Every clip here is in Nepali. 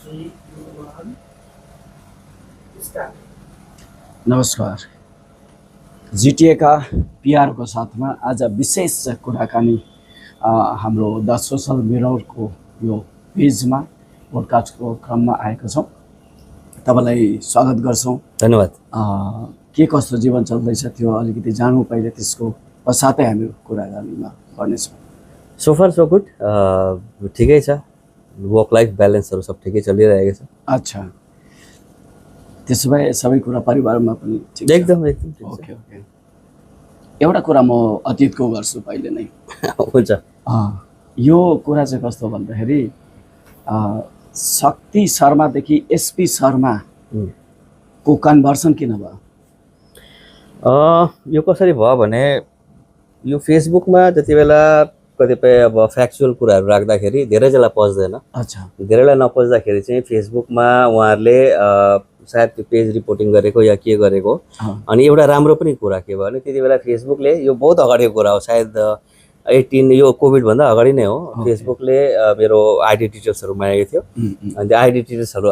3, 2, 1, start. नमस्कार। जिटिएका पिआरको साथमा आज विशेष कुराकानी हाम्रो द सोसल मिररको यो पेजमा पोडकास्टको क्रममा आएको छौँ। तपाईँलाई स्वागत गर्छौँ। धन्यवाद। के कस्तो जीवन चल्दैछ त्यो अलिकति जानौँ पहिले, त्यसको पश्चातै हामी कुराकानीमा गर्नेछौँ। सो फार सो गुड, ठिकै छ। वर्क लाइफ ब्यालेन्सहरू सब ठिकै चलिरहेको छ। अच्छा, त्यसो भए सबै कुरा परिवारमा पनि ठिक छ? एकदम एकदम ओके ओके। एउटा कुरा म अतीतको गर्छु पहिले नै। हुन्छ। यो कुरा चाहिँ कस्तो भन्दाखेरि शक्ति शर्मादेखि एसपी शर्माको कन्भर्सन किन भयो? यो कसरी भयो भने यो फेसबुकमा जति बेला कतिपय अब फ्याक्चुअल कुराहरू राख्दाखेरि धेरैजनालाई पच्दैन। अच्छा, धेरैलाई नपच्दाखेरि चाहिँ फेसबुकमा उहाँहरूले सायद त्यो पेज रिपोर्टिङ गरेको या के गरेको। अनि एउटा राम्रो पनि कुरा के भयो भने त्यति बेला फेसबुकले, यो बहुत अगाडिको कुरा हो, सायद 18 यो कोभिडभन्दा अगाडि नै हो, फेसबुकले मेरो आइडी डिटेल्सहरू मागेको थियो। अनि त्यो आइडी डिटेल्सहरू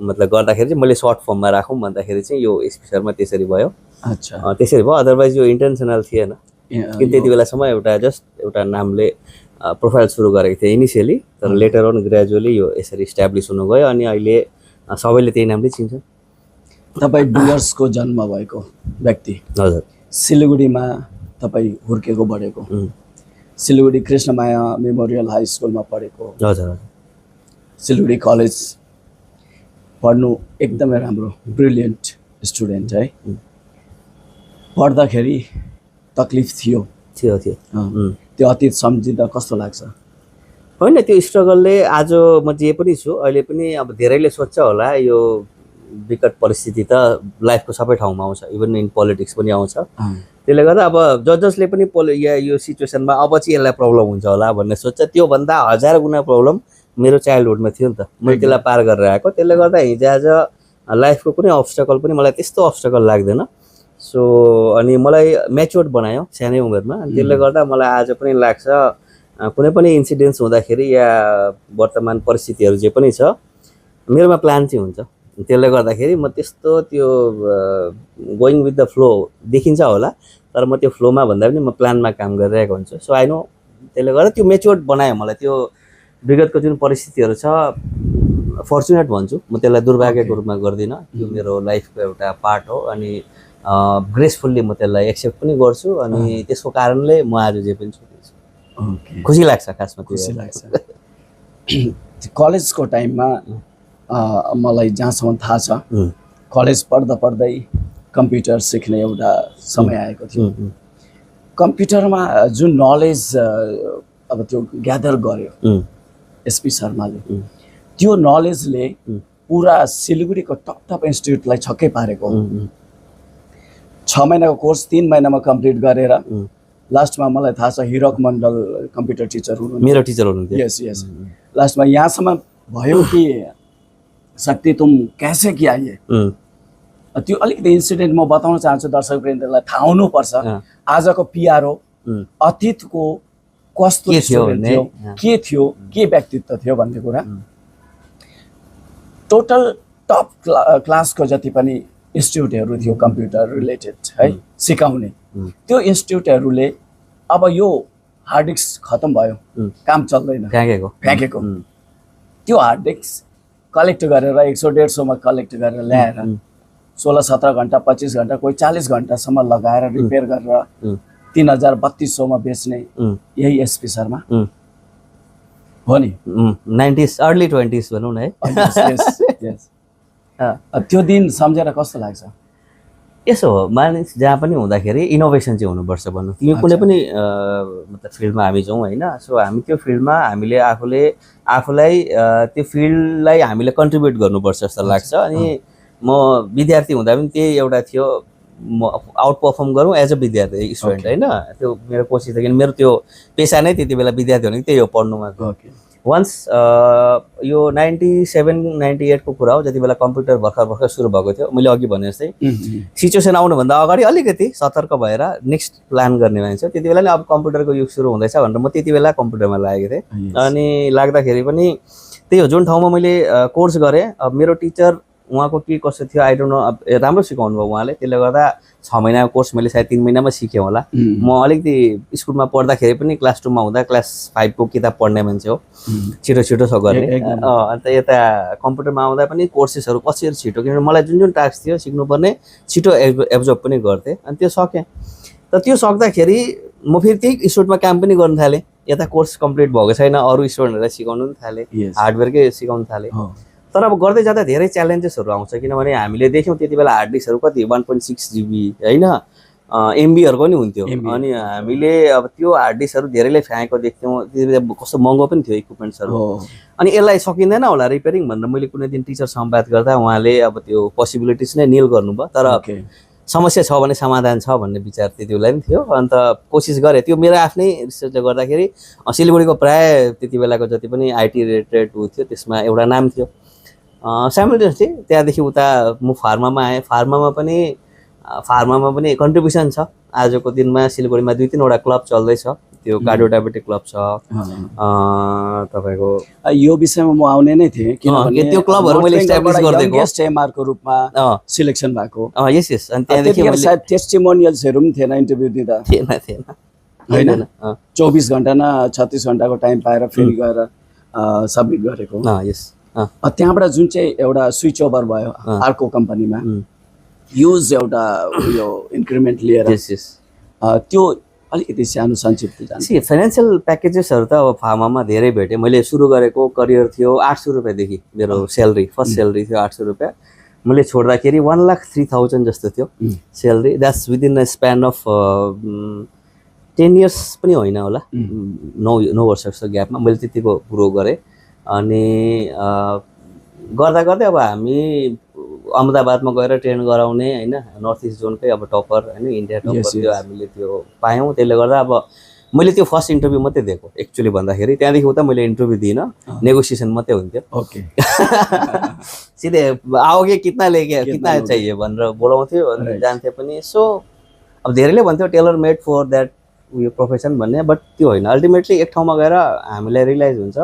मतलब गर्दाखेरि चाहिँ मैले सर्ट फर्ममा राखौँ भन्दाखेरि चाहिँ यो एसपी शर्मा त्यसरी भयो। अच्छा, त्यसरी भयो। अदरवाइज यो इन्टेन्सनल थिएन कि त्यति बेलासम्म एउटा जस्ट एउटा नामले प्रोफाइल सुरु गरेको थिएँ इनिसियली, तर लेटर अन ग्रेजुअली यो यसरी इस्ट्याब्लिस हुनु गयो। अनि अहिले सबैले त्यही नामले चिन्छन्। तपाईँ डुवर्सको जन्म भएको व्यक्ति। हजुर। सिलगढीमा तपाईँ हुर्केको बढेको। सिलगढी कृष्णमाया मेमोरियल हाई स्कुलमा पढेको। हजुर। सिलगढी कलेज पढ्नु एकदमै राम्रो, ब्रिलियन्ट स्टुडेन्ट है। पढ्दाखेरि तकलिफ थियो? थियो। त्यो अतीत सम्झिँदा कस्तो लाग्छ? होइन, त्यो स्ट्रगलले आज म जे पनि छु अहिले पनि, अब धेरैले सोध्छ होला यो विकट परिस्थिति त लाइफको सबै ठाउँमा आउँछ, इभन इन पोलिटिक्स पनि आउँछ। त्यसले गर्दा अब जसले पनि यो सिचुएसनमा अब चाहिँ यसलाई प्रब्लम हुन्छ होला भन्ने सोध्छ। त्योभन्दा 1000 गुणा प्रब्लम मेरो चाइल्डहुडमा थियो नि त, मैले त्यसलाई पार गरेर आएको। त्यसले गर्दा हिजोआज लाइफको कुनै अब्स्टकल पनि मलाई त्यस्तो अब्स्टकल लाग्दैन। सो अनि मलाई म्याच्योर्ड बनायो सानै उमेरमा। त्यसले गर्दा मलाई आज पनि लाग्छ कुनै पनि इन्सिडेन्ट्स हुँदाखेरि या वर्तमान परिस्थितिहरू जे पनि छ, मेरोमा प्लान चाहिँ हुन्छ। त्यसले गर्दाखेरि म त्यस्तो त्यो गोइङ विथ द फ्लो देखिन्छ होला, तर म त्यो फ्लोमा भन्दा पनि म प्लानमा काम गरिरहेको हुन्छु। So I know. त्यसले गर्दा त्यो मेच्योर्ड बनायो मलाई। त्यो विगतको जुन परिस्थितिहरू छ, फर्चुनेट भन्छु म त्यसलाई, दुर्भाग्यको रूपमा गर्दिनँ। त्यो मेरो लाइफको एउटा पार्ट हो। अनि ग्रेसफुल्ली म त्यसलाई एक्सेप्ट पनि गर्छु। अनि त्यसको कारणले म आज जे पनि छु। खुसी लाग्छ, खासमा खुसी लाग्छ। कलेजको टाइममा मलाई जहाँसम्म थाहा छ, कलेज पढ्दा पढ्दै कम्प्युटर सिक्ने एउटा समय आएको थियो। कम्प्युटरमा जुन नलेज अब त्यो ग्यादर गर्यो एसपी शर्माले, त्यो नलेजले पुरा सिलगढीको टप टप इन्स्टिट्युटलाई छक्कै पारेको। 6 महिनाको कोर्स 3 महिनामा कम्प्लिट गरेर लास्टमा मलाई थाहा छ हिरक मण्डल कम्प्युटर टिचर हुनुहुन्थ्यो, मेरो टिचर हुनुहुन्थ्यो। यस यस। लास्टमा यहाँसम्म भयो कि शक्ति तुम कैसे किया ये, त्यो अलिकति इन्सिडेन्ट म बताउन चाहन्छु दर्शकवृन्दलाई, थाहा हुनुपर्छ। आजको पिआरओ अतीतको कस्तो स्टुडेन्ट थियो, के थियो, के व्यक्तित्व थियो भन्ने कुरा। टोटल टप क्लासको जति पनि इन्स्टिट्युटहरू थियो कम्प्युटर रिलेटेड है सिकाउने, त्यो इन्स्टिट्युटहरूले अब यो हार्ड डिस्क खतम भयो, काम चल्दैन, फ्याँकेको। त्यो हार्ड डिस्क कलेक्ट गरेर 100-150मा कलेक्ट गरेर ल्याएर 16-17 घन्टा 25 घन्टा कोही 40 घन्टासम्म लगाएर रिपेयर गरेर 3000-3200मा बेच्ने यही एसपी शर्मा हो नि। 90s अर्ली 20s भनौँ न है। त्यो दिन सम्झेर कस्तो लाग्छ? यसो हो, मानिस जहाँ पनि हुँदाखेरि इनोभेसन चाहिँ हुनुपर्छ भनौँ। तिमी कुनै पनि मतलब फिल्डमा हामी जाउँ होइन, सो हामी त्यो फिल्डमा हामीले आफूलाई त्यो फिल्डलाई हामीले कन्ट्रिब्युट गर्नुपर्छ जस्तो लाग्छ। अनि म विद्यार्थी हुँदा पनि त्यही एउटा थियो, म आउट पर्फर्म गरौँ एज अ विद्यार्थी स्टुडेन्ट होइन। त्यो मेरो कोसिस थियो, किन मेरो त्यो पेसा नै त्यति बेला विद्यार्थी भनेको त्यही हो, पढ्नुमा। वन्स यो 97-98 को कुरा हो, जति बेला कम्प्युटर भर्खर सुरु भएको थियो। मैले अघि भने जस्तै सिचुएसन आउनुभन्दा अगाडि अलिकति सतर्क भएर नेक्स्ट प्लान गर्ने मान्छे। त्यति बेला नै अब कम्प्युटरको युग सुरु हुँदैछ भनेर म त्यति बेला कम्प्युटरमा लागेको थिएँ। अनि लाग्दाखेरि पनि त्यही हो जुन ठाउँमा मैले कोर्स गरेँ अब मेरो टिचर उहाँको के कसो थियो आई डोन्ट नो अब राम्रो सिकाउनु भयो उहाँले त्यसले गर्दा 6 महिनाको कोर्स मैले सायद 3 महिनामा सिकेँ होला म अलिकति स्कुलमा पढ्दाखेरि पनि क्लास 2 मा हुँदा क्लास 5 को किताब पढ्ने मान्छे हो छिटो छिटो छ गर्ने अन्त यता कम्प्युटरमा आउँदा पनि कोर्सेसहरू कसरी छिटो किनभने मलाई जुन जुन टास्क थियो सिक्नुपर्ने छिटो एब्जर्भ पनि गर्थेँ अनि त्यो सकेँ त त्यो सक्दाखेरि म फेरि त्यही इन्स्टिट्युटमा काम पनि गर्न थालेँ यता कोर्स कम्प्लिट भएको छैन अरू स्टुडेन्टहरूलाई सिकाउनु पनि थालेँ हार्डवेयरकै सिकाउनु थालेँ तर अब गर्दै जाँदा धेरै च्यालेन्जेसहरू आउँछ किनभने हामीले देख्यौँ त्यति बेला हार्ड डिस्कहरू कति 1.6 GB होइन एमबीहरूको पनि हुन्थ्यो अनि हामीले अब त्यो हार्ड डिस्कहरू धेरैले फ्याँकेको देख्थ्यौँ त्यति बेला कस्तो महँगो पनि थियो इक्विपमेन्ट्सहरू अनि यसलाई सकिँदैन होला रिपेयरिङ भनेर मैले कुनै दिन टिचरसँग बात गर्दा उहाँले अब त्यो पोसिबिलिटिज नै निल गर्नुभयो तर समस्या छ भने समाधान छ भन्ने विचार त्यति बेला पनि थियो अन्त कोसिस गरेँ त्यो मेरो आफ्नै रिसर्चले गर्दाखेरि सिलगढीको प्राय त्यति बेलाको जति पनि आइटी रिलेटेड ऊ थियो त्यसमा एउटा नाम थियो साइमल्टेनियसली त्यहाँदेखि उता म फार्मामा आएँ फार्मामा पनि कन्ट्रिब्युसन छ आजको दिनमा सिलगढीमा 2-3 वटा क्लब चल्दैछ त्यो कार्डियो डायबेटिक क्लब छ तपाईको यो विषयमा म आउने नै थिएँ किनभने त्यो क्लबहरु मैले एस्टाब्लिश गर्दै गएँ गेस्ट एमआर को रूपमा सिलेक्सन भएको यस यस अनि त्यहाँदेखि मैले सायद टेस्टिमोनियल्सहरु पनि थिएन इन्टरभ्यु दिँदा थिएन हैन 24 घण्टा न 36 घण्टाको टाइम पाएर फेरि गएर सबमिट गरेको यस त्यहाँबाट जुन चाहिँ एउटा स्विच ओभर भयो अर्को कम्पनीमा युज एउटा यो इन्क्रिमेन्ट लिएर त्यो अलिकति सानो संक्षिप्त जान्छ फाइनान्शियल प्याकेजेसहरु त अब फार्मामा धेरै भेटे मैले सुरु गरेको करियर थियो 800 रुपैयाँ देखि मेरो स्यालेरी फर्स्ट स्यालेरी थियो 800 रुपैयाँ मैले छोड्दाखेरि 1,03,000 जस्तो थियो salary that's within a span of 10 years पनि होइन होला 9 वर्षको ग्यापमा मैले त्यतिको ग्रो गरेँ अनि गर्दा गर्दै अब हामी अहमदाबादमा गएर ट्रेन गराउने हैन नर्थ इस्ट जोनकै अब टपर हैन इन्डिया टपर त्यो हामीले त्यो पायौं त्यसले गर्दा अब मैले त्यो फर्स्ट इन्टरभ्यु मात्रै दिएको एक्चुअली भन्दाखेरि त्यहाँदेखि उता मैले इन्टरभ्यु दिइन नेगोसिएसन मात्रै हुन्थ्यो ओके सिधै आओगे कितना लेके कितना चाहिए भनेर बोलाउँथ्यो अनि जान्थे पनि सो अब धेरैले भन्थ्यो टेलर मेड फर दैट उयो प्रोफेसन भन्ने बट त्यो हैन अल्टिमेटली एक ठाउँमा गएर हामीलाई रियलाइज हुन्छ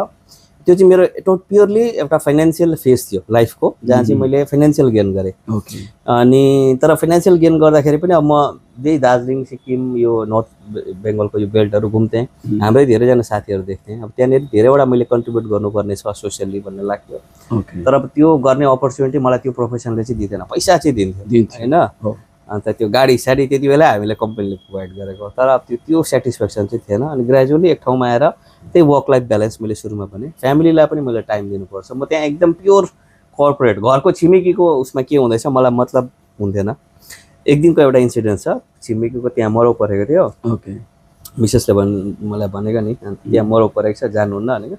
त्यो चाहिँ मेरो प्योरली एउटा फाइनान्शियल फेज थियो लाइफको जहाँ चाहिँ मैले फाइनान्शियल गेन गरेँ ओके अनि तर फाइनान्शियल गेन गर्दाखेरि पनि अब म त्यही दार्जिलिङ सिक्किम यो नर्थ बेङ्गलको यो बेल्टहरू घुम्थेँ हाम्रै धेरैजना साथीहरू देख्थेँ अब त्यहाँनिर धेरैवटा मैले कन्ट्रिब्युट गर्नुपर्ने छ सोसियल्ली भन्ने लाग्थ्यो तर अब त्यो गर्ने अपर्च्युनिटी मलाई त्यो प्रोफेसनले चाहिँ दिँदैन पैसा चाहिँ दिन्थ्यो होइन अन्त त्यो गाडी साडी त्यति बेला हामीले कम्पनीले प्रोभाइड गरेको तर अब त्यो सेटिस्फ्याक्सन चाहिँ थिएन अनि ग्रेजुअली एक ठाउँमा आएर त्यही वर्क लाइफ ब्यालेन्स मैले सुरुमा भने फ्यामिलीलाई पनि मैले टाइम दिनुपर्छ म त्यहाँ एकदम प्योर कर्पोरेट घरको छिमेकीको उसमा के हुँदैछ मलाई मतलब हुन्थेन एक दिनको एउटा इन्सिडेन्ट छ छिमेकीको त्यहाँ मरौ परेको थियो ओके मिसेसले मलाई भनेको नि त्यहाँ मरौ परेको छ जानुहुन्न भनेको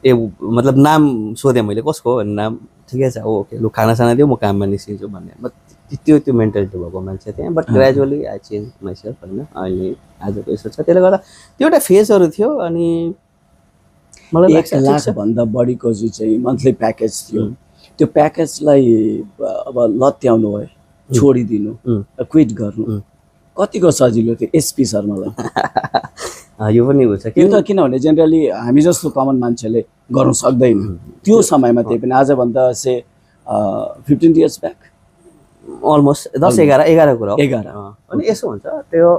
ए मतलब नाम सोधेँ मैले कसको भन्ने नाम ठिकै छ ओके लु खानासाना दियो म काममा निस्किन्छु भन्ने त्यो मेन्टालिटी भएको मान्छे त्यहाँ but gradually I change myself होइन अहिले आजको यसो छ त्यसले गर्दा त्यो एउटा फेजहरू थियो अनि मलाई 1 लाखभन्दा बढीको जो चाहिँ मन्थली प्याकेज थियो त्यो प्याकेजलाई अब लत्याउनु भयो छोडिदिनु क्विट गर्नु कतिको सजिलो थियो एसपी शर्मालाई यो पनि हुन्छ त्यो त किनभने जेनरली हामी जस्तो कमन मान्छेले गर्न सक्दैन त्यो समयमा त्यही पनि आजभन्दा से 15 इयर्स ब्याक अलमोस्ट 10-11 कुरा 11 अनि यसो हुन्छ त्यो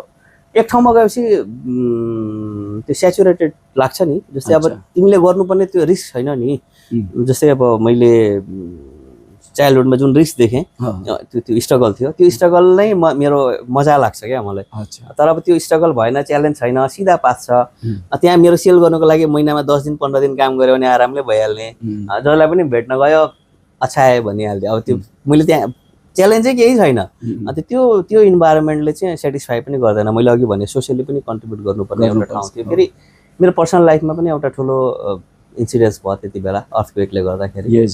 एक ठाउँमा गएपछि त्यो स्याचुरेटेड लाग्छ नि जस्तै अब तिमीले गर्नुपर्ने त्यो रिस्क छैन नि जस्तै अब मैले चाइल्डहुडमा जुन रिस्क देखेँ त्यो स्ट्रगल थियो त्यो स्ट्रगल नै मेरो मजा लाग्छ क्या मलाई तर अब त्यो स्ट्रगल भएन च्यालेन्ज छैन सिधा पास छ त्यहाँ मेरो सेल गर्नुको लागि महिनामा 10 दिन 15 दिन काम गऱ्यो भने आरामले भइहाल्ने जसलाई पनि भेट्न गयो अच्छा आयो भनिहाल्थ्यो अब त्यो मैले त्यहाँ च्यालेन्ज चाहिँ केही छैन अन्त त्यो इन्भाइरोमेन्टले चाहिँ सेटिस्फाई पनि गर्दैन मैले अघि भने सोसियली पनि कन्ट्रिब्युट गर्नुपर्ने एउटा ठाउँ थियो फेरि मेरो पर्सनल लाइफमा पनि एउटा ठुलो इन्सिडेन्स भयो त्यति बेला अर्थक्वेकले गर्दाखेरि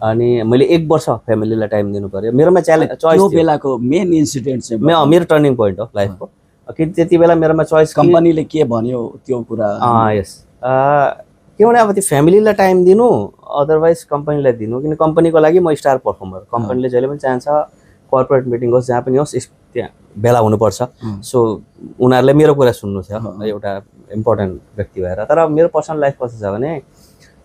अनि मैले 1 वर्ष फ्यामिलीलाई टाइम दिनु पर्यो मेरोमा च्यालेन्ज चोइस त्यो बेलाको मेन इन्सिडेन्ट चाहिँ मेरो टर्निङ पोइन्ट हो लाइफको कि त्यति बेला मेरोमा चोइस कम्पनीले के भन्यो त्यो कुरा यस किनभने अब त्यो फ्यामिलीलाई टाइम दिनु अदरवाइज कम्पनीलाई दिनु किन कम्पनीको लागि म स्टार पर्फर्मर कम्पनीले जहिले पनि चाहन्छ कर्पोरेट मिटिङ होस् जहाँ पनि होस् त्यहाँ भेला हुनुपर्छ सो उनीहरूले मेरो कुरा सुन्नु छ एउटा इम्पोर्टेन्ट व्यक्ति भएर तर मेरो पर्सनल लाइफ कस्तो छ भने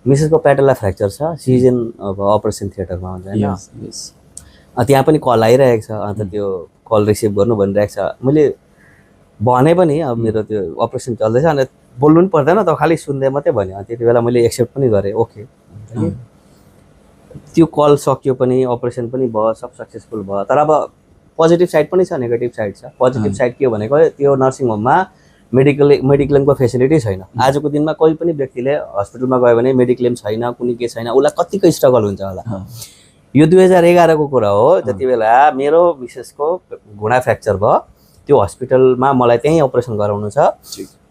मिसेसको प्याटेला फ्र्याक्चर छ, सिजन अब अपरेसन थिएटरमा हुन्छ होइन। Yes, yes. त्यहाँ पनि कल आइरहेको छ, अन्त त्यो कल रिसिभ गर्नु भनिरहेको छ। मैले भने पनि अब मेरो त्यो अपरेसन चल्दैछ, अन्त बोल्नु पनि पर्दैन, त खालि सुन्दै मात्रै भन्यो। त्यति बेला मैले एक्सेप्ट पनि गरेँ, ओके। त्यो कल सक्यो पनि, अपरेसन पनि भयो, सब सक्सेसफुल भयो। तर अब पोजिटिभ साइड पनि छ, नेगेटिभ साइड छ। पोजिटिभ साइड के हो भनेको त्यो नर्सिङ होममा मेडिक्लेमको फेसिलिटी छैन। आजको दिनमा कोही पनि व्यक्तिले हस्पिटलमा गयो भने मेडिक्लेम छैन, कुनै के छैन, उसलाई कतिको स्ट्रगल हुन्छ होला। यो 2011 को कुरा हो। जति बेला मेरो मिसेसको घुँडा फ्र्याक्चर भयो, त्यो हस्पिटलमा मलाई त्यहीँ अपरेसन गराउनु छ।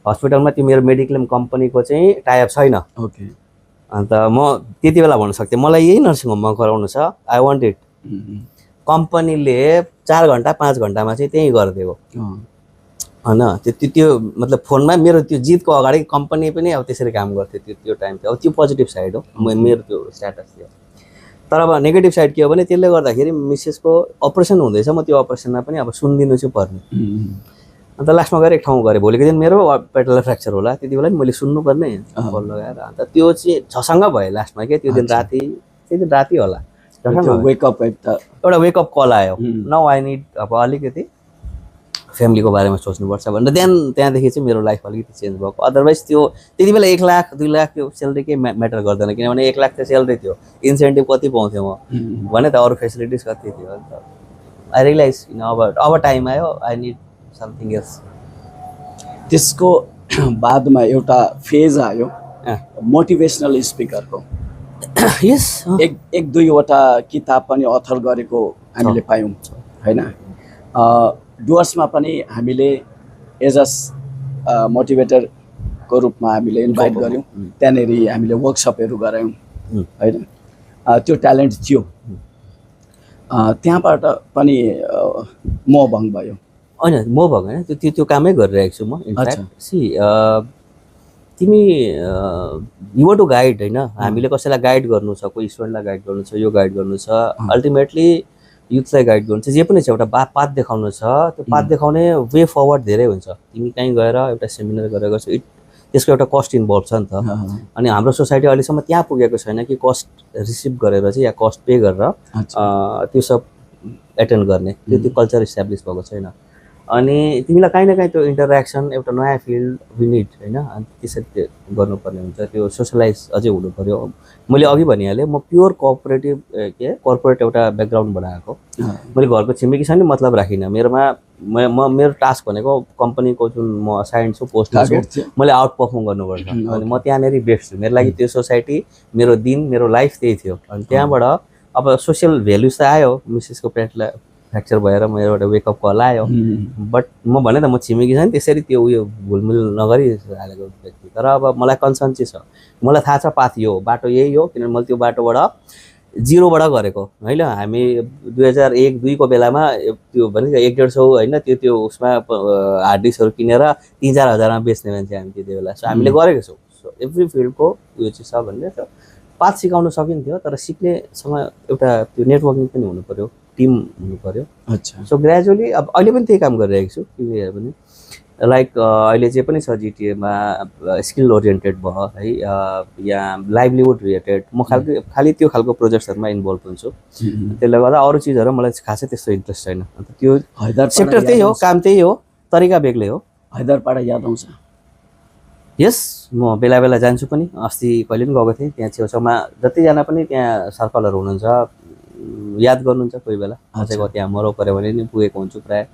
हस्पिटलमा त्यो मेरो मेडिक्लेम कम्पनीको चाहिँ टाइअप छैन। ओके। अन्त म त्यति बेला भन्न सक्थेँ मलाई यही नर्सिङ होममा गराउनु छ, आई वान्ट इट। कम्पनीले 4 घन्टा 5 घन्टामा चाहिँ त्यहीँ गरिदिएको होइन। त्यो मतलब फोनमा मेरो त्यो जितको अगाडि कम्पनी पनि अब त्यसरी काम गर्थ्यो त्यो टाइम थियो। अब त्यो पोजिटिभ साइड हो मेरो त्यो स्ट्याटस थियो। तर अब नेगेटिभ साइड के हो भने त्यसले गर्दाखेरि मिसेसको अपरेसन हुँदैछ, म त्यो अपरेसनमा पनि अब सुनिदिनु चाहिँ पर्ने। अन्त लास्टमा गएर एक ठाउँ गरेँ, भोलिको दिन मेरो पेटल फ्र्याक्चर होला, त्यति बेला नि मैले सुन्नुपर्ने बल लगाएर। अन्त त्यो चाहिँ झसँग भयो लास्टमा के, त्यो दिन राति होला, एउटा वेकअप कल आयो। नाउ आई निड अब अलिकति फ्यामिलीको बारेमा सोच्नुपर्छ भनेर त्यहाँदेखि चाहिँ मेरो लाइफ अलिकति चेन्ज भएको। अदरवाइज त्यो त्यति बेला 1 लाख 2 लाख त्यो सेलेरी केही म्याटर गर्दैन, किनभने 1 लाख त्यो सेलेरी थियो, इन्सेन्टिभ कति पाउँथ्यो म भने त, अरू फेसिलिटिज कति थियो। अन्त आई रियलाइज अब टाइम आयो, आई निड समथिङ एल्स। त्यसको बादमा एउटा फेज आयो मोटिभेसनल स्पिकरको। यस, एक दुईवटा किताब पनि अथर गरेको हामीले पायौँ होइन। डुवर्समा पनि हामीले एज अ मोटिभेटरको रूपमा हामीले इन्भाइट गऱ्यौँ, त्यहाँनिर हामीले वर्कसपहरू गरायौँ होइन। त्यो ट्यालेन्ट थियो, त्यहाँबाट पनि मोहभङ्ग भयो होइन। मोहभङ्ग होइन, त्यो कामै गरिरहेको छु म। इनफ्याक्ट तिमी यु टु गाइड होइन, हामीले कसैलाई गाइड गर्नु छ, कोही स्टुडेन्टलाई गाइड गर्नु छ, यो गाइड गर्नु छ, अल्टिमेटली युथलाई गाइड गर्नु छ, जे पनि छ एउटा पाथ देखाउनु छ। त्यो पाथ देखाउने वे फरवर्ड धेरै हुन्छ। तिमी कहीँ गएर एउटा सेमिनार गरेर गर्छौ, त्यसको एउटा कस्ट इन्भल्भ छ नि त। अनि हाम्रो सोसाइटी अहिलेसम्म त्यहाँ पुगेको छैन कि कस्ट रिसिभ गरेर चाहिँ या कस्ट पे गरेर त्यो सब एटेन्ड गर्ने, त्यो कल्चर इस्टाब्लिस भएको छैन। अनि तिमीलाई काहीँ न काहीँ त्यो इन्टरेक्सन, एउटा नयाँ फिल्ड विनिड होइन, अनि त्यसरी त्यो गर्नुपर्ने हुन्छ। त्यो सोसलाइज अझै हुनु पऱ्यो। मैले अघि भनिहालेँ, म प्योर कर्पोरेट एउटा ब्याकग्राउन्डबाट आएको। मैले घरको छिमेकीसँग नि मतलब राखिनँ। मेरोमा मेरो टास्क भनेको कम्पनीको जुन म असाइन्ड छु, पोस्टमा छु, मैले आउट पर्फर्म गर्नुपर्छ। अनि म त्यहाँनिर बेस्ट छु। मेरो लागि त्यो सोसाइटी, मेरो दिन, मेरो लाइफ त्यही थियो। अनि त्यहाँबाट अब सोसियल भ्यालुज त आयो, मिसेसको पेटलाई फ्र्याक्चर भएर मेरो एउटा वेकअप कल आयो। बट म भने त म छिमेकी छ नि त्यसरी त्यो उयो घुलमिल नगरी हालेको व्यक्ति। तर अब मलाई कन्सर्न चाहिँ छ, मलाई थाहा छ पाथ यो बाटो यही हो, किनभने मैले त्यो बाटोबाट 0बाट गरेको होइन। हामी 2001-2 को बेलामा त्यो भनेको 100-150 होइन, त्यो उसमा हार्ड डिस्कहरू किनेर 3-4 हजारमा बेच्ने मान्छे हामी त्यति बेला। सो हामीले गरेको छौँ। सो एभ्री फिल्डको उयो चाहिँ छ भन्ने त पाथ सिकाउन सकिन्थ्यो, तर सिक्नेसँग एउटा त्यो नेटवर्किङ पनि हुनु पऱ्यो, टिम हुनु पऱ्यो। अच्छा। सो ग्रेजुअली अब अहिले पनि त्यही काम गरिरहेको छु। के भने लाइक अहिले जे पनि छ जिटिएमा स्किल ओरिएन्टेड भयो है, या लाइभलीहुड रिलेटेड, म खालि त्यो खालको प्रोजेक्ट्सहरूमा इन्भल्भ हुन्छु। त्यसले गर्दा अरू चिजहरू मलाई खासै त्यस्तो इन्ट्रेस्ट छैन। अन्त त्यो सेक्टर त्यही हो, काम त्यही हो, तरिका बेग्लै हो। हैदरपाडा याद आउँछ? यस, म बेला बेला जान्छु पनि। अस्ति कहिले पनि गएको थिएँ। त्यहाँ छेउछाउमा जतिजना पनि त्यहाँ सर्कलहरू हुनुहुन्छ याद गर्नुहुन्छ, कोही बेला कसैको त्यहाँ मरौ पऱ्यो भने नि पुगेको हुन्छु प्रायः।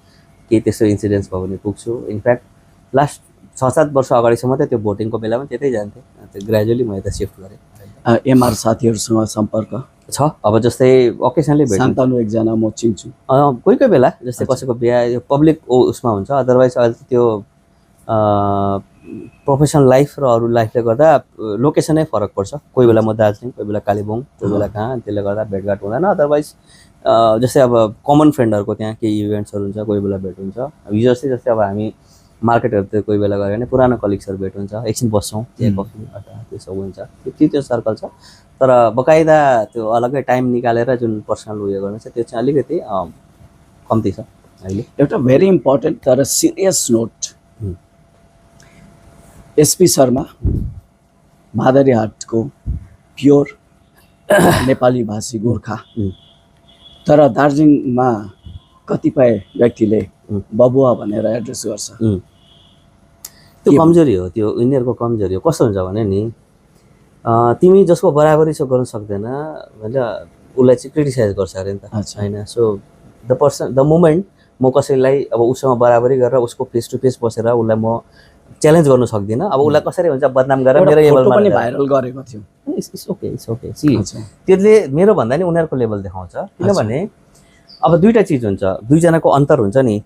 केही त्यस्तो इन्सिडेन्ट्स भयो भने पुग्छु। इनफ्याक्ट लास्ट 6-7 वर्ष अगाडिसम्म त त्यो भोटिङको बेलामा त्यतै जान्थेँ। त्यो ग्रेजुअली म यता सिफ्ट गरेँ। एमआर साथीहरूसँग सम्पर्क छ। अब जस्तै ओकेसनली भेट्छु। शान्तनु एकजना म चिन्छु। कोही कोही बेला जस्तै कसैको बिहा पब्लिक उसमा हुन्छ। अदरवाइज अहिले त्यो प्रोफेसनल लाइफ र अरू लाइफले गर्दा लोकेसनै फरक पर्छ। कोही बेला म दार्जिलिङ, कोही बेला कालेबुङ, कोही बेला कहाँ, त्यसले गर्दा भेटघाट हुँदैन। अदरवाइज जस्तै अब कमन फ्रेन्डहरूको त्यहाँ केही इभेन्ट्सहरू हुन्छ, कोही बेला भेट हुन्छ। हिजो जस्तै अब हामी मार्केटहरूतिर कोही बेला गऱ्यो भने पुरानो कलिग्सहरू भेट हुन्छ, एकछिन बस्छौँ, चिया कफी अथवा त्यो सब हुन्छ। त्यो सर्कल छ। तर बकाइदा त्यो अलग्गै टाइम निकालेर जुन पर्सनल उयो गर्नु छ त्यो चाहिँ अलिकति कम्ती छ अहिले। एउटा भेरी इम्पोर्टेन्ट तर सिरियस नोट, एसपी शर्मा मादरी हाटको प्योर नेपाली भाषी गोर्खा तर दार्जिलिङमा कतिपय व्यक्तिले बबुवा भनेर एड्रेस गर्छ त्यो कमजोरी हो त्यो उनीहरूको कमजोरी हो कस्तो हुन्छ भने नि तिमी जसको बराबरी छ गर्न सक्दैन भने उसलाई चाहिँ क्रिटिसाइज गर्छ अरे नि त हैन सो द मोमेन्ट म कसैलाई अब उसँग बराबरी गरेर उसको फेस टु फेस बसेर उसलाई म च्यालेन्ज गर्न सक्दिनँ अब उसलाई कसरी हुन्छ बदनाम गरेर मेरो लेभलमा पनि भाइरल गरेको थियो इट्स ओके सी त्यसले मेरो भन्दा नि उनीहरूको लेभल देखाउँछ किनभने अब दुईटा चिज हुन्छ दुईजनाको अन्तर हुन्छ नि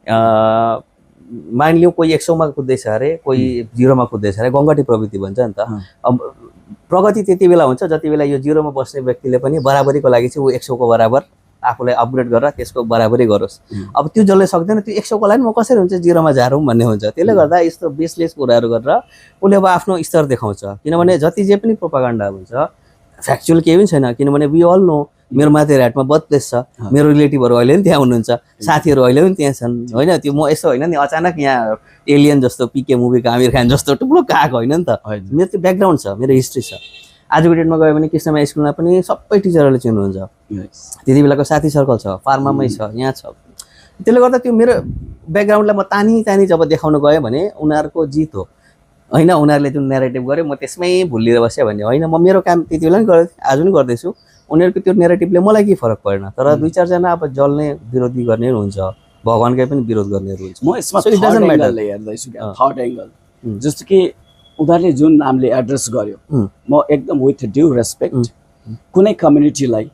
मानिलिउँ कोही 100 मा कुद्दैछ अरे कोही 0 मा कुद्दैछ अरे गङ्गटी प्रवृत्ति भन्छ नि त अब प्रगति त्यति बेला हुन्छ जति बेला यो 0 मा बस्ने व्यक्तिले पनि बराबरीको लागि चाहिँ ऊ 100 को बराबर आफूलाई अपग्रेड गरेर त्यसको बराबरी गरोस् अब त्यो जसले सक्दैन त्यो 100 को लागि म कसरी हुन्छ 0 मा झारौँ भन्ने हुन्छ त्यसले गर्दा यस्तो बेसलेस कुराहरू गरेर उसले अब आफ्नो स्तर देखाउँछ किनभने जति जे पनि प्रोपागन्डा हुन्छ फ्याक्चुअल केही पनि छैन किनभने वी अल नो मेरो माथि राइटमा बत्लेस छ मेरो रिलेटिभहरू अहिले पनि त्यहाँ हुनुहुन्छ साथीहरू अहिले पनि त्यहाँ छन् होइन त्यो म यसो होइन नि अचानक यहाँ एलियन जस्तो पिके मुभीको आमिर खान जस्तो टुप्लो आएको होइन नि त मेरो त्यो ब्याकग्राउन्ड छ मेरो हिस्ट्री छ आजको डेटमा गयो भने कृष्णमाया स्कुलमा पनि सबै टिचरहरूले चिन्नुहुन्छ त्यति बेलाको साथी सर्कल छ फार्मामै छ यहाँ छ त्यसले गर्दा त्यो मेरो ब्याकग्राउन्डलाई म तानी जब देखाउन गएँ भने उनीहरूको जित हो होइन उनीहरूले जुन नेरेटिभ गर्यो म त्यसमै भुलिएर बसेँ भने होइन म मेरो काम त्यति बेला पनि गरेँ आज पनि गर्दैछु उनीहरूको त्यो नेरेटिभले मलाई के फरक परेन तर 2-4 जना अब जल्ने विरोधी गर्ने हुन्छ भगवानकै पनि विरोध गर्नेहरू हुन्छ म यसमा एङ्गलले हेर्दैछु थर्ड एङ्गल जस्तो कि उनीहरूले जुन नामले एड्रेस गर्यो म एकदम विथ ड्यु रेस्पेक्ट कुनै कम्युनिटीलाई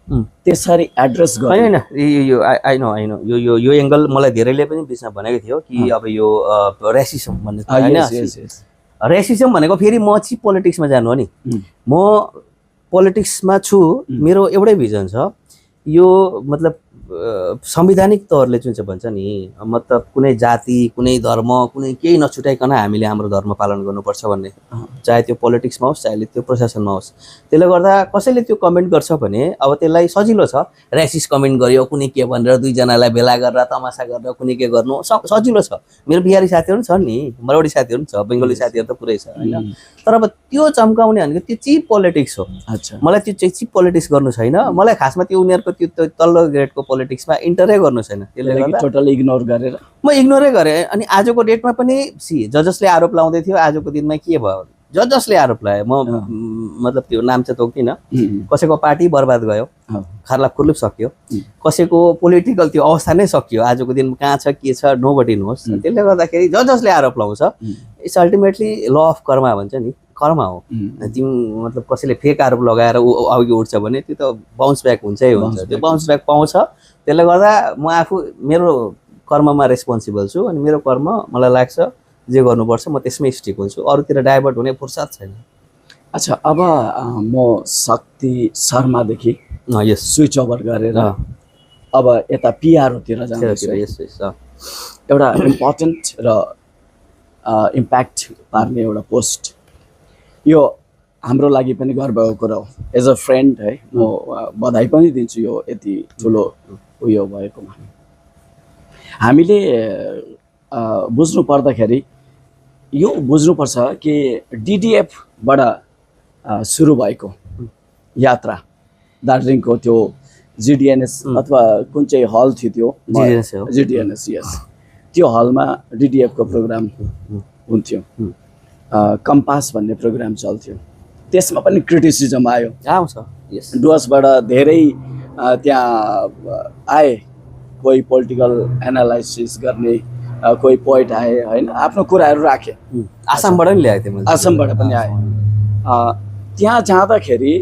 त्यसरी एड्रेस गर्यो होइन यो आई नो यो एङ्गल मलाई धेरैले पनि बिचमा भनेको थियो कि अब यो रेसिजम भन्ने होइन रेसिजम भनेको फेरि म चाहिँ पोलिटिक्समा जानु हो नि म पोलिटिक्समा छु मेरो एउटै भिजन छ यो मतलब संवैधानिक तौरले जुन चाहिँ भन्छ नि मतलब कुनै जाति कुनै धर्म कुनै केही नछुटाइकन हामीले हाम्रो धर्म पालन गर्नुपर्छ भन्ने चाहे त्यो पोलिटिक्समा होस् चाहे त्यो प्रशासनमा होस् त्यसले गर्दा कसैले त्यो कमेन्ट गर्छ भने अब त्यसलाई सजिलो छ रेसिस्ट कमेन्ट गर्यो कुनै के भनेर दुईजनालाई भेला गरेर तमासा गरेर कुनै के गर्नु सजिलो छ मेरो बिहारी साथीहरू पनि छन् नि मरवाडी साथीहरू पनि छ बङ्गाली साथीहरू त पुरै छ होइन तर अब त्यो चम्काउने भनेको त्यो चिप पोलिटिक्स हो मलाई त्यो चाहिँ चिप पोलिटिक्स गर्नु छैन मलाई खासमा त्यो उनीहरूको त्यो तल्लो ग्रेडको पोलिटिक्समा इन्टरै गर्नु छैन त्यसले गर्दा टोटली इग्नोर गरेर म इग्नोरै गरेँ अनि आजको डेटमा पनि जसले आरोप लाउँदै थियो आजको दिनमा के भयो जसले आरोप लायो म मतलब त्यो नाम चाहिँ तोक्दिनँ कसैको पार्टी बर्बाद गयो खार्ला खुर्लुप सक्यो कसैको पोलिटिकल त्यो अवस्था नै सकियो आजको दिन कहाँ छ के छ नोबडी नोस् त्यसले गर्दाखेरि जसले आरोप लाउँछ it's ultimately law of Karma भन्छ नि कर्म हो तिमी मतलब कसैले फेक आरोप लगाएर ऊ अघि उठ्छ भने त्यो त बाउन्स ब्याक हुन्छै हुन्छ त्यो बाउन्स ब्याक पाउँछ त्यसले गर्दा म आफू मेरो कर्ममा रेस्पोन्सिबल छु अनि मेरो कर्म मलाई लाग्छ जे गर्नुपर्छ म त्यसमै स्टिक हुन्छु अरूतिर डाइभर्ट हुने फुर्सद छैन अच्छा अब म शक्ति शर्मादेखि यस स्विच ओभर गरेर अब यता पिआरओतिर जान्छु एउटा इम्पोर्टेन्ट र इम्प्याक्ट पार्ने एउटा पोस्ट यो हाम्रो लागि पनि गर्वको कुरा हो एज अ फ्रेन्ड है म बधाई पनि दिन्छु यो यति ठुलो उयो भएकोमा हामीले बुझ्नु पर्दाखेरि यो बुझ्नुपर्छ कि डिडिएफबाट सुरु भएको यात्रा दार्जिलिङको त्यो जिडिएनएस अथवा कुन चाहिँ हल थियो त्यो जिडिएनएस यस त्यो हलमा डिडिएफको प्रोग्राम हुन्थ्यो कम्पास भन्ने प्रोग्राम चल्थ्यो त्यसमा पनि क्रिटिसिजम आयो आउँछ यस डुवर्सबाट धेरै त्यहाँ आए कोही पोलिटिकल एनालाइसिस गर्ने कोही पोइट आए होइन आफ्नो कुराहरू राखे आसामबाट पनि ल्याएको थिएँ आसामबाट पनि आए त्यहाँ जाँदाखेरि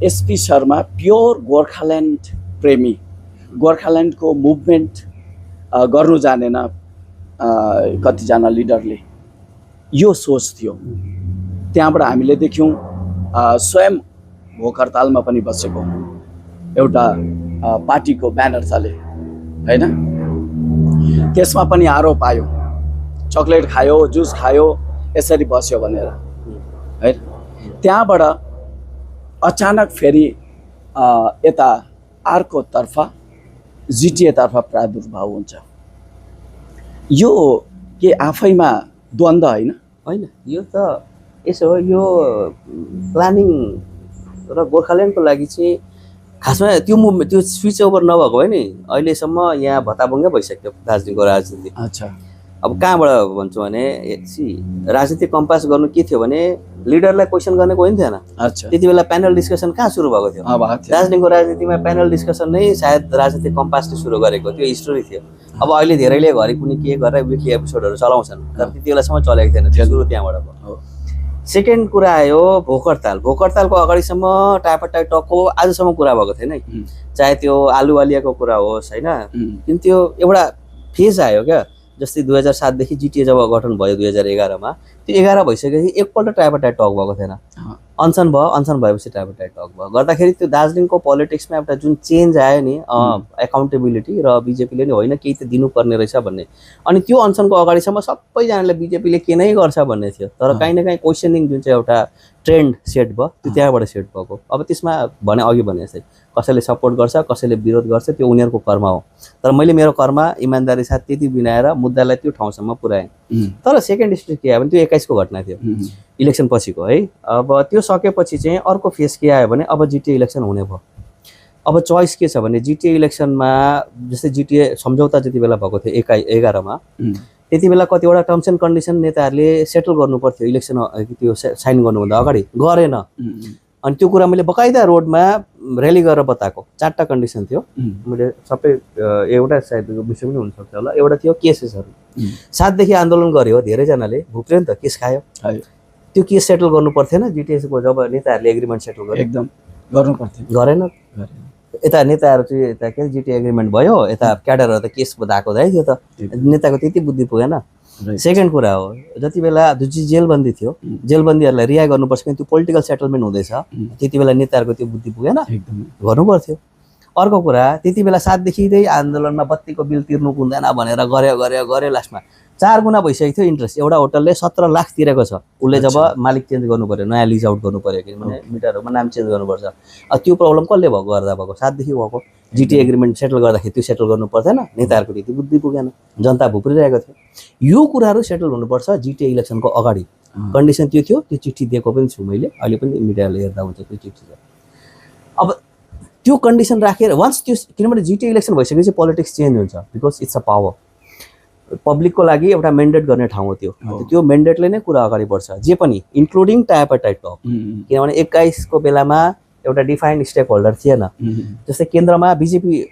एसपी शर्मा प्योर गोर्खाल्यान्ड प्रेमी गोर्खाल्यान्डको मुभमेन्ट गर्नु जानेन कतिजना लिडरले यो सोच थियो त्यहाँबाट हामीले देख्यौँ स्वयं भोक हडतालमा पनि बसेको एउटा पार्टीको ब्यानर चले होइन त्यसमा पनि आरोप आयो चक्लेट खायो जुस खायो यसरी बस्यो भनेर है त्यहाँबाट अचानक फेरि यता अर्कोतर्फ जिटिएतर्फ प्रादुर्भाव हुन्छ यो के आफैमा द्वन्द्व होइन होइन यो त यसो हो यो प्लानिङ र गोर्खाल्यान्डको लागि चाहिँ खासमा त्यो मुभमेन्ट त्यो स्विच ओभर नभएको भए नि अहिलेसम्म यहाँ भत्ताभुङ्गै भइसक्यो दार्जिलिङको राजनीति। अच्छा अब कहाँबाट भन्छु भने राजनीतिक कम्पास गर्नु के थियो भने लिडरलाई क्वेसन गर्ने कोही पनि थिएन। अच्छा त्यति बेला प्यानल डिस्कसन कहाँ सुरु भएको थियो? दार्जिलिङको राजनीतिमा प्यानल डिस्कसन नै सायद राजनीतिक कम्पासले सुरु गरेको त्यो हिस्टोरी थियो। अब अहिले धेरैले घरि कुनै के गरेर विकली एपिसोडहरू चलाउँछन् तर त्यति बेलासम्म चलेको थिएन, त्यो सुरु त्यहाँबाट भयो। सेकेन्ड कुरा आयो भोक हडताल। भोक हडतालको अगाडिसम्म टाइपटाइ टकको आजसम्म कुरा भएको थिएन है, चाहे त्यो आलुवालियाको कुरा होस् होइन, किन त्यो एउटा फेज आयो क्या। जस्तै 2007 देखि जिटिए जब गठन भयो 2011 मा, त्यो 11 भइसकेपछि एकपल्ट ट्राइपाटाइट टक भएको थिएन। अनसन भयो, अनसन भएपछि ट्राइपाटाइट टक भयो। गर्दाखेरि त्यो दार्जिलिङको पोलिटिक्समा एउटा जुन चेन्ज आयो नि, एकाउन्टेबिलिटी र बिजेपीले नि होइन केही त दिनुपर्ने रहेछ भन्ने, अनि त्यो अनसनको अगाडिसम्म सबैजनाले बिजेपीले के नै गर्छ भन्ने थियो। तर काहीँ न काहीँ क्वेसनिङ जुन चाहिँ एउटा ट्रेन्ड सेट भयो त्यो त्यहाँबाट सेट भएको। अब त्यसमा भने अघि भने जस्तै कसैले सपोर्ट गर्छ कसैले विरोध गर्छ त्यो उनीहरूको कर्म हो। तर मैले मेरो कर्म इमान्दारी साथ त्यति बिनाएर मुद्दालाई त्यो ठाउँसम्म पुर्याएँ। तर सेकेन्ड स्टेज के आयो भने त्यो 21 को घटना थियो, इलेक्सन पछिको है। अब त्यो सकेपछि चाहिँ अर्को फेज के आयो भने अब जिटिए इलेक्सन हुने भयो। अब चोइस के छ भने जिटिए इलेक्सनमा जस्तै जिटिए सम्झौता जति बेला भएको थियो 11 मा, त्यति बेला कतिवटा टर्म्स एन्ड कन्डिसन नेताहरूले सेटल गर्नु पर्थ्यो इलेक्सन त्यो साइन गर्नुभन्दा अगाडि, गरेन। अनि त्यो कुरा मैले बकाइदा रोडमा र्याली गरेर बताएको। 4टा कन्डिसन थियो, मैले सबै एउटा सायद विषय पनि हुनसक्छ होला। एउटा थियो केसेसहरू, 7 देखि आन्दोलन गर्यो धेरैजनाले, भुक्यो नि त, केस खायो। त्यो केस सेटल गर्नु पर्थेन जिटिएसको जब नेताहरूले एग्रिमेन्ट सेटल गर्यो, एकदम गर्नु पर्थ्यो, गरेन। यता नेताहरू चाहिँ यता के जिटिए एग्रिमेन्ट भयो, यता क्याडरहरू त केस धाएको दाइ थियो त, नेताको त्यति बुद्धि पुगेन। सेकेन्ड कुरा हो जति बेला जेलबन्दी थियो, जेलबन्दीहरूलाई रिहा गर्नुपर्छ किन त्यो पोलिटिकल सेटलमेन्ट हुँदैछ, त्यति बेला नेताहरूको त्यो बुद्धि पुगेन, गर्नु पर्थ्यो। अर्को कुरा त्यति बेला 7 देखि आन्दोलनमा बत्तीको बिल तिर्नु हुँदैन भनेर गऱ्यो लास्टमा 4 गुणा भइसकेको थियो इन्ट्रेस्ट। एउटा होटलले 17 लाख तिरेको छ, उसले जब मालिक चेन्ज गर्नु पर्यो, नयाँ लिज आउट गर्नु पर्यो, किनभने मिटरहरूमा नाम चेन्ज गर्नुपर्छ। त्यो प्रब्लम कसले गर्दा भएको? 7 देखि भएको। जिटिए एग्रिमेन्ट सेटल गर्दाखेरि त्यो सेटल गर्नु पर्थेन, नेताहरूको त्यति बुद्धि पुगेन, जनता भुप्रिरहेको थियो। यो कुराहरू सेटल हुनुपर्छ जिटिए इलेक्सनको अगाडि। कन्डिसन त्यो थियो, त्यो चिठी दिएको पनि छु मैले, अहिले पनि मिडियाले हेर्दा हुन्छ त्यो चिठी छ। अब त्यो कन्डिसन राखेर वान्स त्यो, किनभने जिटिए इलेक्सन भइसकेपछि पोलिटिक्स चेन्ज हुन्छ, बिकज इट्स अ पावर। पब्लिकको लागि एउटा मेन्डेट गर्ने ठाउँ हो त्यो, त्यो मेन्डेटले नै कुरा अगाडि बढ्छ, जे पनि इन्क्लुडिङ ट्राइपाटाइट टक। किनभने 21 को बेलामा एउटा डिफाइन्ड स्टेक होल्डर थिएन। जस्तै केन्द्रमा बिजेपी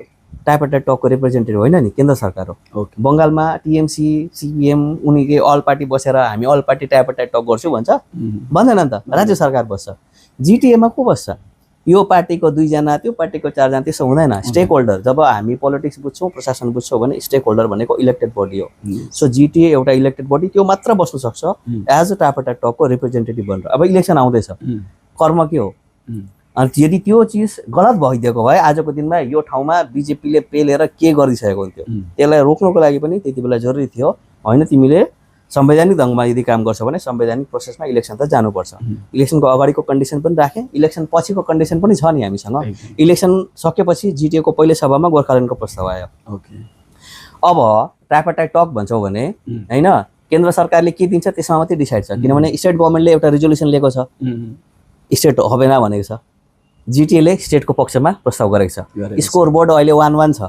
ट्राइपाटाइट टकको रिप्रेजेन्टेटिभ होइन नि, केन्द्र सरकार हो। बङ्गालमा टिएमसी सिपिएम उनीकै अल पार्टी बसेर हामी अल पार्टी ट्राइपाटाइट टक गर्छु भन्छ, भन्दैन नि त, राज्य सरकार बस्छ। जिटिएमा को बस्छ? यो पार्टीको 2 जना, त्यो पार्टीको 4 जना, त्यसो हुँदैन। स्टेक होल्डर, जब हामी पोलिटिक्स बुझ्छौँ, प्रशासन बुझ्छौँ भने स्टेक होल्डर भनेको इलेक्टेड बडी हो। सो जिटिए एउटा इलेक्टेड बडी, त्यो मात्र बस्नु सक्छ एज अ ट्राइपाटाइट टकको रिप्रेजेन्टेटिभ भनेर। अब इलेक्सन आउँदैछ, कर्म के हो? अनि यदि त्यो चिज गलत भइदिएको भए आजको दिनमा यो ठाउँमा बिजेपीले पेलेर के गरिसकेको हुन्थ्यो। त्यसलाई रोक्नको लागि पनि त्यति बेला जरुरी थियो, होइन तिमीले संवैधानिक ढङ्गमा यदि काम गर्छ भने संवैधानिक प्रोसेसमा इलेक्सन त जानुपर्छ। इलेक्सनको अगाडिको कन्डिसन पनि राखेँ, इलेक्सन पछिको कन्डिसन पनि छ नि हामीसँग। इलेक्सन सकेपछि जिटिएको पहिलो सभामा गोर्खाल्यान्डको प्रस्ताव आयो। अब ट्राइपाटाइट टक भन्छौँ भने होइन, केन्द्र सरकारले के दिन्छ त्यसमा मात्रै डिसाइड छ, किनभने स्टेट गभर्मेन्टले एउटा रिजोल्युसन लिएको छ, स्टेट हबेन भनेको छ। जिटिएले स्टेटको पक्षमा प्रस्ताव गरेको छ। स्कोर बोर्ड अहिले 1-1 छ।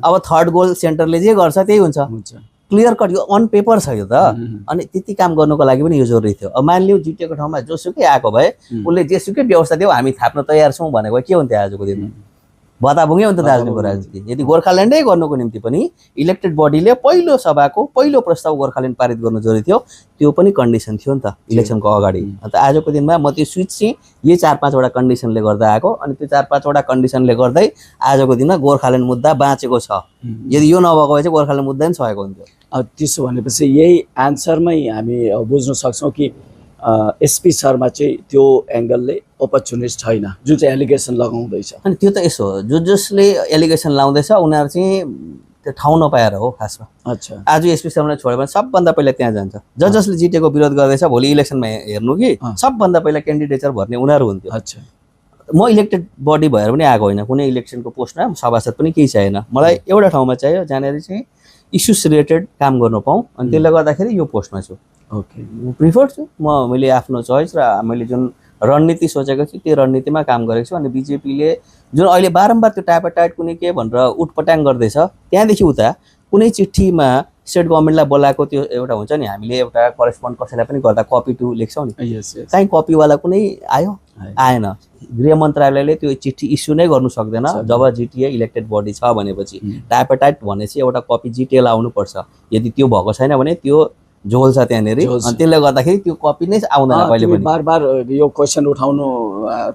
अब थर्ड गोल सेन्टरले जे गर्छ त्यही हुन्छ, क्लियर कट, यो अन पेपर छ यो त। अनि त्यति काम गर्नुको लागि पनि यो जरुरी थियो। अब मानिलियो जिटिएको ठाउँमा जोसुकै आएको भए उसले जेसुकै व्यवस्था दियो हामी थाप्न तयार छौँ भनेको के हुन्थ्यो आजको दिनमा? भत्ताभुङ्गै हुन्छ दार्जिलिङको राजनीति। यदि गोर्खाल्यान्डै गर्नुको निम्ति पनि इलेक्टेड बडीले पहिलो सभाको पहिलो प्रस्ताव गोर्खाल्यान्ड पारित गर्नु जरुरी थियो, त्यो पनि कन्डिसन थियो नि त इलेक्सनको अगाडि। अन्त आजको दिनमा म त्यो स्विच चाहिँ यही 4-5 वटा कन्डिसनले गर्दा आएको, अनि त्यो 4-5 वटा कन्डिसनले गर्दै आजको दिनमा गोर्खाल्यान्ड मुद्दा बाँचेको छ। यदि यो नभएको भए चाहिँ गोर्खाल्यान्ड मुद्दा नि सकेको हुन्थ्यो। त्यसो भनेपछि यही एन्सरमै हामी बुझ्न सक्छौँ कि एसपी शर्मा चाहिँ त्यो एङ्गलले अपर्चुनिस्ट छैन, जुन चाहिँ एलिगेसन लगाउँदैछ। अनि त्यो त यसो हो, जसले एलिगेसन लाउँदैछ उनीहरू चाहिँ त्यो ठाउँ नपाएर हो खासमा। अच्छा, आज एसपी शर्मालाई छोड्यो भने सबभन्दा पहिला त्यहाँ जान्छ। जसले जिटेको विरोध गर्दैछ भोलि इलेक्सनमा हेर्नु कि सबभन्दा पहिला क्यान्डिडेचर भर्ने उनीहरू हुन्थ्यो। अच्छा, म इलेक्टेड बडी भएर पनि आएको होइन, कुनै इलेक्सनको पोस्टमा सभासद पनि केही चाहिएन। मलाई एउटा ठाउँमा चाहियो जहाँनिर चाहिँ इस्युज रिलेटेड काम गर्न पाऊँ, अनि त्यसले गर्दाखेरि यो पोस्टमा छु। ओके, म प्रिफर छु। मैले आफ्नो चोइस र मैले जुन रणनीति सोचेको छु त्यो रणनीतिमा काम गरेको छु। अनि बिजेपीले जुन अहिले बारम्बार त्यो ट्यापाटाइट कुनै के भनेर उटपटाङ गर्दैछ त्यहाँदेखि उता कुनै चिठीमा स्टेट गभर्मेन्टलाई बोलाएको त्यो एउटा हुन्छ नि, हामीले एउटा करेस्पोन्ड कसैलाई पनि गर्दा कपी टु लेख्छौँ नि, कहीँ कपीवाला कुनै आयो आएन। गृह मन्त्रालयले त्यो चिठी इस्यु नै गर्नु सक्दैन जब जिटिए इलेक्टेड बडी छ भनेपछि। ट्यापाटाइट भने चाहिँ एउटा कपी जिटिएलाई आउनुपर्छ, यदि त्यो भएको छैन भने त्यो झोल छ त्यहाँनिर, अनि त्यसले गर्दाखेरि त्यो कपी नै आउँदैन कहिले पनि। बार बार यो क्वेसन उठाउनु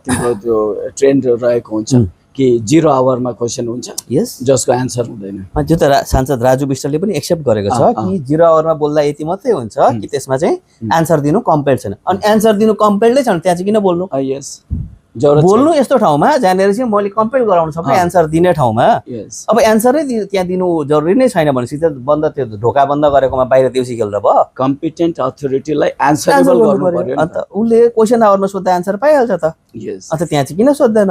तिम्रो त्यो ट्रेन्ड रहेको हुन्छ कि 0 आवरमा क्वेसन हुन्छ यस जसको एन्सर हुँदैन। त्यो त सांसद राजु विष्टले पनि एक्सेप्ट गरेको छ कि 0 आवरमा बोल्दा यति मात्रै हुन्छ कि त्यसमा चाहिँ एन्सर दिनु कम्पेल्ड छैन। अनि एन्सर दिनु कम्पेल्डै छैन त्यहाँ चाहिँ किन बोल्नु? यस जरुरत बोल्नु यस्तो ठाउँमा जहाँनिर चाहिँ मैले कम्पेल गराउन सक्छु एन्सर दिने ठाउँमा। अब एन्सरै त्यहाँ दिनु जरुरी नै छैन भनेपछि त बन्द त्यो ढोका बन्द गरेकोमा बाहिर देउसी खेल्दा भयो। कम्पिटेन्ट अथोरिटीलाई एन्सरेबल गर्नु पर्यो। अन्त उसले क्वेसन आवरमा सोध्दा एन्सर पाइहाल्छ त। अन्त त्यहाँ चाहिँ किन सोध्दैन?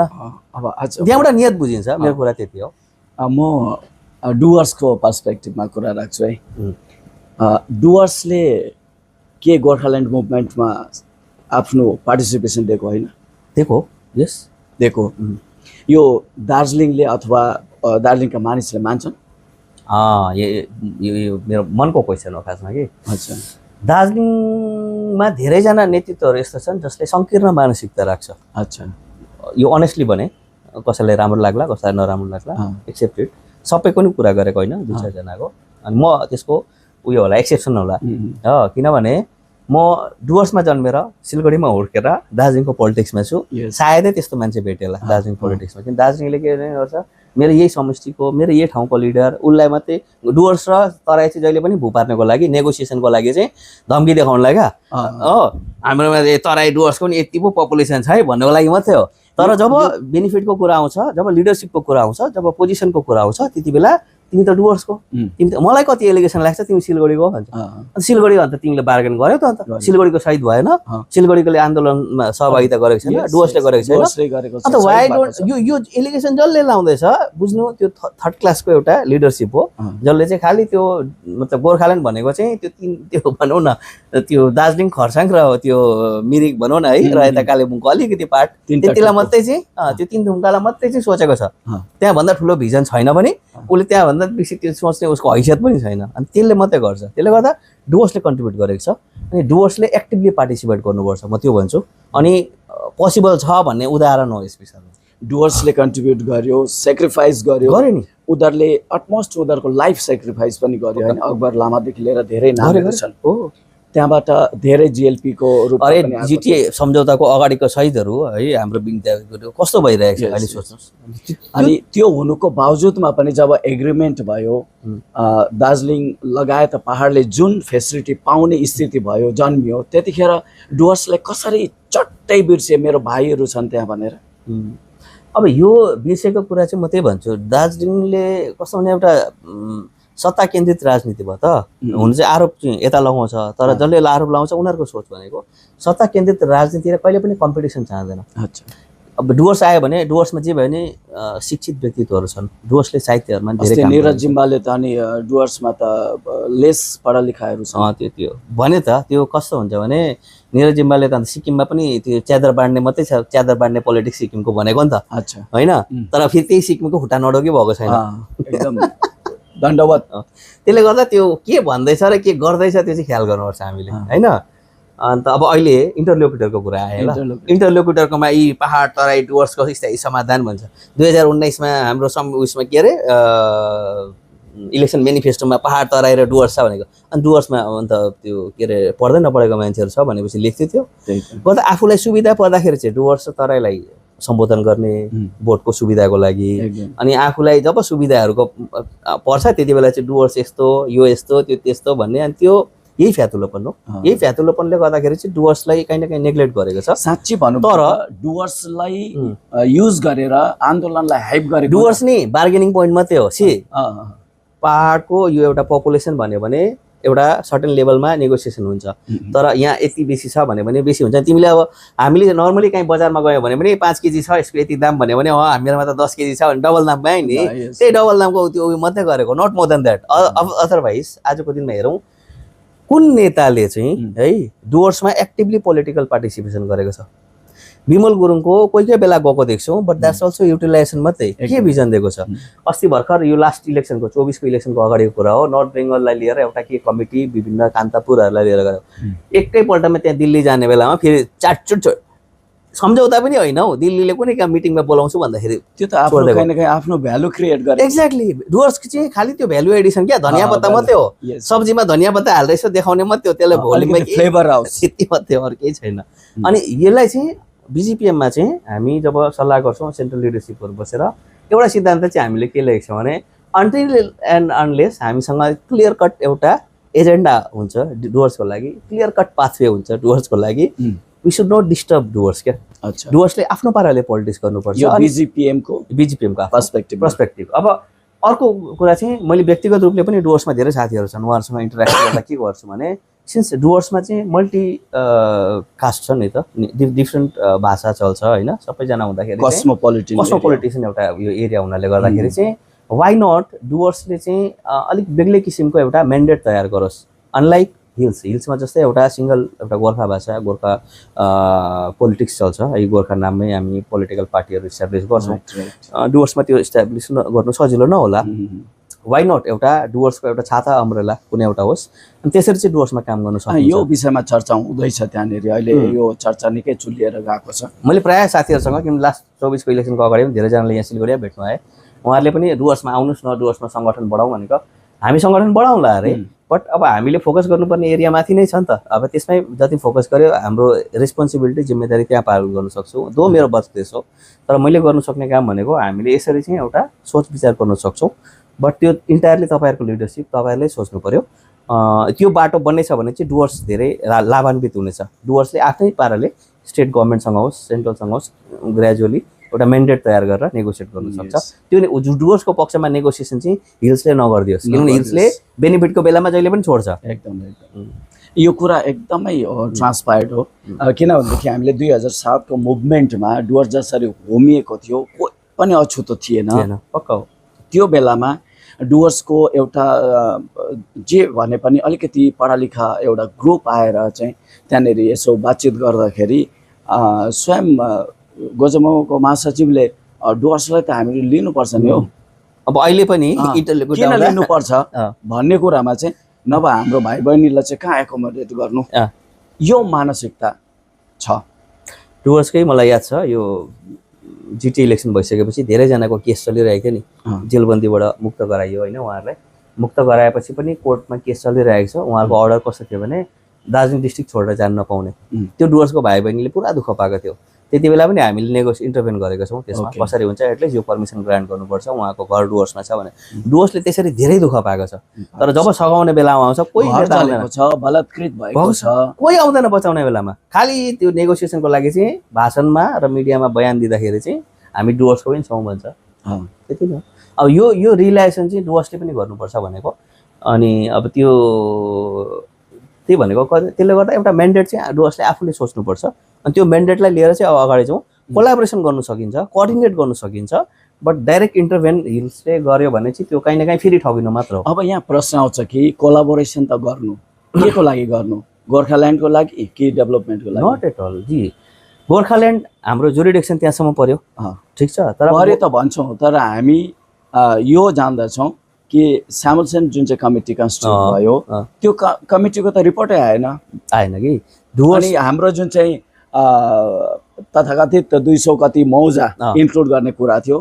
अब आज त्यहाँबाट नियत बुझिन्छ। मेरो कुरा त्यति हो। म डुवर्सको पर्सपेक्टिभमा कुरा राख्छु है। डुवर्सले के गोर्खाल्यान्ड मुभमेन्टमा आफ्नो पार्टिसिपेसन दिएको होइन? दिएको, यस दिएको। यो दार्जिलिङले अथवा दार्जिलिङका मानिसले मान्छन्? यो मेरो मनको क्वेसन हो खासमा कि। अच्छा, दार्जिलिङमा धेरैजना नेतृत्वहरू यस्तो छन् जसले सङ्कीर्ण मानसिकता राख्छ। अच्छा, यो अनेस्टली भने कसैलाई राम्रो लाग्ला कसैलाई नराम्रो लाग्ला, एक्सेप्टेड। सबैको नि कुरा गरेको होइन, 2-4जनाको। अनि म त्यसको उयो होला, एक्सेप्सन होला। किनभने म डुवर्समा जन्मेर सिलगढीमा हुर्केर दार्जिलिङको पोलिटिक्समा छु। सायदै त्यस्तो मान्छे भेटेला दार्जिलिङ पोलिटिक्समा। किन दार्जिलिङले के गर्छ, मेरो यही समष्टिको मेरो यही ठाउँको लिडर, उसलाई मात्रै डुवर्स र तराई चाहिँ जहिले पनि भू पार्नको लागि नेगोसिएसनको लागि चाहिँ धम्की देखाउनलाई क्या हो। हाम्रोमा तराई डुवर्सको पनि यति पो पपुलेसन छ है भन्नको लागि मात्रै हो। तर जब बेनिफिटको कुरा आउँछ, जब लिडरसिपको कुरा आउँछ, जब पोजिसनको कुरा आउँछ, त्यति बेला तिमी त डुवर्सको, तिमी त मलाई कति एलिगेसन लाग्छ तिमी सिलगढीको भन्छ। अन्त सिलगढी अन्त तिमीले बार्गेन गर्यौ त। अन्त सिलगढीको सहित भएन, सिलगढीले आन्दोलनमा सहभागिता गरेको छैन, डुवर्सले गरेको छैन। अन्त वाइ डोन्ट यो एलिगेसन जसले लाउँदैछ बुझ्नु त्यो थर्ड क्लासको एउटा लिडरसिप हो, जसले चाहिँ खालि त्यो मतलब गोर्खाल्यान्ड भनेको चाहिँ त्यो भनौँ न त्यो दार्जिलिङ खरसाङ र त्यो मिरिक भनौँ न है, र यता कालेबुङको अलिकति पार्ट त्यतिलाई मात्रै चाहिँ त्यो 3 थुम्कालाई मात्रै चाहिँ सोचेको छ। त्यहाँभन्दा ठुलो भिजन छैन भने उसले त्यहाँभन्दा बेसी त्यो सोच्ने उसको हैसियत पनि छैन। अनि त्यसले मात्रै गर्छ। त्यसले गर्दा डुवर्सले कन्ट्रिब्युट गरेको छ। अनि डुवर्सले एक्टिभली पार्टिसिपेट गर्नुपर्छ म त्यो भन्छु। अनि पोसिबल छ भन्ने उदाहरण हो यस विषयमा। डुवर्सले कन्ट्रिब्युट गर्यो, सेक्रिफाइस गर्यो नि, उनीहरूले अटमोस्ट उनीहरूको लाइफ सेक्रिफाइस पनि गर्यो होइन। अकबर लामादेखि लिएर धेरै नामहरू छन् हो। त्यहाँबाट धेरै जिएलपीको रूपमा अरे जिटिए सम्झौताको अगाडिको शहीदहरू है हाम्रो कस्तो भइरहेको छ अहिले सोच्नुहोस्। अनि त्यो हुनुको बावजुदमा पनि जब एग्रिमेन्ट भयो, दार्जिलिङ लगायत पहाडले जुन फेसिलिटी पाउने स्थिति भयो, जन्मियो, त्यतिखेर डुवर्सले कसरी चट्टै बिर्से मेरो भाइहरू छन् त्यहाँ भनेर। अब यो बिर्सेको कुरा चाहिँ म त्यही भन्छु, दार्जिलिङले कस्तो भने एउटा सत्ता केन्द्रित राजनीति भयो त। हुनु चाहिँ आरोप चाहिँ यता लगाउँछ, तर जसले आरोप लगाउँछ उनीहरूको सोच भनेको सत्ता केन्द्रित राजनीति र कहिले पनि कम्पिटिसन चाहँदैन। अच्छा, अब डुवर्स आयो भने डुवर्समा जे भयो भने शिक्षित व्यक्तित्वहरू छन्। डुवर्सले साहित्यहरूमा धेरै काम निरज जिम्बाले त अनि डुवर्समा त लेस पढा लेखाहरू छन्। त्यो भने त त्यो कस्तो हुन्छ भने निरज जिम्बाले त अन्त सिक्किममा पनि त्यो च्यादर बाँड्ने मात्रै छ, च्यादर बाँड्ने पोलिटिक्स सिक्किमको भनेको नि त। अच्छा, होइन तर फेरि त्यही सिक्किमको खुट्टा नडोकी भएको छैन, एकदम दण्डवत। त्यसले गर्दा त्यो के भन्दैछ र के गर्दैछ त्यो चाहिँ ख्याल गर्नुपर्छ हामीले होइन। अन्त अब अहिले इन्टरलोक्युटरको कुरा आयो ल। इन्टरलोक्युटरकोमा यी पहाड तराई डुवर्सको स्थायी समाधान भन्छ। 2019मा हाम्रो उयसमा के अरे इलेक्सन मेनिफेस्टोमा पहाड तराई र डुवर्स छ भनेको। अनि डुवर्समा अन्त त्यो के अरे पढ्दै नपढेको मान्छेहरू छ भनेपछि लेख्थ्यो त्यो। गर्दा आफूलाई सुविधा पर्दाखेरि चाहिँ डुवर्स र तराईलाई सम्बोधन गर्ने भोटको सुविधाको लागि। अनि आफूलाई जब सुविधाहरूको पर्छ त्यति बेला चाहिँ डुवर्स यस्तो यो यस्तो त्यो त्यस्तो भन्ने। अनि त्यो यही फ्यातुलोपन हो। यही फ्यातुलोपनले गर्दाखेरि चाहिँ डुवर्सलाई कहीँ न कहीँ नेग्लेक्ट गरेको छ। साँच्ची भन्नु तर डुवर्सलाई युज गरेर आन्दोलनलाई हाइप गरेको डुवर्स नि बार्गेनिङ पोइन्ट मात्रै हो। पहाडको यो एउटा पपुलेसन भन्यो भने एउटा सर्टेन लेभलमा नेगोसिएसन हुन्छ, तर यहाँ यति बेसी छ भन्यो भने बेसी हुन्छ। तिमीले अब हामीले नर्मली कहीँ बजारमा गयो भने पनि 5 केजी छ यसको यति दाम भन्यो भने हामीहरूमा त 10 केजी छ भने डबल दाम पायो नि। त्यही डबल दामको त्यो उयो मात्रै गरेको, not more than that. Otherwise आजको दिनमा हेरौँ कुन नेताले चाहिँ है डुवर्समा एक्टिभली पोलिटिकल पार्टिसिपेसन गरेको छ। विमल गुरुङको कोही कोही बेला गएको देख्छौँ, बट द्याट्स अल्सो युटिलाइजेसन मात्रै। के भिजन दिएको छ? अस्ति भर्खर यो लास्ट इलेक्सनको 24 को इलेक्सनको अगाडिको कुरा हो, नर्थ बेङ्गललाई लिएर एउटा के कमिटी विभिन्न कान्तापुरहरूलाई लिएर गयो। एकैपल्टमा त्यहाँ दिल्ली जाने बेलामा फेरि चाटचुट सम्झौता पनि होइन हौ, दिल्लीले कुनै काम मिटिङमा बोलाउँछु भन्दाखेरि त्यो त आफ्नो कहीँ न कहीँ आफ्नो भ्यालु क्रिएट गरे। एक्ज्याक्टली, डुवर्सको चाहिँ खालि त्यो भ्यालु एडिसन क्या, धनियाँ पत्ता मात्रै हो, सब्जीमा धनियाँ पत्ता हाल्दै यसो देखाउने मात्रै हो, त्यसलाई भोलिमा फ्लेभर आओस् त्यति मात्रै हो, अरू केही छैन। अनि यसलाई चाहिँ बिजिपिएममा चाहिँ हामी जब सल्लाह गर्छौँ सेन्ट्रल लिडरसिपहरू बसेर, एउटा सिद्धान्त चाहिँ हामीले के लेखेको छौँ भने अनटिल एन्ड अनलेस हामीसँग क्लियर कट एउटा एजेन्डा हुन्छ डुवर्सको लागि, क्लियर कट पाथवे हुन्छ डुवर्सको लागि, we should not disturb doers क्या। अच्छा, डुवर्सले आफ्नो पाराले पोलिटिक्स गर्नुपर्छ। यो बिजिपिएमको पर्सपेक्टिभ। अब अर्को कुरा चाहिँ मैले व्यक्तिगत रूपले पनि डुवर्समा धेरै साथीहरू छन्, उहाँहरूसँग इन्टरेक्ट गर्दा के गर्छु भने सिन्स डुवर्समा चाहिँ मल्टी कास्ट छ नि त, डिफ्रेन्ट भाषा चल्छ होइन, सबैजना हुँदाखेरि कस्मोपोलिटिसन एउटा यो एरिया हुनाले गर्दाखेरि चाहिँ वाइ नट डुवर्सले चाहिँ अलिक बेग्लै किसिमको एउटा मेन्डेट तयार गरोस्। अनलाइक हिल्समा जस्तै एउटा सिङ्गल एउटा गोर्खा भाषा, गोर्खा पोलिटिक्स चल्छ, है गोर्खा नाममै हामी पोलिटिकल पार्टीहरू इस्टाब्लिस गर्छौँ। डुवर्समा त्यो इस्टाब्लिस गर्नु सजिलो नहोला, वाइ नट एउटा डुवर्सको एउटा छाता अम्ब्रेला कुनै एउटा होस्, अनि त्यसरी चाहिँ डुवर्समा काम गर्नु सक्छ। यो विषयमा चर्चा हुँदैछ त्यहाँनिर, अहिले यो चर्चा निकै चुलिएर गएको छ। मैले प्रायः साथीहरूसँग, किन लास्ट 24 को इलेक्सनको अगाडि पनि धेरैजनाले यहाँ सिलगढी भेट्नु आए, उहाँहरूले पनि डुवर्समा आउनुहोस् न, डुवर्समा सङ्गठन बढाउँ भनेको। हामी सङ्गठन बढाउँला अरे, बट अब हामीले फोकस गर्नुपर्ने एरिया माथि नै छ नि त। अब त्यसमै जति फोकस गर्यो हाम्रो रेस्पोन्सिबिलिटी जिम्मेदारी त्यहाँ पालन गर्न सक्छौँ। दो मेरो बचदेश हो, तर मैले गर्नु सक्ने काम भनेको हामीले यसरी चाहिँ एउटा सोच विचार गर्न सक्छौँ, बट त्यो इन्टायरली तपाईँहरूको लिडरसिप तपाईँहरूले सोच्नु पऱ्यो। त्यो बाटो बन्नेछ भने चाहिँ डुवर्स धेरै लाभान्वित हुनेछ। डुवर्सले आफ्नै पाराले स्टेट गभर्मेन्टसँग होस्, सेन्ट्रलसँग होस्, ग्रेजुअली एउटा मेन्डेट तयार गरेर नेगोसिएट गर्नु सक्छ। त्यो डुवर्सको पक्षमा नेगोसिएसन चाहिँ हिल्सले नगरिदियोस्, किनभने हिल्सले बेनिफिटको बेलामा जहिले पनि छोड्छ। एकदम यो कुरा एकदमै ट्रान्सपायर्ड हो, किनभनेदेखि हामीले 2007 को मुभमेन्टमा डुवर्स जसरी होमिएको थियो कोही पनि अछुतो थिएन। पक्का हो, त्यो बेलामा डुवर्सको एउटा जे भने पनि अलिकति पढालेखा एउटा ग्रुप आएर चाहिँ त्यहाँनिर यसो बातचित गर्दाखेरि स्वयं गोजमाको महासचिवले डुवर्सलाई त हामीले लिनुपर्छ नि हो, अब अहिले पनि किन लिनुपर्छ भन्ने कुरामा चाहिँ नभए हाम्रो भाइ बहिनीलाई चाहिँ कहाँ एकोमोडेट गर्नु, यो मानसिकता छ डुवर्सकै। मलाई याद छ यो जिटी इलेक्सन भइसकेपछि धेरैजनाको केस चलिरहेको थियो नि, जेलबन्दीबाट मुक्त गराइयो होइन, उहाँहरूलाई मुक्त गराएपछि पनि कोर्टमा केस चलिरहेको छ। उहाँहरूको अर्डर कस्तो थियो भने दार्जिलिङ डिस्ट्रिक्ट छोडेर जान नपाउने। त्यो डुवर्सको भाइ बहिनीले पुरा दुःख पाएको थियो। त्यति बेला पनि हामीले इन्टरभेन गरेको छौँ त्यसमा, कसरी हुन्छ एटलिस्ट यो पर्मिसन ग्रान्ट गर्नुपर्छ, उहाँको घर डुवर्समा छ भने। डुवर्सले त्यसरी धेरै दुःख पाएको छ, तर जब सघाउने बेलामा आउँछ कोही बलात्कृत भएको छ, कोही आउँदैन बचाउने बेलामा। खालि त्यो नेगोसिएसनको लागि चाहिँ भाषणमा र मिडियामा बयान दिँदाखेरि चाहिँ हामी डुवर्सको पनि छौँ भन्छ, त्यति नै हो। अब यो रियलाइजेसन चाहिँ डुवर्सले पनि गर्नुपर्छ भनेको। अनि अब त्यो त्यही भनेको, त्यसले गर्दा एउटा मेन्डेट चाहिँ डुवर्सले आफूले सोच्नुपर्छ। अनि त्यो मेन्डेटलाई लिएर चाहिँ अब अगाडि जाउँ, कोलाबोरेसन गर्नु सकिन्छ, कोअर्डिनेट गर्नु सकिन्छ, बट डाइरेक्ट इन्टरभेन हिल्सले गर्यो भने चाहिँ त्यो कहीँ न कहीँ फेरि ठगिनु मात्र हो। अब यहाँ प्रश्न आउँछ कि कोलाबोरेसन त गर्नु के को लागि गर्नु, गोर्खाल्यान्डको लागि कि डेभलपमेन्टको लागि? नट एट अल जी, गोर्खाल्यान्ड हाम्रो जुरिडिक्सन त्यहाँसम्म पर्यो, ठिक छ, तर पर्यो त भन्छौँ, तर हामी यो जान्दछौँ कि स्यामुल्सन जुन चाहिँ कमिटी कन्स्टिट्युट भयो त्यो कमिटीको त रिपोर्टै आएन कि। अनि हाम्रो जुन चाहिँ तथाकथित 200 कति मौजा इन्क्लुड गर्ने कुरा थियो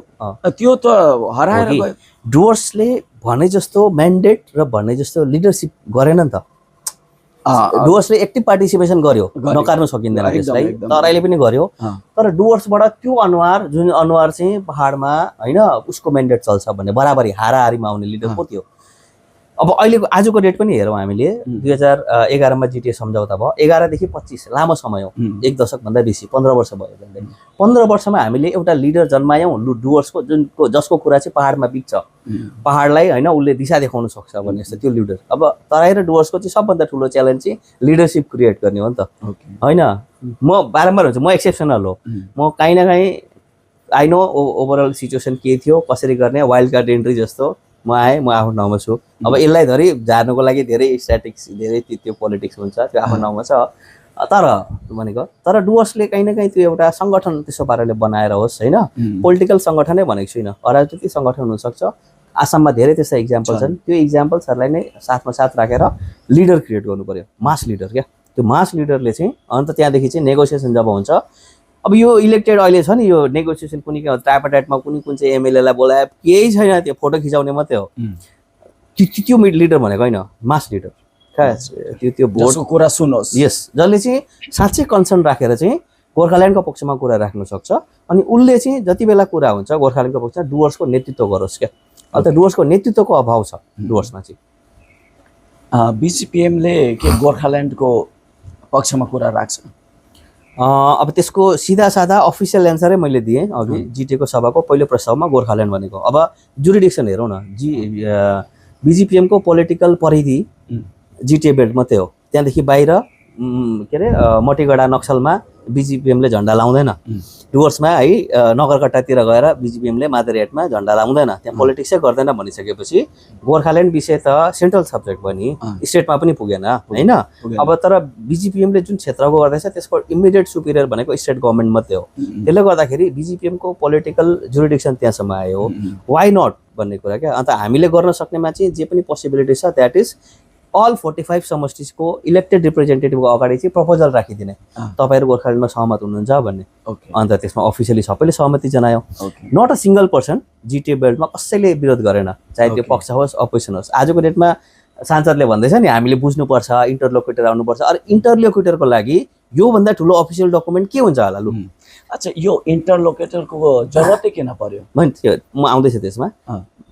त्यो त हराएर गयो। डुवर्सले भने जस्तो म्यान्डेट र भने जस्तो लिडरसिप गरेन नि त। डुवर्सले एक्टिभ पार्टिसिपेसन गर्यो, नकार्नु सकिँदैन त्यसलाई, तराईले पनि गर्यो। तर डुवर्सबाट त्यो अनुहार जुन अनुहार चाहिँ पहाडमा होइन उसको म्यान्डेट चल्छ भन्ने बराबरी हाराहारीमा आउने लिडर को थियो। अब अहिलेको आजको डेट पनि हेरौँ हामीले, 2011 मा जिटिए सम्झौता भयो, 11 देखि 25 लामो समय हो, 1 दशकभन्दा बेसी, 15 वर्ष भयो। 15 वर्षमा हामीले एउटा लिडर जन्मायौँ डुवर्सको, जसको कुरा चाहिँ पहाडमा बित्छ, पहाडलाई होइन उसले दिशा देखाउन सक्छ भन्ने जस्तो त्यो लिडर। अब तराई र डुवर्सको चाहिँ सबभन्दा ठुलो च्यालेन्ज चाहिँ लिडरसिप क्रिएट गर्ने हो नि त, होइन? म बारम्बार हुन्छ, म एक्सेप्सनल हो, म काहीँ न काहीँ आई नो ओभरअल सिचुएसन के थियो, कसरी गर्ने, वाइल्ड कार्ड एन्ट्री जस्तो म आएँ, म आफ्नो ठाउँमा छु। अब यसलाई धरि झार्नुको लागि धेरै स्ट्याटिक्स, धेरै त्यो पोलिटिक्स हुन्छ, त्यो आफ्नो ठाउँमा छ। तर भनेको तर डुवर्सले कहीँ न कहीँ त्यो एउटा सङ्गठन त्यसो पाराले बनाएर होस् होइन, पोलिटिकल सङ्गठनै भनेको छुइनँ, अराजनीतिक सङ्गठन हुनसक्छ। आसाममा धेरै त्यस्ता इक्जाम्पल छन्। त्यो इक्जाम्पल्सहरूलाई नै साथमा साथ राखेर लिडर क्रिएट गर्नु पर्यो, मास लिडर क्या। त्यो मास लिडरले चाहिँ अन्त त्यहाँदेखि चाहिँ नेगोसिएसन जब हुन्छ, अब यो इलेक्टेड अहिले छ नि, यो नेगोसिएसन कुनै के ट्राइपाटाइटमा कुन चाहिँ एमएलएलाई बोलाए केही छैन, त्यो फोटो खिचाउने मात्रै हो। त्यो लिडर भनेको होइन, मास लिडर त्यो बोर्डको कुरा सुनोस्। यस, जसले चाहिँ साँच्चै कन्सर्न राखेर चाहिँ गोर्खाल्यान्डको पक्षमा कुरा राख्न सक्छ। अनि उसले चाहिँ जति बेला कुरा हुन्छ गोर्खाल्यान्डको पक्षमा डुवर्सको नेतृत्व गरोस् क्या। अन्त डुवर्सको नेतृत्वको अभाव छ डुवर्समा चाहिँ। बीजीपीएमले के गोर्खाल्यान्डको पक्षमा कुरा राख्छ? अब त्यसको सिधा साधा अफिसियल एन्सरै मैले दिएँ अघि। जिटिएको सभाको पहिलो प्रस्तावमा गोर्खाल्यान्ड भनेको। अब जुरिडिक्सन हेरौँ न, बीजीपीएमको पोलिटिकल परिधि जिटिए बेल्ट मात्रै हो। त्यहाँदेखि बाहिर के अरे मटिगढा नक्सलमा बीजीपीएमले झन्डा लाउँदैन। डुवर्समा है नगरकट्टातिर गएर बीजीपीएमले मादरियाटमा झन्डा लाउँदैन, त्यहाँ पोलिटिक्सै गर्दैन भनिसकेपछि गोर्खाल्यान्ड विषय त सेन्ट्रल सब्जेक्ट पनि स्टेटमा पनि पुगेन होइन। अब तर बीजीपीएमले जुन क्षेत्रको गर्दैछ त्यसको इमिडिएट सुपिरियर भनेको स्टेट गभर्मेन्ट मात्रै हो। त्यसले गर्दाखेरि बीजीपीएमको पोलिटिकल जुरिडिक्सन त्यहाँसम्म आयो। वाइ नट भन्ने कुरा क्या। अन्त हामीले गर्न सक्नेमा चाहिँ जे पनि पोसिबिलिटी छ द्याट इज अल 45 समष्टिजको इलेक्टेड रिप्रेजेन्टेटिभको अगाडि चाहिँ प्रपोजल राखिदिने, तपाईँहरू गोर्खाल्यान्डमा सहमत हुनुहुन्छ भन्ने। अन्त त्यसमा अफिसियली सबैले सहमति जनायो। नट अ सिङ्गल पर्सन जिटिए बेल्टमा कसैले विरोध गरेन, चाहे त्यो पक्ष होस् अपोजिसन होस्। आजको डेटमा सांसदले भन्दैछ नि हामीले बुझ्नुपर्छ, इन्टरलोक्युटर आउनुपर्छ। अरे इन्टरलोक्युटरको लागि योभन्दा ठुलो अफिसियल डकुमेन्ट के हुन्छ होला? लु अच्छा, यो इन्टरलोक्युटरको जरुरतै किन पर्यो? म आउँदैछु त्यसमा।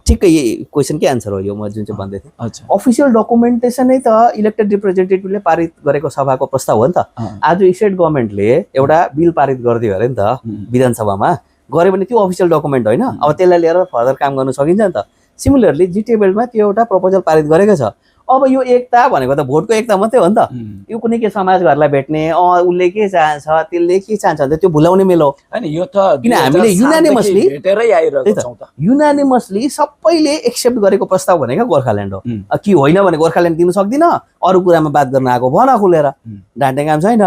ठिक्कै यही क्वेसनकै एन्सर हो यो म जुन चाहिँ भन्दै थिएँ। अफिसियल डकुमेन्टेसनै त इलेक्टेड रिप्रेजेन्टेटिभले पारित गरेको सभाको प्रस्ताव हो नि त। आज स्टेट गभर्मेन्टले एउटा बिल पारित गरिदियो अरे नि त विधानसभामा, गऱ्यो भने त्यो अफिसियल डकुमेन्ट होइन। अब त्यसलाई लिएर फर्दर काम गर्न सकिन्छ नि त। सिमिलरली जिटिए बेल्टमा त्यो एउटा प्रपोजल पारित गरेको छ। अब यो एकता भनेको त भोटको एकता मात्रै हो नि त। यो कुनै के समाजघरलाई भेट्ने उसले के चाहन्छ त्यसले के चाहन्छ भने त्यो भुलाउने मेलो हैन। यो त किन हामीले युनानिमसली भेटेरै आइरहेको छौँ त। युनानिमसली सबैले एक्सेप्ट गरेको प्रस्ताव भनेको गोर्खाल्यान्ड हो। कि होइन भने गोर्खाल्यान्ड दिनु सक्दिन, अरू कुरामा बात गर्न आएको भन खुलेर, ढाँट्ने काम छैन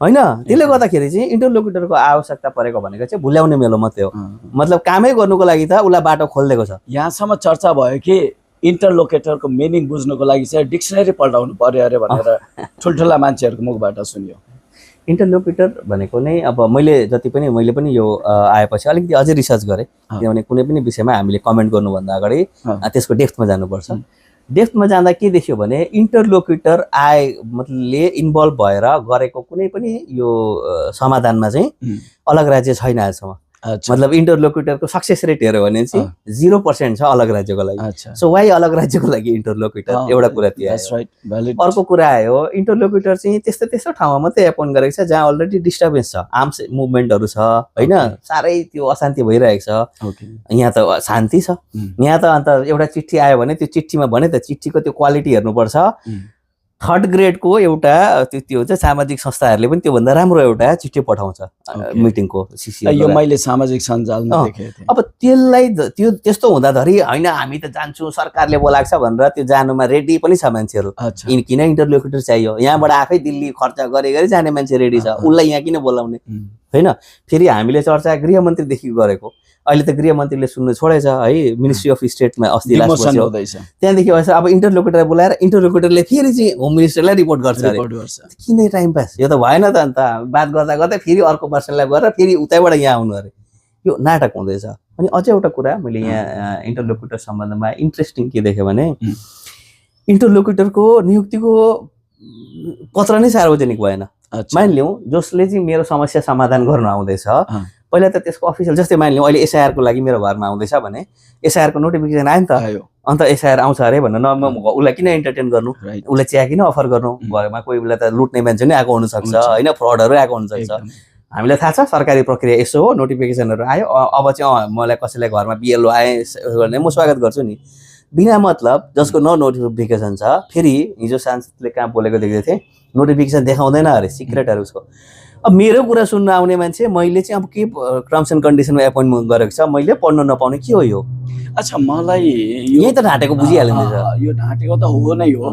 होइन। त्यसले गर्दाखेरि चाहिँ इन्टरलोक्युटरको आवश्यकता परेको भनेको चाहिँ भुल्याउने मेलो मात्रै हो। मतलब कामै गर्नुको लागि त उसलाई बाटो खोलिदिएको छ। यहाँसम्म चर्चा भयो कि इन्टरलोकेटरको मिनिङ बुझ्नुको लागि चाहिँ डिक्सनरी पल्टाउनु पर्यो अरे भनेर ठुल्ठुला मान्छेहरूको मुखबाट सुन्यो। इन्टरलोक्युटर भनेको नै अब मैले पनि यो आएपछि अलिकति अझै रिसर्च गरेँ, किनभने कुनै पनि विषयमा हामीले कमेन्ट गर्नुभन्दा अगाडि त्यसको डेप्थमा जानुपर्छ। डेप्थमा जाँदा के देख्यो भने इन्टरलोक्युटर मतलब इन्भल्भ भएर गरेको कुनै पनि यो समाधानमा चाहिँ अलग राज्य छैन आजसम्म। मतलब इन्टरलोक्युटरको सक्सेस रेट हेऱ्यो भने चाहिँ 0% छ अलग राज्यको लागि। सो वाइ अलग राज्यको लागि इन्टरलोक्युटर? एउटा कुरा त्यो आयो। अर्को कुरा आयो इन्टरलोक्युटर चाहिँ त्यस्तो ठाउँमा मात्रै एपोइन्ट गरेको छ जहाँ अलरेडी डिस्टर्बेन्स छ, आर्म्स मुभमेन्टहरू छ होइन, साह्रै त्यो अशान्ति भइरहेको छ। यहाँ त शान्ति छ। यहाँ त अन्त एउटा चिठी आयो भने त्यो चिठीमा भने त चिठीको त्यो क्वालिटी हेर्नुपर्छ। थर्ड ग्रेडको एउटा त्यो चाहिँ सामाजिक संस्थाहरूले पनि त्योभन्दा राम्रो एउटा चिठी पठाउँछ मिटिङको सिसी। यो मैले सामाजिक सञ्जालमा देखेँ। अब त्यसलाई त्यस्तो हुँदाखेरि होइन हामी त जान्छौँ सरकारले बोलाएको छ भनेर त्यो जानुमा रेडी पनि छ मान्छेहरू। किन इन्टरलोक्युटर चाहियो? यहाँबाट आफै दिल्ली खर्च गरे जाने मान्छे रेडी छ, उसलाई यहाँ किन बोलाउने होइन? फेरि हामीले चर्चा गृहमन्त्रीदेखि गरेको, अहिले त गृहमन्त्रीले सुन्नु छोडेछ है। मिनिस्ट्री अफ स्टेटमा अस्ति त्यहाँदेखि अब इन्टरलोक्युटर बोलाएर इन्टरलोक्युटरले फेरि चाहिँ होम मिनिस्टरलाई रिपोर्ट गर्छ। किन टाइम पास? यो त भएन त। अन्त बात गर्दा गर्दै फेरि अर्को पर्सनलाई गरेर फेरि उतैबाट यहाँ आउनु अरे, यो नाटक हुँदैछ। अनि अझै एउटा कुरा मैले यहाँ इन्टरलोक्युटर सम्बन्धमा इन्ट्रेस्टिङ के देखेँ भने इन्टरलोक्युटरको नियुक्तिको पत्र नै सार्वजनिक भएन। मानिलिउँ जसले चाहिँ मेरो समस्या समाधान गर्न आउँदैछ, पहिला त त्यसको अफिसियल, जस्तै मानिलिउँ अहिले एसआइआरको लागि मेरो घरमा आउँदैछ भने एसआइआरको नोटिफिकेसन आयो नि त। अन्त एसआइआर आउँछ अरे भनेर उसलाई किन इन्टरटेन गर्नु, उसलाई चिया किन अफर गर्नु? घरमा कोही बेला त लुट्ने मान्छे नै आएको हुनसक्छ होइन, फ्रडहरू आएको हुनसक्छ। हामीलाई थाहा छ सरकारी प्रक्रिया यसो हो, नोटिफिकेसनहरू आयो, अब चाहिँ मलाई कसैलाई घरमा बिएलओ आए भने म स्वागत गर्छु नि। बिना मतलब जसको नोटिफिकेसन छ, फेरि हिजो सांसदले कहाँ बोलेको देख्दै थिएँ, नोटिफिकेसन देखाउँदैन अरे, सिक्रेटहरू उसको। अब मेरो कुरा सुन्न आउने मान्छे मैले चाहिँ अब के टर्म्स एन्ड कन्डिसनमा एपोइन्टमेन्ट गरेको छ, मैले पढ्न नपाउने के हो यो? अच्छा, मलाई यही त ढाँटेको बुझिहाल्नु। यो ढाँटेको त हो नै हो।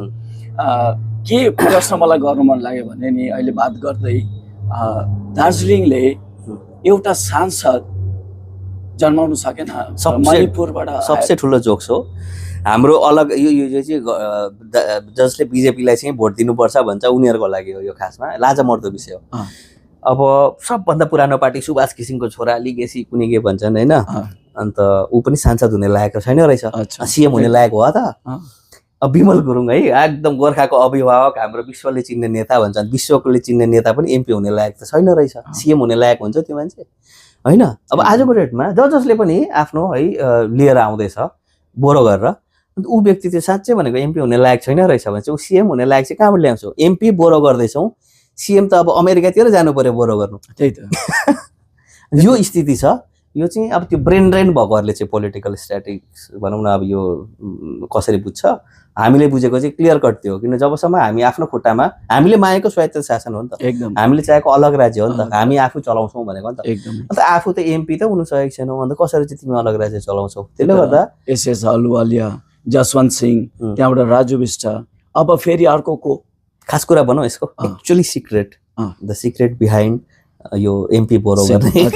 के प्रश्न मलाई गर्नु मन लाग्यो भने नि अहिले बात गर्दै दार्जिलिङले एउटा सांसद जन्माउनु सकेन मणिपुरबाट सबसे ठुलो जोक्स हो हाम्रो अलग यो चाहिँ जसले बिजेपीलाई चाहिँ भोट दिनुपर्छ भन्छ उनीहरूको लागि हो यो खासमा लाजमर्दो विषय हो अब सबभन्दा पुरानो पार्टी सुभाष घिसिङको छोरा लिगेसी कुनै के भन्छन् होइन अन्त ऊ पनि सांसद हुने लायक छैन रहेछ सिएम हुने लायक हो त अब विमल गुरुङ है एकदम गोर्खाको अभिभावक हाम्रो विश्वले चिन्ने नेता भन्छन् विश्वकोले चिन्ने नेता पनि एमपी हुने लायक त छैन रहेछ सिएम हुने लायक हुन्छ त्यो मान्छे होइन अब आजको डेटमा जसले पनि आफ्नो है लिएर आउँदैछ बोरो गरेर ऊ व्यक्ति त्यो साँच्चै भनेको एमपी हुने लायक छैन रहेछ भने चाहिँ ऊ सिएम हुने लायक चाहिँ कहाँबाट ल्याउँछौ एमपी बोरो गर्दैछौँ सिएम त अब अमेरिकातिर जानु पर्यो बोरो गर्नु त्यही त यो स्थिति छ यो चाहिँ अब त्यो ब्रेन ड्रेन भएकोहरूले चाहिँ पोलिटिकल स्ट्राटेजिक्स भनौँ न अब यो कसरी बुझ्छ हामीले बुझेको चाहिँ क्लियर कट थियो किन जबसम्म हामी आफ्नो खुट्टामा हामीले मागेको स्वायत्त शासन हो नि त एकदम हामीले चाहेको अलग राज्य हो नि त हामी आफू चलाउँछौँ भनेको नि त एकदम अन्त आफू त एमपी त हुनु सकेको छैनौ अन्त कसरी चाहिँ तिमी अलग राज्य चलाउँछौ त्यसले गर्दा एसएस अहलुवालिया जसवन्त सिंह त्यहाँबाट राजु विष्ट अब फेरि अर्को को खास कुरा भनौँ यसको actually secret the secret behind यो एमपी बोरो गर्ने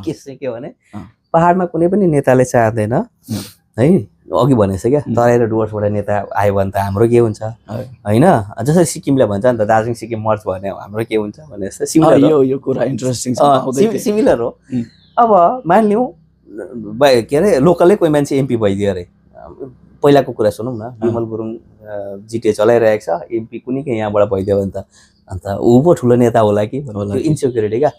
के के भने पहाडमा कुनै पनि नेताले चाहँदैन है अघि भनेछ क्या तराई र डुवर्सबाट नेता आयो भने त हाम्रो के हुन्छ होइन जसरी सिक्किमले भन्छ नि त दार्जिलिङ सिक्किम मर्च भने हाम्रो के हुन्छ भने जस्तो सिमिलर यो कुरा इन्ट्रेस्टिङ छ सिमिलर हो अब मानिलिउँ के अरे लोकलै कोही मान्छे एमपी भइदियो अरे पहिलाको कुरा सुनौँ न विमल गुरुङ जिटिए चलाइरहेको छ एमपी कुनै के यहाँबाट भइदियो भने त अन्त ऊ पो ठुलो नेता होला कि त्यो इन्सेक्युरिटी क्या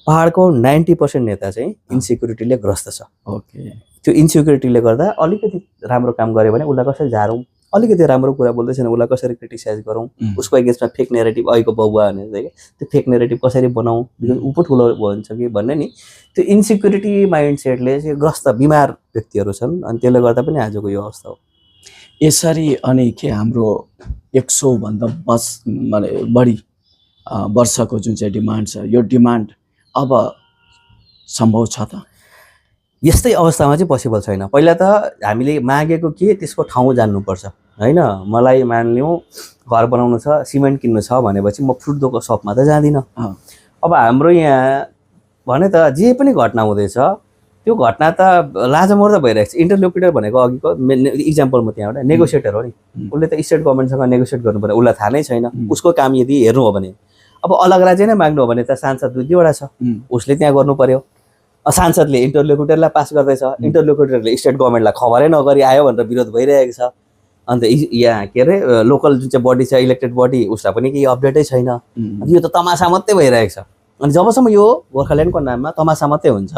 पहाडको 90% नेता चाहिँ इन्सेक्युरिटीले ग्रस्त छ ओके त्यो इन्सेक्युरिटीले गर्दा अलिकति राम्रो काम गऱ्यो भने उसलाई कसरी झारौँ अलिकति राम्रो कुरा बोल्दैछन् उसलाई कसरी क्रिटिसाइज गरौँ उसको एगेन्स्टमा फेक नेरेटिभ अहिलेको बाबुवा भने त्यो फेक नेरेटिभ कसरी बनाऊँ बिकज ऊ पो ठुलो भन्छ कि भन्ने नि त्यो इन्सेक्युरिटी माइन्डसेटले चाहिँ ग्रस्त बिमार व्यक्तिहरू छन् अनि त्यसले गर्दा पनि आजको यो अवस्था हो यसरी अनि के हाम्रो 100 भन्दा माने बढी वर्षको जुन चाहिँ डिमान्ड छ यो डिमान्ड अब सम्भव छ त यस्तै अवस्थामा चाहिँ पोसिबल छैन पहिला त हामीले मागेको के त्यसको ठाउँ जान्नुपर्छ होइन मलाई मानिलिउँ घर बनाउनु छ सिमेन्ट किन्नु छ भनेपछि म फ्रुट्दोको सपमा त जाँदिनँ अब हाम्रो यहाँ भने त जे पनि घटना हुँदैछ त्यो घटना त लाजमर्दो भइरहेको छ इन्टरलोक्युटर भनेको अघिको इक्जाम्पल म त्यहाँबाट नेगोसिएटर हो नि उसले त स्टेट गभर्मेन्टसँग नेगोसिएट गर्नु पर्यो उसलाई थाहा नै छैन उसको काम यदि हेर्नु हो भने अब अलग राज्य नै माग्नु हो भने त सांसद 2-2 छ उसले त्यहाँ गर्नु पर्यो सांसदले इन्टरलोक्युटरलाई पास गर्दैछ इन्टरलोक्युटरले स्टेट गभर्मेन्टलाई खबरै नगरी आयो भनेर विरोध भइरहेको छ अन्त यहाँ के अरे लोकल जुन चाहिँ बडी छ इलेक्टेड बडी उसलाई पनि केही अपडेटै छैन यो त तमासा मात्रै भइरहेको छ अनि जबसम्म यो गोर्खाल्यान्डको नाममा तमासा मात्रै हुन्छ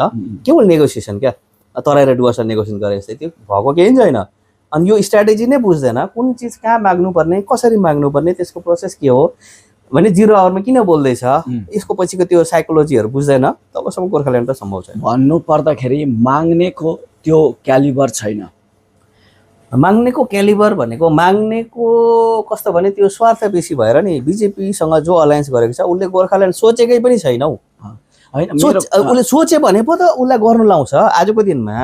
केवल नेगोसिएसन क्या तराई र डुवर्स नेगोसिएसन गरे जस्तै त्यो भएको केही छैन अनि यो स्ट्राटेजी नै बुझ्दैन कुन चिज कहाँ माग्नुपर्ने कसरी माग्नुपर्ने त्यसको प्रोसेस के हो भने 0 आवरमा किन बोल्दैछ यसको पछिको त्यो साइकोलोजीहरू बुझ्दैन तबसम्म गोर्खाल्यान्ड त सम्भव छैन भन्नु पर्दाखेरि माग्नेको त्यो क्यालिबर छैन माग्नेको क्यालिबर भनेको माग्नेको कस्तो भने त्यो स्वार्थ बेसी भएर नि बिजेपीसँग जो अलायन्स गरेको छ उसले गोर्खाल्यान्ड सोचेकै पनि छैन हौ हैन उसले सोचे भने पो त उसलाई गर्नु लाउँछ आजको दिनमा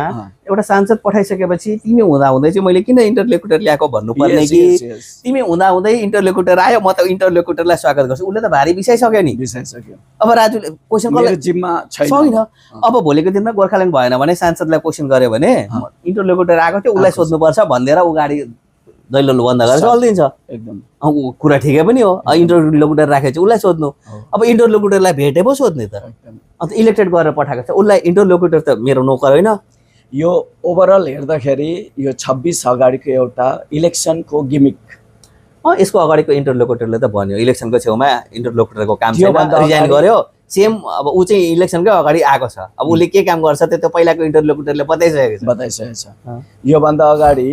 एउटा सांसद पठाइसकेपछि तिमी हुँदा हुँदै चाहिँ मैले किन इन्टरलोक्युटर ल्याएको भन्नुपर्ने कि तिमी हुँदा हुँदै इन्टरलोक्युटर आयो म त इन्टरलोक्युटरलाई स्वागत गर्छु उसले त भारी बिसाइसक्यो नि अब राजुले क्वेसन कसलाई जिम्मा छैन अब भोलिको दिनमा गोर्खाल्यान्ड भएन भने सांसदलाई क्वेसन गर्यो भने इन्टरलोक्युटर आएको थियो उसलाई सोध्नुपर्छ भन्नेर ऊ गाडी दैलो बन्द गरेर चल्दिन्छ एकदम कुरा ठिकै पनि हो इन्टरलोक्युटर राखेपछि उसलाई सोध्नु अब इन्टरलोक्युटरलाई भेटे पो सोध्ने त अन्त इलेक्टेड गरेर पठाएको छ उसलाई इन्टरलोक्युटर त मेरो नोकर होइन यो ओभरअल हेर्दाखेरि यो 26 अगाडिको एउटा इलेक्सनको गिमिक यसको अगाडिको इन्टरलोक्युटरले त भन्यो इलेक्सनको छेउमा इन्टरलोक्युटरको काम छैन रिजाइन गर्यो सेम अब ऊ चाहिँ इलेक्सनकै अगाडि आएको छ अब उसले के काम गर्छ त्यो पहिलाको इन्टरलोक्युटरले बताइसकेको छ योभन्दा अगाडि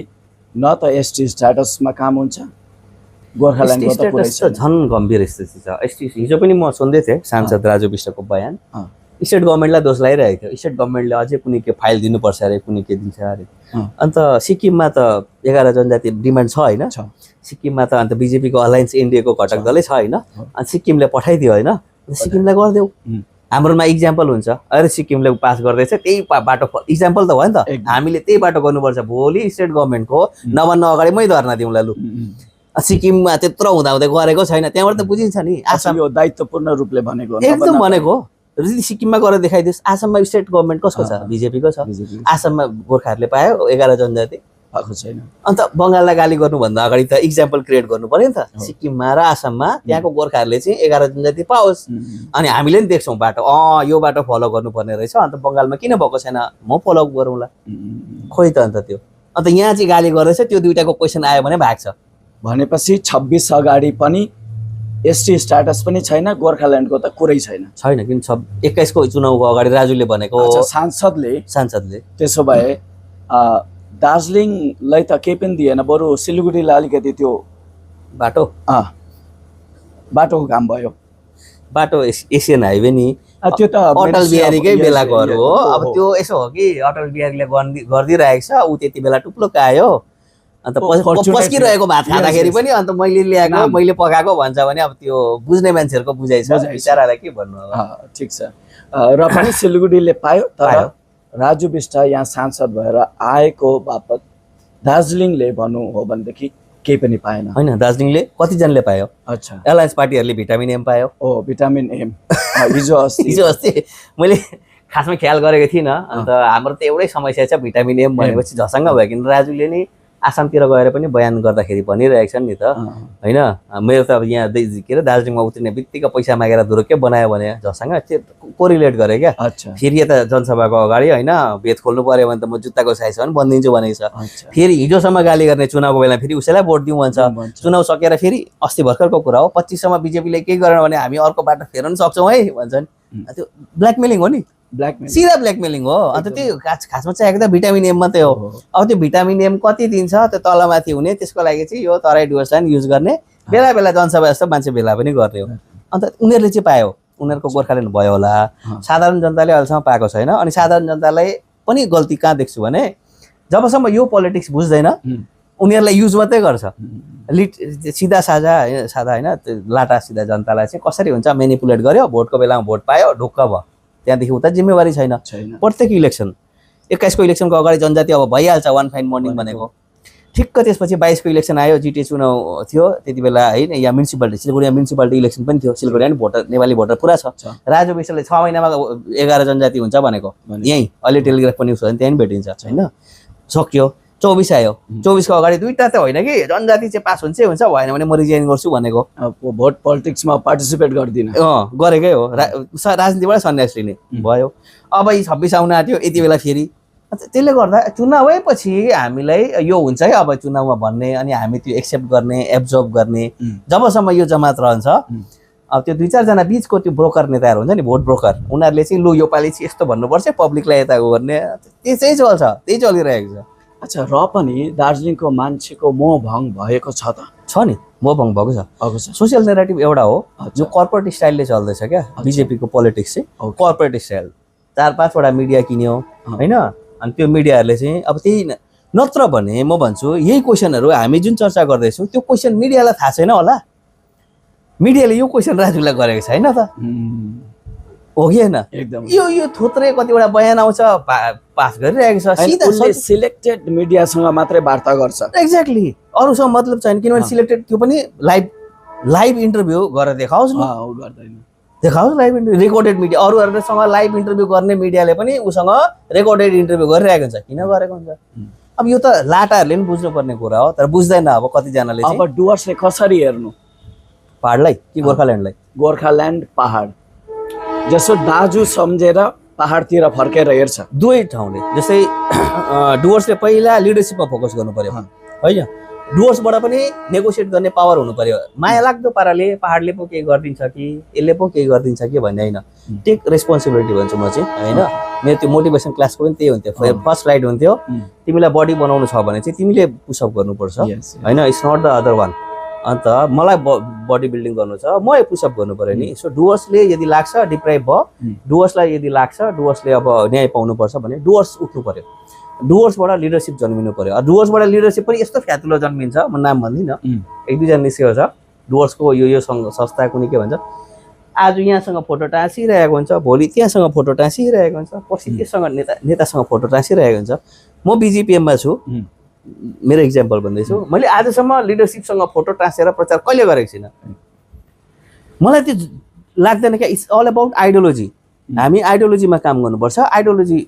न त एसटी स्ट्याटसमा काम हुन्छ गोर्खाल्यान्डको त पुरै छ झन् गम्भीर स्थिति छ एसटी हिजो पनि म सुन्दै थिएँ सांसद राजु विष्टको बयान स्टेट गभर्मेन्टलाई दोष लगाइरहेको थियो स्टेट गभर्मेन्टले अझै कुनै के फाइल दिनुपर्छ अरे कुनै के दिन्छ अरे अन्त सिक्किममा त 11 जनजाति डिमान्ड छ होइन सिक्किममा त अन्त बिजेपीको अलायन्स एनडिएको घटक दलै छ होइन अनि सिक्किमले पठाइदियो होइन सिक्किमलाई गरिदेऊ हाम्रोमा इक्जाम्पल हुन्छ अरे सिक्किमले पास गर्दैछ त्यही बाटो इक्जाम्पल त हो नि त हामीले त्यही बाटो गर्नुपर्छ भोलि स्टेट गभर्मेन्टको नभन्न अगाडि मै धर्ना दिउँला लु सिक्किममा त्यत्रो हुँदाहुँदै गरेको छैन, त्यहाँबाट त बुझिन्छ नि। आसाम यो दायित्वपूर्ण रूपले भनेको एकदम भनेको यदि सिक्किममा गएर देखाइदियोस्। आसाममा स्टेट गभर्मेन्ट कसको छ? बिजेपीको छ। आसाममा गोर्खाहरूले पायो 11 जनजाति भएको छैन। अन्त बङ्गाललाई गाली गर्नुभन्दा अगाडि त इक्जाम्पल क्रिएट गर्नु पर्यो नि त। सिक्किममा र आसाममा त्यहाँको गोर्खाहरूले चाहिँ 11 जनजाति पाओस्, अनि हामीले नि देख्छौँ बाटो यो बाटो फलो गर्नुपर्ने रहेछ। अन्त बङ्गालमा किन भएको छैन, म फलो गरौँला। खोइ त अन्त त्यो अन्त यहाँ चाहिँ गाली गर्दैछ, त्यो दुइटाको क्वेसन आयो भने भाग्छ। भनेपछि 26 अगाडि पनि एसटी स्ट्याटस पनि छैन, गोर्खाल्यान्डको त कुरै छैन। किन 21 को चुनावको अगाडि राजुले भनेको सांसदले त्यसो भए दार्जिलिङलाई त केही पनि दिएन, बरु सिलगढीलाई अलिकति त्यो बाटोको काम भयो। बाटो एसियन हाइवे नि त्यो त अटल बिहारीकै बेलाकोहरू हो। अब त्यो यसो हो कि अटल बिहारीले गरिदिइरहेको छ, ऊ त्यति बेला टुप्लो आयो, अन्त पस्किरहेको भात खाँदाखेरि पनि अन्त मैले ल्याएको मैले पकाएको भन्छ भने अब त्यो बुझ्ने मान्छेहरूको बुझाइ छ, बिचारालाई के भन्नु अब। ठिक छ। र पनि सिलगढीले पायो, तर राजु बिष्ट यहाँ सांसद भएर आएको बापत दार्जिलिङले भन्नु हो भनेदेखि केही पनि पाएन। होइन, दार्जिलिङले कतिजनाले पायो? अच्छा, एलायन्स पार्टीहरूले भिटामिन एम पायो। भिटामिन एम हिजो अस्ति मैले खासमा ख्याल गरेको थिइनँ। अन्त हाम्रो त एउटै समस्या छ, भिटामिन एम भनेपछि झसङ्ग भयो। किन राजुले नि आसामतिर गएर पनि बयान गर्दाखेरि भनिरहेको छन् नि त, होइन मेरो त अब यहाँ के अरे दार्जिलिङमा उत्रिने बित्तिकै पैसा मागेर धुरुक्कै बनायो भने झसँग त्यो कोरिलेट गरेँ क्या। फेरि यता जनसभाको अगाडि होइन भेद खोल्नु पऱ्यो भने त म जुत्ताको साइज पनि बनिदिन्छु भनेको छ। फेरि हिजोसम्म गाली गर्ने चुनावको बेला फेरि उसैलाई भोट दिउँ भन्छ। चुनाव सकेर फेरि अस्ति भर्खरको कुरा हो, 25सम्म बिजेपीले केही गरेन भने हामी अर्को बाटो फेर्न सक्छौँ है भन्छन्। त्यो ब्ल्याकमेलिङ हो नि, सिधा ब्ल्याकमेलिङ हो। अन्त त्यो खासमा चाहिएको त भिटामिन एम मात्रै हो। अब त्यो भिटामिन एम कति दिन्छ त्यो तलमाथि हुने, त्यसको लागि चाहिँ यो तराई डुवर्सलाई युज गर्ने, बेला बेला जनसभा जस्तो मान्छे भेला पनि गर्ने हो। अन्त उनीहरूले चाहिँ पायो, उनीहरूको गोर्खाल्यान्ड भयो होला। साधारण जनताले अहिलेसम्म पाएको छैन। अनि साधारण जनतालाई पनि गल्ती कहाँ देख्छु भने जबसम्म यो पोलिटिक्स बुझ्दैन उनीहरूलाई युज मात्रै गर्छ। सिधा होइन लाटा सिधा जनतालाई चाहिँ कसरी हुन्छ मेनिपुलेट गर्यो, भोटको बेलामा भोट पायो, ढुक्क भयो, त्यहाँदेखि उता जिम्मेवारी छैन। प्रत्येक इलेक्सन 21 को इलेक्सनको अगाडि जनजाति अब भइहाल्छ, वान फाइन मर्निङ भनेको। ठिक्क त्यसपछि 22 को इलेक्सन आयो, जिटिए चुनाव थियो त्यति बेला होइन, यहाँ म्युनिसिपालिटी सिलगढीमा म्युनिसिपालिटी इलेक्सन पनि थियो। सिलगढी पनि भोटर नेपाली भोटर पुरा छ। राजु विष्टले 6 महिनामा 11 जनजाति हुन्छ भनेको यहीँ अहिले टेलिग्राफ पनि उसो भने त्यहाँ पनि भेटिन्छ होइन। सक्यो, 24 आयो, 24 को अगाडि दुईटा त होइन कि जनजाति चाहिँ पास हुन्छ भएन भने म रिजाइन गर्छु भनेको। भोट पोलिटिक्समा पार्टिसिपेट गर्दिनँ गरेकै हो, राजनीतिबाट सन्यास लिने भयो। अब यी 26 आउन आँट्यो, यति बेला फेरि त्यसले गर्दा चुनावैपछि हामीलाई यो हुन्छ है अब चुनावमा भन्ने, अनि हामी त्यो एक्सेप्ट गर्ने, एब्जर्भ गर्ने। जबसम्म यो जमात रहन्छ अब त्यो 2-4 जना बिचको त्यो ब्रोकर नेताहरू हुन्छ नि, भोट ब्रोकर, उनीहरूले चाहिँ लु योपालि चाहिँ यस्तो भन्नुपर्छ पर्ब्लिकलाई यता गर्ने, त्यो चाहिँ चल्छ, त्यही चलिरहेको छ। अच्छा, र पनि दार्जिलिङको मान्छेको मोहभङ भएको छ त? छ नि, मोहभङ भएको छ। सोसियल नेरेटिभ एउटा हो जो कर्पोरेट स्टाइलले चल्दैछ क्या। बिजेपीको पोलिटिक्स चाहिँ कर्पोरेट स्टाइल, 4-5 वटा मिडिया किन्यो होइन, अनि त्यो मिडियाहरूले चाहिँ अब त्यही नत्र भने म भन्छु यही क्वेसनहरू हामी जुन चर्चा गर्दैछौँ त्यो क्वेसन मिडियालाई थाहा छैन होला। मिडियाले यो क्वेसन राजुलाई गरेको छैन त हो कि होइन? एकदम यो थोत्रे कतिवटा बयान आउँछ, पास गरिरहेको छ, सिधा सिलेक्टेड मिडियासँग मात्रै वार्ता गर्छ। एक्ज्याक्टली, अरूसँग मतलब छैन। किनभने सिलेक्टेड त्यो पनि लाइभ इन्टरभ्यू गरेर देखाओस् न, देखाओस् लाइभ इन्टरभ्यू, रेकर्डेड मिडिया। अरूहरूसँग लाइभ इन्टरभ्यू गर्ने मिडियाले पनि उसँग रेकर्डेड इन्टरभ्यू गरिरहेको हुन्छ, किन गरेको हुन्छ? अब यो त लाटाहरूले पनि बुझ्नुपर्ने कुरा हो, तर बुझ्दैन अब कतिजनाले। अब डुवर्सले कसरी हेर्नु पहाडलाई कि गोर्खाल्यान्डलाई? गोर्खाल्यान्ड पहाड जसो दाजु सम्झेर पहाडतिर फर्केर हेर्छ दुवै ठाउँले। जस्तै डुवर्सले पहिला लिडरसिपमा फोकस गर्नु पर्यो होइन, डुवर्सबाट पनि नेगोसिएट गर्ने पावर हुनु पर्यो। माया लाग्दो पाराले पहाडले पो केही गरिदिन्छ कि यसले पो केही गरिदिन्छ कि भन्ने होइन, टेक रेस्पोन्सिबिलिटी भन्छु म चाहिँ होइन। मेरो त्यो मोटिभेसन क्लासको पनि त्यही हुन्थ्यो, फर्स्ट स्लाइड हुन्थ्यो, तिमीलाई बडी बनाउनु छ भने चाहिँ तिमीले पुसअप गर्नुपर्छ होइन, it's not the other one. अन्त मलाई बडी बिल्डिङ गर्नु छ, म पुसअप गर्नु पऱ्यो नि। सो डुवर्सले यदि लाग्छ डिप्राइभ भयो, डुवर्सलाई यदि लाग्छ डुवर्सले अब न्याय पाउनुपर्छ भने डुवर्स उठ्नु पऱ्यो, डुवर्सबाट लिडरसिप जन्मिनु पऱ्यो। डुवर्सबाट लिडरसिप पनि यस्तो फ्यातुलो जन्मिन्छ, म नाम भन्दिनँ, 1-2 जना निस्केको छ डुवर्सको यो संस्था कुनै के भन्छ, आज यहाँसँग फोटो टाँसिरहेको हुन्छ, भोलि त्यहाँसँग फोटो टाँसिरहेको हुन्छ, पछि त्योसँग नेतासँग फोटो टाँसिरहेको हुन्छ। म बिजिपिएममा छु, मेरो इक्जाम्पल भन्दैछु मैले आजसम्म लिडरसिपसँग फोटो टाँसेर प्रचार कहिले गरेको छैन मलाई त्यो लाग्दैन क्या इट्स अल अबाउट आइडियोलोजी हामी आइडियोलोजीमा काम गर्नुपर्छ आइडियोलोजी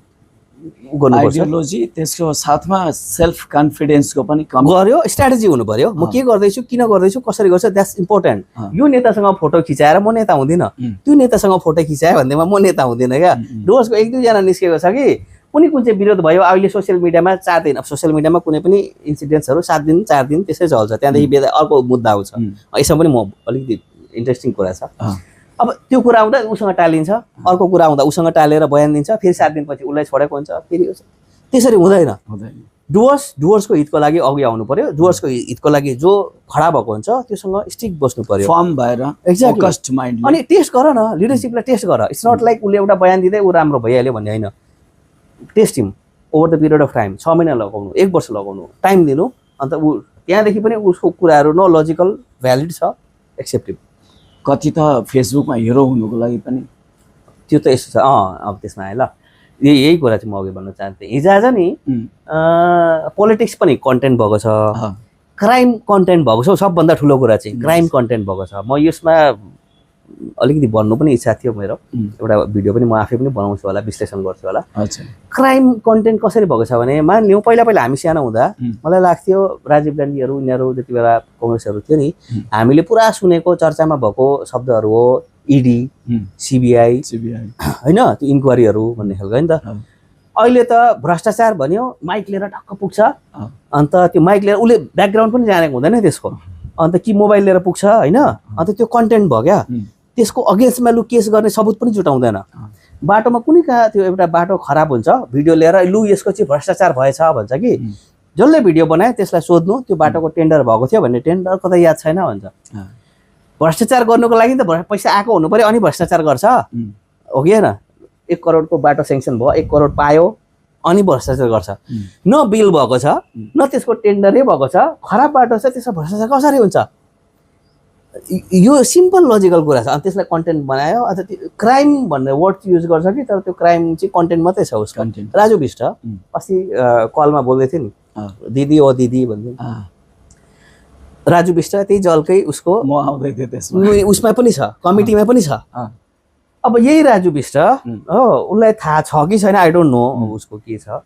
गर्नुपर्छ आइडियोलोजी त्यसको साथमा सेल्फ कन्फिडेन्सको पनि कम गर्यो स्ट्राटेजी हुनु पर्यो म के गर्दैछु किन गर्दैछु कसरी गर्छु द्याट्स इम्पोर्टेन्ट यो नेतासँग फोटो खिचाएर म नेता हुँदिनँ त्यो नेतासँग फोटो खिचायो भन्दैमा म नेता हुँदिनँ क्या डुवर्सको 1-2 जना निस्केको छ कि कुन चाहिँ विरोध भयो अहिले सोसियल मिडियामा 4 दिन अब सोसियल मिडियामा कुनै पनि इन्सिडेन्ट्सहरू 7 दिन 4 दिन त्यसै चल्छ त्यहाँदेखि अर्को मुद्दा आउँछ यसमा पनि म अलिकति इन्ट्रेस्टिङ कुरा छ अब त्यो कुरा आउँदा उसँग टालिन्छ अर्को कुरा आउँदा उसँग टालेर बयान दिन्छ फेरि 7 दिनपछि उसलाई छोडेको हुन्छ फेरि त्यसरी हुँदैन डुवर्सको हितको लागि अघि आउनु पर्यो डुवर्सको हितको लागि जो खडा भएको हुन्छ त्योसँग स्टिक बस्नु पर्यो फर्म भएर फोकस्ड माइन्ड अनि टेस्ट गर न लिडरसिपलाई टेस्ट गर इट्स नट लाइक उसले एउटा बयान दिँदै ऊ राम्रो भइहाल्यो भन्ने होइन test him over the period of time 6 महिना लगाउनु 1 वर्ष लगाउनु टाइम दिनु अन्त ऊ त्यहाँदेखि पनि उसको कुराहरू न लजिकल भ्यालिड छ एक्सेप्टिभ कति त फेसबुकमा हिरो हुनुको लागि पनि त्यो त यस्तो छ अब त्यसमा आयो ल यही कुरा चाहिँ म अघि भन्न चाहन्थेँ हिजोआज नि पोलिटिक्स पनि कन्टेन्ट भएको छ क्राइम कन्टेन्ट भएको छ सबभन्दा ठुलो कुरा चाहिँ क्राइम कन्टेन्ट भएको छ म यसमा अलिकति भन्नु पनि इच्छा थियो मेरो एउटा भिडियो पनि म आफै पनि बनाउँछु होला विश्लेषण गर्छु होला क्राइम कन्टेन्ट कसरी भएको छ भने मानिलिउँ पहिला हामी सानो हुँदा मलाई लाग्थ्यो राजीव गान्धीहरू यिनीहरू जति बेला कङ्ग्रेसहरू थियो नि हामीले पुरा सुनेको चर्चामा भएको शब्दहरू हो इडी सिबिआई होइन त्यो इन्क्वायरीहरू भन्ने खालको होइन त अहिले त भ्रष्टाचार भन्यो माइक लिएर टक्क पुग्छ अन्त त्यो माइक लिएर उसले ब्याकग्राउन्ड पनि जानेको हुँदैन त्यसको अन्त कि मोबाइल लिएर पुग्छ होइन अन्त त्यो कन्टेन्ट भयो क्या त्यसको अगेन्स्टमा लु केस गर्ने सबुत पनि जुटाउँदैन बाटोमा कुनै कहाँ त्यो एउटा बाटो खराब हुन्छ भिडियो लिएर लु यसको चाहिँ भ्रष्टाचार भएछ भन्छ कि जसले भिडियो बनायो त्यसलाई सोध्नु त्यो बाटोको टेन्डर भएको थियो भन्ने टेन्डरको त याद छैन भन्छ भ्रष्टाचार गर्नुको लागि त पैसा आएको हुनु पर्यो अनि भ्रष्टाचार गर्छ हो कि होइन 1 करोडको बाटो सेङ्सन भयो 1 करोड पायो अनि भ्रष्टाचार गर्छ न बिल भएको छ न त्यसको टेन्डरै भएको छ खराब बाटो छ त्यसमा भ्रष्टाचार कसरी हुन्छ यो सिम्पल लजिकल कुरा छ अनि त्यसलाई कन्टेन्ट बनायो अन्त त्यो क्राइम भन्ने वर्ड युज गर्छ कि तर त्यो क्राइम चाहिँ कन्टेन्ट मात्रै छ उसको राजु बिष्ट अस्ति कलमा बोल्दै थियो नि दिदी ओ दिदी भन्दै राजु बिष्ट त्यही जलकै उसको म आउँदै थिएँ त्यसमा उसमा पनि छ कमिटीमा पनि छ अब यही राजु बिष्ट हो उसलाई थाहा छ कि छैन आई डोन्ट नो उसको के छ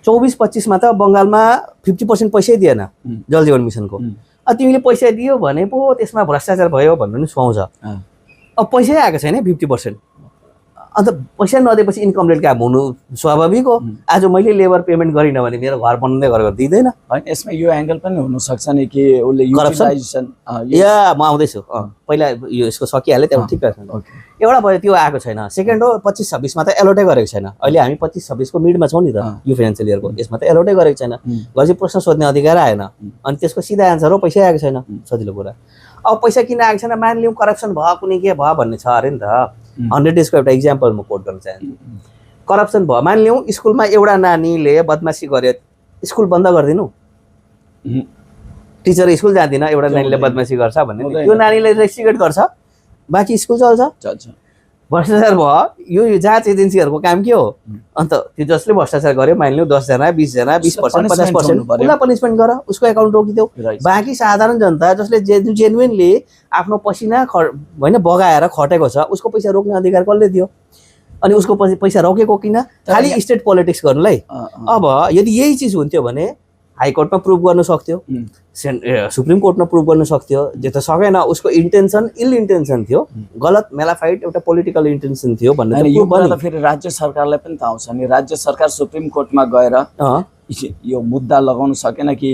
24-25 मा त बङ्गालमा 50% पैसै दिएन जल जीवन मिसनको तिमीले पैसा दियो भने पो त्यसमा भ्रष्टाचार भयो भन्नु नि सुहाउँछ अब पैसै आएको छैन 50% अन्त पैसा नदिएपछि इन्कम रेट काम हुनु स्वाभाविक हो आज मैले लेबर पेमेन्ट गरिनँ भने मेरो घर बनाउँदै गरेर दिँदैन होइन यसमा यो एङ्गल पनि हुनसक्छ नि कि उसले युटिलाइजेसन या म आउँदैछु पहिला यो यसको सकिहाल्यो त्यहाँ ठिक छ एउटा भयो त्यो आएको छैन सेकेन्ड हो 25-26 मा त एलोटै गरेको छैन अहिले हामी 25-26 को मिडमा छौँ नि त यो फाइनेन्सियल इयरको यसमा त एलोटै गरेको छैन गजी प्रश्न सोध्ने अधिकार आएन अनि त्यसको सिधा एन्सर हो पैसै आएको छैन सजिलो कुरा अब पैसा किन आएको छैन मानिलिउँ करप्सन भयो कुनै के भयो भन्ने छ अरे नि त 100 डेजको एउटा इक्जाम्पल म कोट गर्न चाहन्छु करप्सन भयो मानिलिउँ स्कुलमा एउटा नानीले बदमासी गर्यो स्कुल बन्द गरिदिनु टिचर स्कुल जाँदिन एउटा नानीले बदमासी गर्छ भन्ने त्यो नानीले रेस्ट्रिकेट गर्छ बाँकी स्कुल चल्छ भ्रष्टाचार भयो यो जाँच एजेन्सीहरूको काम के हो अन्त त्यो जसले भ्रष्टाचार गर्यो मानिलिउँ 10 जना 20 जना 20% 50% उसलाई पनिसमेन्ट गर उसको एकाउन्ट रोकिदेऊ बाँकी साधारण जनता जसले जेन्युनली आफ्नो पसिना होइन बगाएर खटेको छ उसको पैसा रोक्ने अधिकार कसले दियो अनि उसको पैसा रोकेको किन खालि स्टेट पोलिटिक्स गर्नुलाई अब यदि यही चिज हुन्थ्यो भने हाइकोर्टमा प्रुभ गर्न सक्थ्यो सुप्रिम कोर्टमा प्रुभ गर्न सक्थ्यो जे त सकेन उसको इन्टेन्सन इल इन्टेन्सन थियो गलत मेलाफाइड एउटा पोलिटिकल इन्टेन्सन थियो भन्ने त फेरि राज्य सरकारलाई पनि थाहा हुन्छ नि राज्य सरकार सुप्रिम कोर्टमा गएर यो मुद्दा लगाउन सकेन कि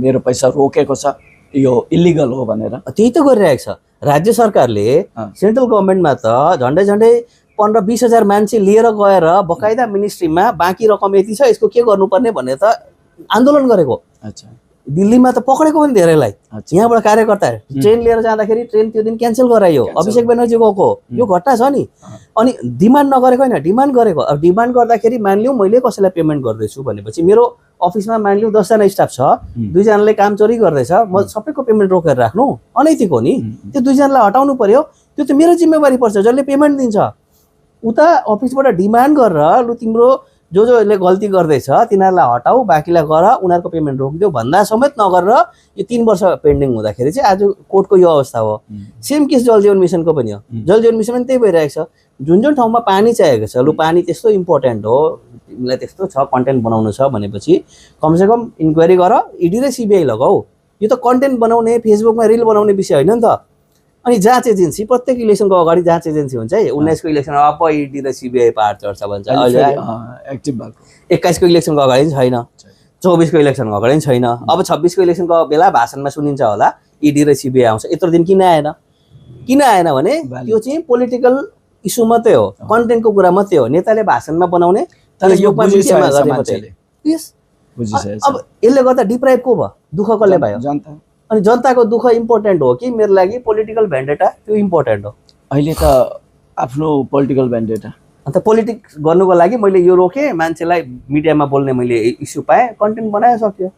मेरो पैसा रोकेको छ यो इलिगल हो भनेर त्यही त गरिरहेको छ राज्य सरकारले सेन्ट्रल गभर्मेन्टमा त झन्डै 15-20 हजार मान्छे लिएर गएर बकाइदा मिनिस्ट्रीमा बाँकी रकम यति छ यसको के गर्नुपर्ने भन्ने त आन्दोलन गरेको दिल्लीमा त पक्रेको पनि धेरैलाई यहाँबाट कार्यकर्ता ट्रेन लिएर जाँदाखेरि ट्रेन त्यो दिन क्यान्सल गरायो अभिषेक ब्यानर्जी गएको यो घटना छ नि अनि डिमान्ड नगरेको होइन डिमान्ड गरेको अब डिमान्ड गर्दाखेरि मानिलिउँ मैले कसैलाई पेमेन्ट गर्दैछु भनेपछि मेरो अफिसमा मानिलिउँ 10 जना स्टाफ छ 2 जनाले काम चोरी गर्दैछ म सबैको पेमेन्ट रोकेर राख्नु अनैतिक हो नि त्यो 2 जनालाई हटाउनु पर्यो त्यो त मेरो जिम्मेवारी पर्छ जसले पेमेन्ट दिन्छ उता अफिसबाट डिमान्ड गरेर लु तिम्रो जसले गल्ती गर्दैछ तिनीहरूलाई हटाऊ, बाँकीलाई गर, उनीहरूको पेमेन्ट रोकिदेऊ भन्दा समेत नगरेर यो 3 वर्ष पेन्डिङ हुँदाखेरि चाहिँ आज कोर्टको यो अवस्था हो। सेम केस जल जीवन मिसनको पनि हो। जल जीवन मिसन पनि त्यही भइरहेको छ। जुन जुन ठाउँमा पानी चाहिएको छ, लु पानी त्यस्तो इम्पोर्टेन्ट हो, तिमीलाई त्यस्तो छ कन्टेन्ट बनाउनु छ भनेपछि कमसेकम इन्क्वायरी गर, इडी र सिबिआई लगाऊ। यो त कन्टेन्ट बनाउने, फेसबुकमा रिल बनाउने विषय होइन नि त। अनि जाँच एजेन्सी प्रत्येक इलेक्सनको अगाडि जाँच एजेन्सी हुन्छ है। 19 को इलेक्सन अब इडी र सिबिआई पावर चढ्छ भन्छ, अहिले एक्टिभ भएको। 21 को इलेक्सनको अगाडि पनि छैन, 24 को इलेक्सनको अगाडि पनि छैन। अब 26 को इलेक्सनको बेला भाषणमा सुनिन्छ होला इडी र सिबिआई आउँछ। यत्रो दिन किन आएन? किन आएन भने त्यो चाहिँ पोलिटिकल इस्यु मात्रै हो, कन्टेन्टको कुरा मात्रै हो, नेताले भाषणमा बनाउने। तर यो अब यसले गर्दा डिप्राइभ को भयो? दुःख कसले भयो? जनता। अनि जनताको दुःख इम्पोर्टेन्ट हो कि मेरो लागि पोलिटिकल भेन्डेटा त्यो इम्पोर्टेन्ट हो? अहिले त आफ्नो पोलिटिकल भेन्डेटा। अन्त पोलिटिक्स गर्नुको लागि मैले यो रोकेँ, मान्छेलाई मिडियामा बोल्ने मैले इस्यु पाएँ, कन्टेन्ट बनाए सक्यो।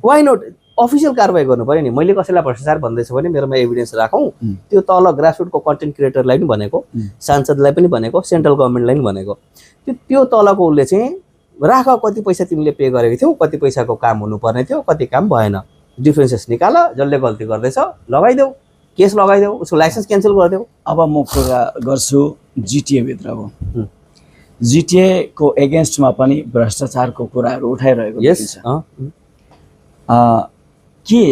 वाइ नट अफिसियल कारवाही गर्नु पऱ्यो नि। मैले कसैलाई भ्रष्टाचार भन्दैछु भने मेरोमा एभिडेन्स राखौँ। त्यो तल ग्रासरुटको कन्टेन्ट क्रिएटरलाई पनि भनेको, सांसदलाई पनि भनेको, सेन्ट्रल गभर्मेन्टलाई पनि भनेको, त्यो तलको उसले चाहिँ राख कति पैसा तिमीले पे गरेको थियौ, कति पैसाको काम हुनुपर्ने थियो, कति काम भएन, डिफ्रेन्सेस निकाल, जसले गल्ती गर्दैछ लगाइदेऊ, केस लगाइदेऊ, उसको लाइसेन्स क्यान्सल गरिदेऊ। अब म कुरा गर्छु जिटिए भित्रको। जिटिएको एगेन्स्टमा पनि भ्रष्टाचारको कुराहरू उठाइरहेको देखिन्छ। के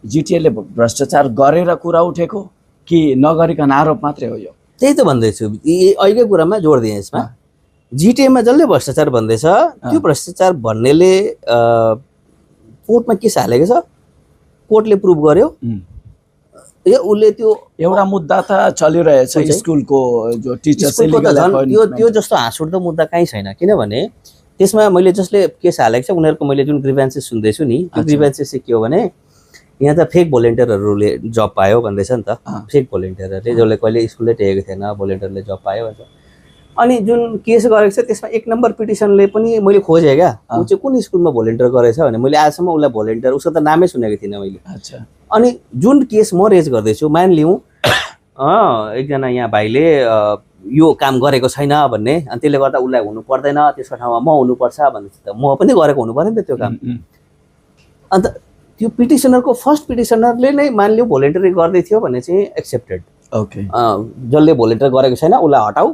जिटिएले भ्रष्टाचार गरेर कुरा उठेको कि नगरिकन आरोप मात्रै हो? यो त्यही त भन्दैछु, अहिलेकै कुरामा जोड दिएँ यसमा। जिटिएमा जसले भ्रष्टाचार भन्दैछ त्यो भ्रष्टाचार भन्नेले कोर्टमा केस हालेको छ, कोर्टले प्रुभ गर्यो, उसले त्यो एउटा मुद्दा त चलिरहेछ स्कुलको जो टिचर्स त्यो जस्तो हाँसउठ्दो मुद्दा कहीँ छैन। किनभने त्यसमा मैले जसले केस हालेको छ उनीहरूको मैले जुन ग्रिभेन्सेस सुन्दैछु नि, त्यो ग्रिभेन्सेस चाहिँ के हो भने यहाँ त फेक भोलिन्टियरहरूले जब पायो भन्दैछ नि त। फेक भोलिन्टियरहरूले जसले कहिले स्कुलै टेकेको थिएन, भोलिन्टियरले जब पायो भन्छ। अनि जुन केस गरेको छ त्यसमा 1 नम्बर पिटिसनले पनि मैले खोजेँ क्या, ऊ चाहिँ कुन स्कुलमा भोलिन्टियर गरेछ भने मैले आजसम्म उसलाई भोलिन्टियर उसको त नामै सुनेको थिइनँ मैले। अनि जुन केस म रेज गर्दैछु, मानिलिउँ एकजना यहाँ भाइले यो काम गरेको छैन भन्ने, अनि त्यसले गर्दा उसलाई हुनु पर्दैन, त्यसको ठाउँमा म हुनुपर्छ भन्दैछ, त म पनि गरेको हुनु पऱ्यो नि त त्यो काम। अन्त त्यो पिटिसनरको फर्स्ट पिटिसनरले नै मानिलिउँ भोलिन्टियर गर्दै थियो भने चाहिँ एक्सेप्टेड। ओके, जसले भोलिन्टियर गरेको छैन उसलाई हटाऊ,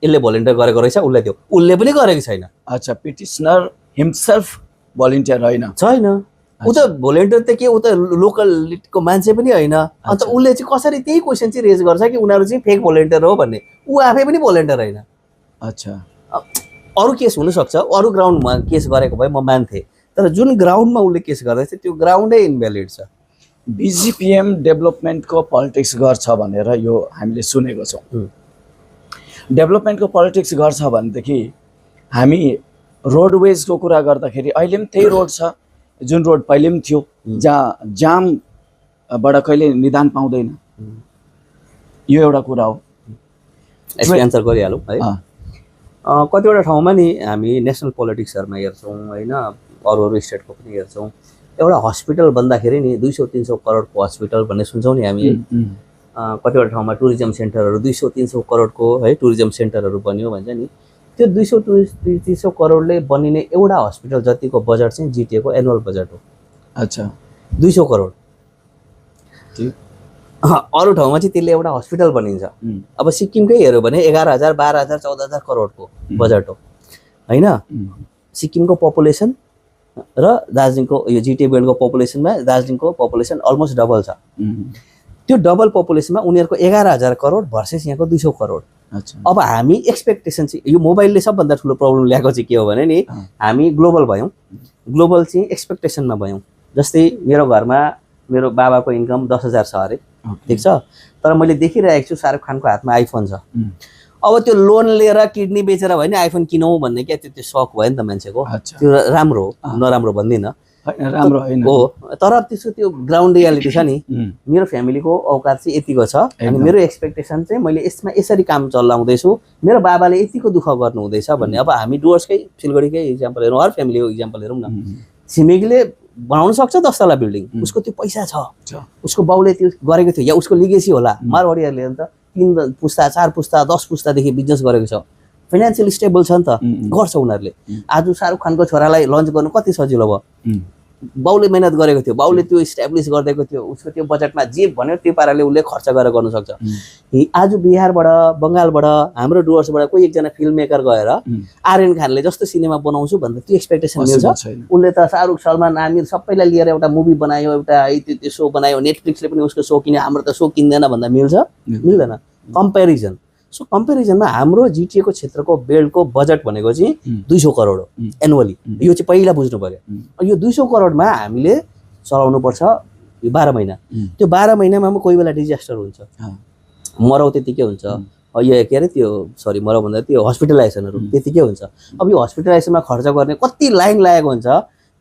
यसले भोलिन्टियर गरेको रहेछ उसलाई दियो, उसले पनि गरेको छैन। अच्छा, पिटिसनर हिमसेल्फ भोलिन्टियर छैन? ऊ त भोलिन्टियर त के, ऊ त लोकलको मान्छे पनि होइन। अन्त उसले चाहिँ कसरी त्यही क्वेसन चाहिँ रेज गर्छ कि उनीहरू चाहिँ फेक भोलिन्टियर हो भन्ने? ऊ आफै पनि भोलिन्टियर होइन। अच्छा, अरू केस हुनसक्छ, अरू ग्राउन्डमा केस गरेको भए म मान्थेँ, तर जुन ग्राउन्डमा उसले केस गर्दैछ त्यो ग्राउन्डै इनभ्यालिड छ। बिजिपिएम डेभलपमेन्टको पोलिटिक्स गर्छ भनेर यो हामीले सुनेको छौँ। डेभलपमेन्टको पोलिटिक्स गर्छ भनेदेखि हामी रोडवेजको कुरा गर्दाखेरि अहिले पनि त्यही रोड छ जुन रोड पहिले पनि थियो, जहाँ जामबाट कहिले निदान पाउँदैन। यो एउटा कुरा हो। यसको एन्सर गरिहालौँ है। कतिवटा ठाउँमा नि हामी नेसनल पोलिटिक्सहरूमा हेर्छौँ होइन, अरू स्टेटको पनि हेर्छौँ, एउटा हस्पिटल भन्दाखेरि नि 200-300 करोडको हस्पिटल भन्ने सुन्छौँ नि हामी। कतिवटा ठाउँमा टुरिज्म सेन्टरहरू 200-300 करोडको है टुरिज्म सेन्टरहरू बन्यो भन्छ नि। त्यो 200-300 करोडले बनिने एउटा हस्पिटल जतिको बजेट चाहिँ जिटिएको एनुअल बजेट हो। अच्छा, 200 करोड। अरू ठाउँमा चाहिँ त्यसले एउटा हस्पिटल बनिन्छ। अब सिक्किमकै हेऱ्यो भने 11,000, 12,000, 14,000 करोडको बजेट हो होइन। सिक्किमको पपुलेसन र दार्जिलिङको यो जिटिए बेल्टको पपुलेसनमा दार्जिलिङको पपुलेसन अलमोस्ट डबल छ। त्यो डबल पपुलेसनमा उनीहरूको 11,000 करोड भर्सेस यहाँको 200 करोड। अब हामी एक्सपेक्टेसन चाहिँ यो मोबाइलले सबभन्दा ठुलो प्रब्लम ल्याएको चाहिँ के हो भने नि, हामी ग्लोबल भयौँ, ग्लोबल चाहिँ एक्सपेक्टेसनमा भयौँ। जस्तै मेरो घरमा मेरो बाबाको इन्कम 10,000 छ अरे, ठिक छ, तर मैले देखिरहेको छु शाहरुख खानको हातमा आइफोन छ। अब त्यो लोन लिएर किडनी बेचेर भयो नि आइफोन किनौँ भन्ने क्या, त्यो सक भयो नि त मान्छेको। त्यो राम्रो हो, नराम्रो भन्दिनँ, राम्रो होइन हो, तर त्यसको त्यो ग्राउन्ड रियालिटी छ नि। मेरो फ्यामिलीको औकात चाहिँ यतिको छ अनि मेरो एक्सपेक्टेसन चाहिँ मैले यसमा यसरी काम चलाउँदैछु, मेरो बाबाले यतिको दुःख गर्नु हुँदैछ भन्ने। अब हामी डुवर्सकै सिलगढीकै इक्जाम्पल हेरौँ, हर फ्यामिलीको इक्जाम्पल हेरौँ न। छिमेकीले बनाउन सक्छ 10 तला बिल्डिङ, उसको त्यो पैसा छ, उसको बाउले त्यो गरेको थियो या उसको लिगेसी होला। मारवाडीहरूले त 3 पुस्ता 4 पुस्ता 10 पुस्तादेखि बिजनेस गरेको छ, फाइनेन्सियल स्टेबल छ नि त, गर्छ उनीहरूले। आज शाहरुख खानको छोरालाई लन्च गर्नु कति सजिलो भयो, बाउले मेहनत गरेको थियो, बाउले त्यो इस्टाब्लिस गरिदिएको थियो, उसको त्यो बजेटमा जे भन्यो त्यो पाराले उसले खर्च गरेर गर्न सक्छ। आज बिहारबाट बङ्गालबाट हाम्रो डुवर्सबाट कोही एकजना फिल्म मेकर गएर आर्यन खानले जस्तो सिनेमा बनाउँछु भन्दा त्यो एक्सपेक्टेसन मिल्छ? उसले त शाहरुख सलमान आमिर सबैलाई लिएर एउटा मुभी बनायो, एउटा त्यो सो बनायो, नेटफ्लिक्सले पनि उसको सो किन्यो, हाम्रो त सो किन्दैन भन्दा मिल्छ? मिल्दैन। कम्पेरिजन। सो कम्पेरिजनमा हाम्रो जिटिएको क्षेत्रको बेल्टको बजेट भनेको चाहिँ 200 करोड हो एनुअली। यो चाहिँ पहिला बुझ्नु पर्यो। यो 200 करोडमा हामीले चलाउनु पर्छ यो 12 महिना। त्यो 12 महिनामा कोही बेला डिजास्टर हुन्छ, मरौ त्यतिकै हुन्छ, यो के अरे त्यो सरी मरौ भन्दा त्यो हस्पिटलाइजेसनहरू त्यतिकै हुन्छ। अब यो हस्पिटलाइजेसनमा खर्च गर्ने कति लाइन लागेको हुन्छ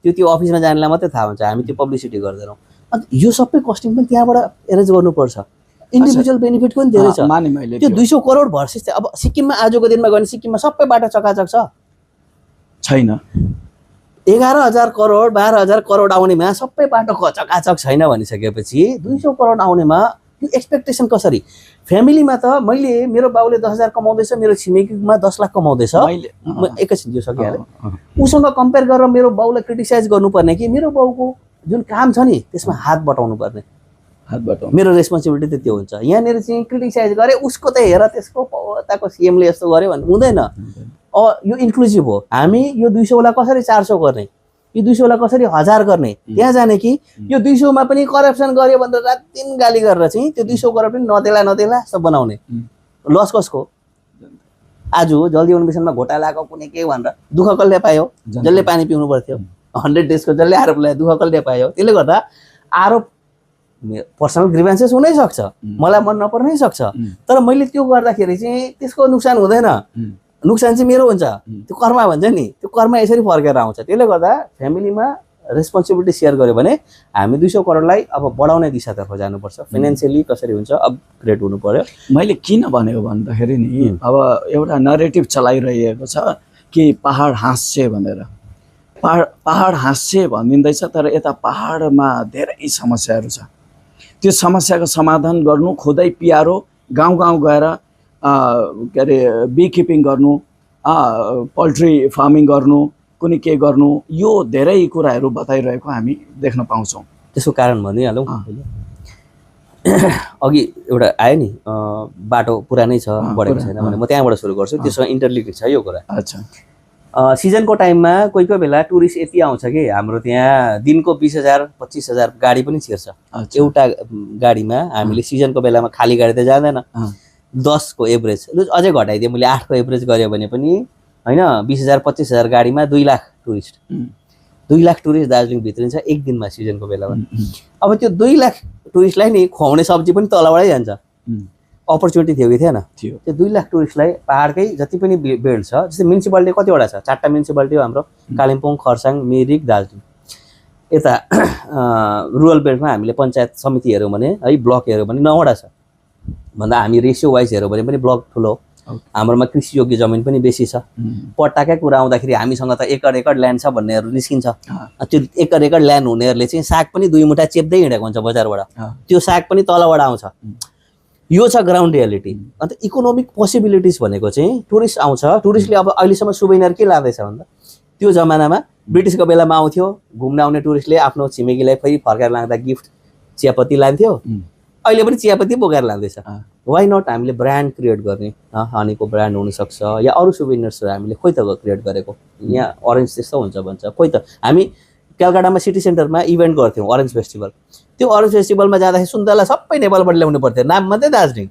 त्यो अफिसमा जानेलाई मात्रै थाहा हुन्छ, हामी त्यो पब्लिसिटी गर्दैनौँ। अन्त यो सबै कस्टिङ पनि त्यहाँबाट एरेन्ज गर्नुपर्छ। इन्डिभिजुअल बेनिफिटको पनि धेरै छ। त्यो 200 करोड भर्सेस अब सिक्किममा आजको दिनमा गयो भने सिक्किममा सबै बाटो चकाचक छ छैन? 11,000 करोड 12,000 करोड आउनेमा सबै बाटो चकाचक छैन भनिसकेपछि 200 करोड आउनेमा त्यो एक्सपेक्टेसन कसरी? फ्यामिलीमा त मैले मेरो बाउले 10,000 कमाउँदैछ, मेरो छिमेकीमा 10 लाख कमाउँदैछ, एकैछिन यो सकिहाल्यो, उसँग कम्पेयर गरेर मेरो बाउलाई क्रिटिसाइज गर्नुपर्ने कि मेरो बाउको जुन काम छ नि त्यसमा हात बटाउनु पर्ने? मेरो रेस्पोन्सिबिलिटी त त्यो हुन्छ। यहाँनिर चाहिँ क्रिटिसाइज गरे उसको त हेर त्यसको पताको सिएमले यस्तो गर्यो भने हुँदैन। यो इन्क्लुसिभ हो। हामी यो 200 वाला कसरी 400 गर्ने, यो 200 वाला कसरी 1000 गर्ने त्यहाँ जाने कि यो 200 मा पनि करप्सन गर्यो भनेर रात दिन गाली गरेर चाहिँ त्यो 200 करोड पनि नदेला सब बनाउने। लस कसको? आज जल जीवन मिसनमा घोटालाको कुनै के भनेर दुःख कसले पायो? जसले पानी पिउनु पर्थ्यो। 100 डेजको जसले आरोप लगायो दुःख कसले पायो? त्यसले गर्दा आरोप पर्सनल ग्रिभेन्सेस हुनै सक्छ, मलाई मन नपर्नै सक्छ, तर मैले त्यो गर्दाखेरि चाहिँ त्यसको नुक्सान हुँदैन। नुक्सान चाहिँ मेरो हुन्छ। त्यो कर्म भन्छ नि, त्यो कर्म यसरी फर्केर आउँछ। त्यसले गर्दा फ्यामिलीमा रेस्पोन्सिबिलिटी सेयर गर्यो भने हामी 200 करोडलाई अब बढाउने दिशातर्फ जानुपर्छ। फाइनेन्सियली कसरी हुन्छ अपग्रेड हुनु पर्यो। मैले किन भनेको भन्दाखेरि नि अब एउटा नरेटिभ चलाइरहेको छ कि पहाड हाँस्छे भनेर। पहाड हाँस्छे भनिँदैछ, तर यता पहाडमा धेरै समस्याहरू छ। त्यो समस्याको समाधान गर्नु खुदै पिआरओ गाउँ गाउँ गएर के अरे बी किपिङ गर्नु, पोल्ट्री फार्मिङ गर्नु, कुनै के गर्नु, यो धेरै कुराहरू बताइरहेको हामी देख्न पाउँछौँ। त्यसको कारण भनिहालौँ। अघि एउटा आयो नि बाटो पुरानै छ बढेको छैन भने, म त्यहाँबाट सुरु गर्छु। त्यसमा इन्टरलिङ्क छ यो कुरा। अच्छा, सिजनको टाइममा कोही कोही बेला टुरिस्ट यति आउँछ कि हाम्रो त्यहाँ दिनको 20,000 25,000 गाडी पनि छिर्छ एउटा गाडीमा। हामीले सिजनको बेलामा खाली गाडी त जाँदैन, 10 को एभरेज अझै घटाइदिएँ मैले, 8 को एभरेज गऱ्यो भने पनि होइन 20,000 25,000 गाडीमा 2 लाख टुरिस्ट 2 लाख टुरिस्ट दार्जिलिङ भित्रिन्छ एक दिनमा सिजनको बेलामा। अब त्यो 2 लाख टुरिस्टलाई नि खुवाउने सब्जी पनि तलबाटै जान्छ। अपर्च्युनिटी थियो कि थिएन? त्यो 2 लाख टुरिस्टलाई पहाडकै जति पनि बेल्ट छ, जस्तै म्युनिसिपालिटी कतिवटा छ? 4टा म्युनिसिपालिटी हो हाम्रो, कालिम्पोङ, खरसाङ, मिरिक, दार्जिलिङ। यता रुरल बेल्टमा हामीले पञ्चायत समिति हेऱ्यौँ भने है, ब्लक हेऱ्यौँ भने 9वटा छ भन्दा हामी रेसियो वाइज हेऱ्यौँ भने पनि ब्लक ठुलो। हाम्रोमा कृषि योग्य जमिन पनि बेसी छ। पट्टाकै कुरा आउँदाखेरि हामीसँग त एकड ल्यान्ड छ भन्नेहरू निस्किन्छ। त्यो एकड ल्यान्ड हुनेहरूले चाहिँ साग पनि 2 मुठा चेप्दै हिँडेको हुन्छ बजारबाट, त्यो साग पनि तलबाट आउँछ। यो छ ग्राउन्ड रियालिटी। अन्त इकोनोमिक पोसिबिलिटिज भनेको चाहिँ टुरिस्ट आउँछ। टुरिस्टले अब अहिलेसम्म सुवेनियर के लाँदैछ भन्दा त्यो जमानामा ब्रिटिसको बेलामा आउँथ्यो घुम्न आउने टुरिस्टले आफ्नो छिमेकीलाई फेरि फर्काएर लाँदा गिफ्ट चियापत्ती लान्थ्यो। अहिले पनि चियापत्ती बोकेर लाँदैछ। वाइ नट हामीले ब्रान्ड क्रिएट गर्ने, हनीको ब्रान्ड हुनसक्छ या अरू सुवेनियर्सहरू हामीले खोइ त क्रिएट गरेको। यहाँ अरेन्ज त्यस्तो हुन्छ भन्छ, खोइ त हामी कलकत्तामा सिटी सेन्टरमा इभेन्ट गर्थ्यौँ अरेन्ज फेस्टिभल। त्यो अरेन्ज फेस्टिभलमा जाँदाखेरि सुन्तला सबै नेपालबाट ल्याउनु पर्थ्यो, नाम मात्रै दार्जिलिङ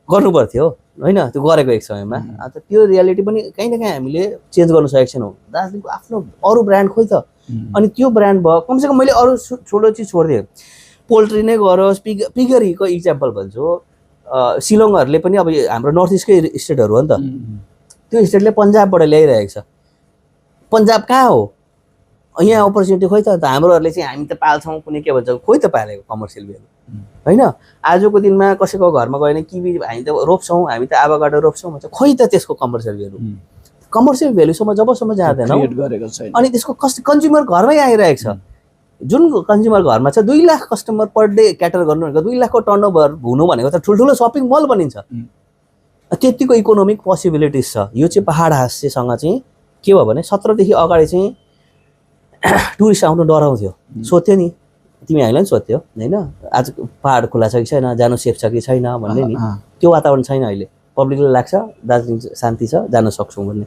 गर्नु पर्थ्यो होइन, त्यो गरेको एक समयमा। अन्त त्यो रियालिटी पनि कहीँ न कहीँ हामीले चेन्ज गर्नु सकेको छैनौँ। दार्जिलिङको आफ्नो अरू ब्रान्ड खोइ त। अनि त्यो ब्रान्ड भयो, कमसेकम मैले अरू ठुलो चिज छोडिदिएँ। पोल्ट्री नै गरोस्, पिगरीको इक्जाम्पल भन्छु, शिलङहरूले पनि अब हाम्रो नर्थ इस्टकै स्टेटहरू हो नि त, त्यो स्टेटले पन्जाबबाट ल्याइरहेको छ। पन्जाब कहाँ हो? यहाँ अपर्च्युनिटी खोइ त। हाम्रोहरूले चाहिँ हामी त पाल्छौँ कुनै के भन्छ, खोइ त पालेको कमर्सियल भ्यालु होइन। आजको दिनमा कसैको घरमा गयो भने किवी हामी त रोप्छौँ, हामी त आभागाडो रोप्छौँ भन्छ, खोइ त त्यसको कमर्सियल भ्यालु। कमर्सियल भ्यालुसम्म जबसम्म जाँदैन अनि त्यसको कन्ज्युमर घरमै आइरहेको छ। जुन कन्ज्युमर घरमा छ 2 लाख कस्टमर पर डे क्याटर गर्नु भनेको 2 लाखको टर्नओभर हुनु भनेको त ठुल्ठुलो सपिङ मल बनिन्छ। त्यतिको इकोनोमिक पोसिबिलिटिज छ। यो चाहिँ पहाड हाँस्यसँग चाहिँ के भयो भने 17 देखि अगाडि चाहिँ टुरिस्ट आउनु डराउँथ्यो, सोध्थ्यो नि, तिमी हामीलाई पनि सोध्थ्यो होइन, आज पहाड खुला छ कि छैन, जानु सेफ छ कि छैन भन्ने नि। त्यो वातावरण छैन अहिले। पब्लिकलाई लाग्छ दार्जिलिङ शान्ति छ, जान सक्छौँ भन्ने।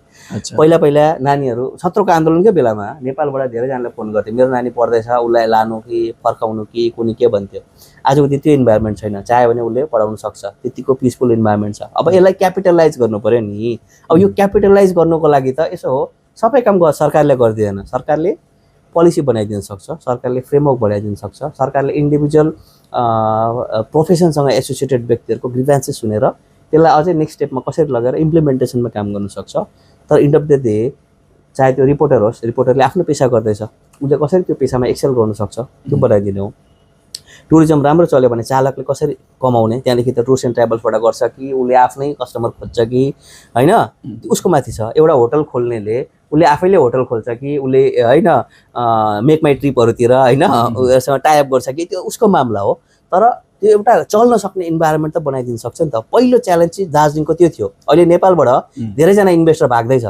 पहिला पहिला नानीहरू 17को आन्दोलनकै बेलामा नेपालबाट धेरैजनाले फोन गर्थे, मेरो नानी पढ्दैछ उसलाई लानु कि फर्काउनु कि कुनै के भन्थ्यो। आजको दिन त्यो इन्भाइरोमेन्ट छैन, चाह्यो भने उसले पढाउन सक्छ, त्यतिको पिसफुल इन्भाइरोमेन्ट छ। अब यसलाई क्यापिटलाइज गर्नु पऱ्यो नि। अब यो क्यापिटलाइज गर्नुको लागि त यसो हो, सबै काम सरकारले गरिदिँदैन। सरकारले पोलिसी बनाइदिन सक्छ, सरकारले फ्रेमवर्क बनाइदिन सक्छ, सरकारले इन्डिभिजुअल प्रोफेसनसँग एसोसिएटेड व्यक्तिहरूको ग्रिभेन्सेस सुनेर त्यसलाई अझै नेक्स्ट स्टेपमा कसरी लगेर इम्प्लिमेन्टेसनमा काम गर्न सक्छ। तर इन्ड अफ द डे चाहे त्यो रिपोर्टर होस्, रिपोर्टरले आफ्नो पेसा गर्दैछ, उसले कसरी त्यो पेसामा एक्सेल गर्नु सक्छ त्यो बनाइदिने हो। टुरिज्म राम्रो चल्यो भने चालकले कसरी कमाउने, त्यहाँदेखि त टुर्स एन्ड ट्राभल्सबाट गर्छ कि उसले आफ्नै कस्टमर खोज्छ कि होइन, उसको माथि छ। एउटा होटल खोल्नेले उसले आफैले होटल खोल्छ कि उसले होइन मेक माई ट्रिपहरूतिर होइन उसँग टाइअप गर्छ कि, त्यो उसको मामला हो। तर त्यो एउटा चल्न सक्ने इन्भाइरोमेन्ट त बनाइदिन सक्छ नि त। पहिलो च्यालेन्ज चाहिँ दार्जिलिङको त्यो थियो। अहिले नेपालबाट धेरैजना इन्भेस्टर भाग्दैछ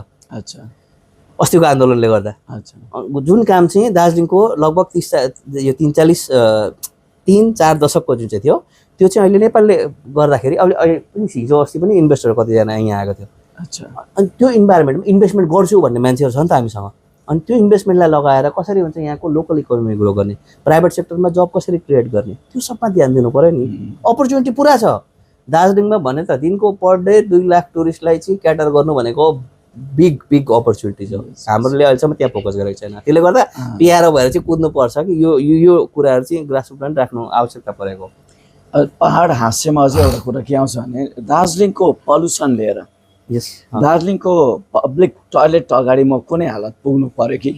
अस्तिको आन्दोलनले गर्दा। जुन काम चाहिँ दार्जिलिङको लगभग 3-4 दशकको जुन चाहिँ थियो, त्यो चाहिँ अहिले नेपालले गर्दाखेरि अहिले पनि हिजो अस्ति पनि इन्भेस्टर कतिजना यहाँ आएको थियो। अनि त्यो इन्भाइरोमेन्टमा इन्भेस्टमेन्ट गर्छु भन्ने मान्छेहरू छ नि त हामीसँग। अनि त्यो इन्भेस्टमेन्टलाई लगाएर कसरी हुन्छ यहाँको लोकल इकोनोमी ग्रो गर्ने, प्राइभेट सेक्टरमा जब कसरी क्रिएट गर्ने, त्यो सबमा ध्यान दिनु पऱ्यो नि। अपर्च्युनिटी पुरा छ दार्जिलिङमा भने त। दिनको पर डे 2 लाख टुरिस्टलाई चाहिँ क्याटर गर्नु भनेको बिग अपर्च्युनिटी छ। हाम्रोले अहिलेसम्म त्यहाँ फोकस गरेको छैन। त्यसले गर्दा पिआरओ भएर चाहिँ कुद्नु पर्छ कि यो कुराहरू चाहिँ ग्रासरुटमा राख्नु आवश्यकता परेको। पहाड हाँस्यमा अझै एउटा कुरा के आउँछ भने दार्जिलिङको पल्युसन लिएर दार्जिलिङको पब्लिक टोयलेट अगाडि म कुनै हालत पुग्नु पर्यो कि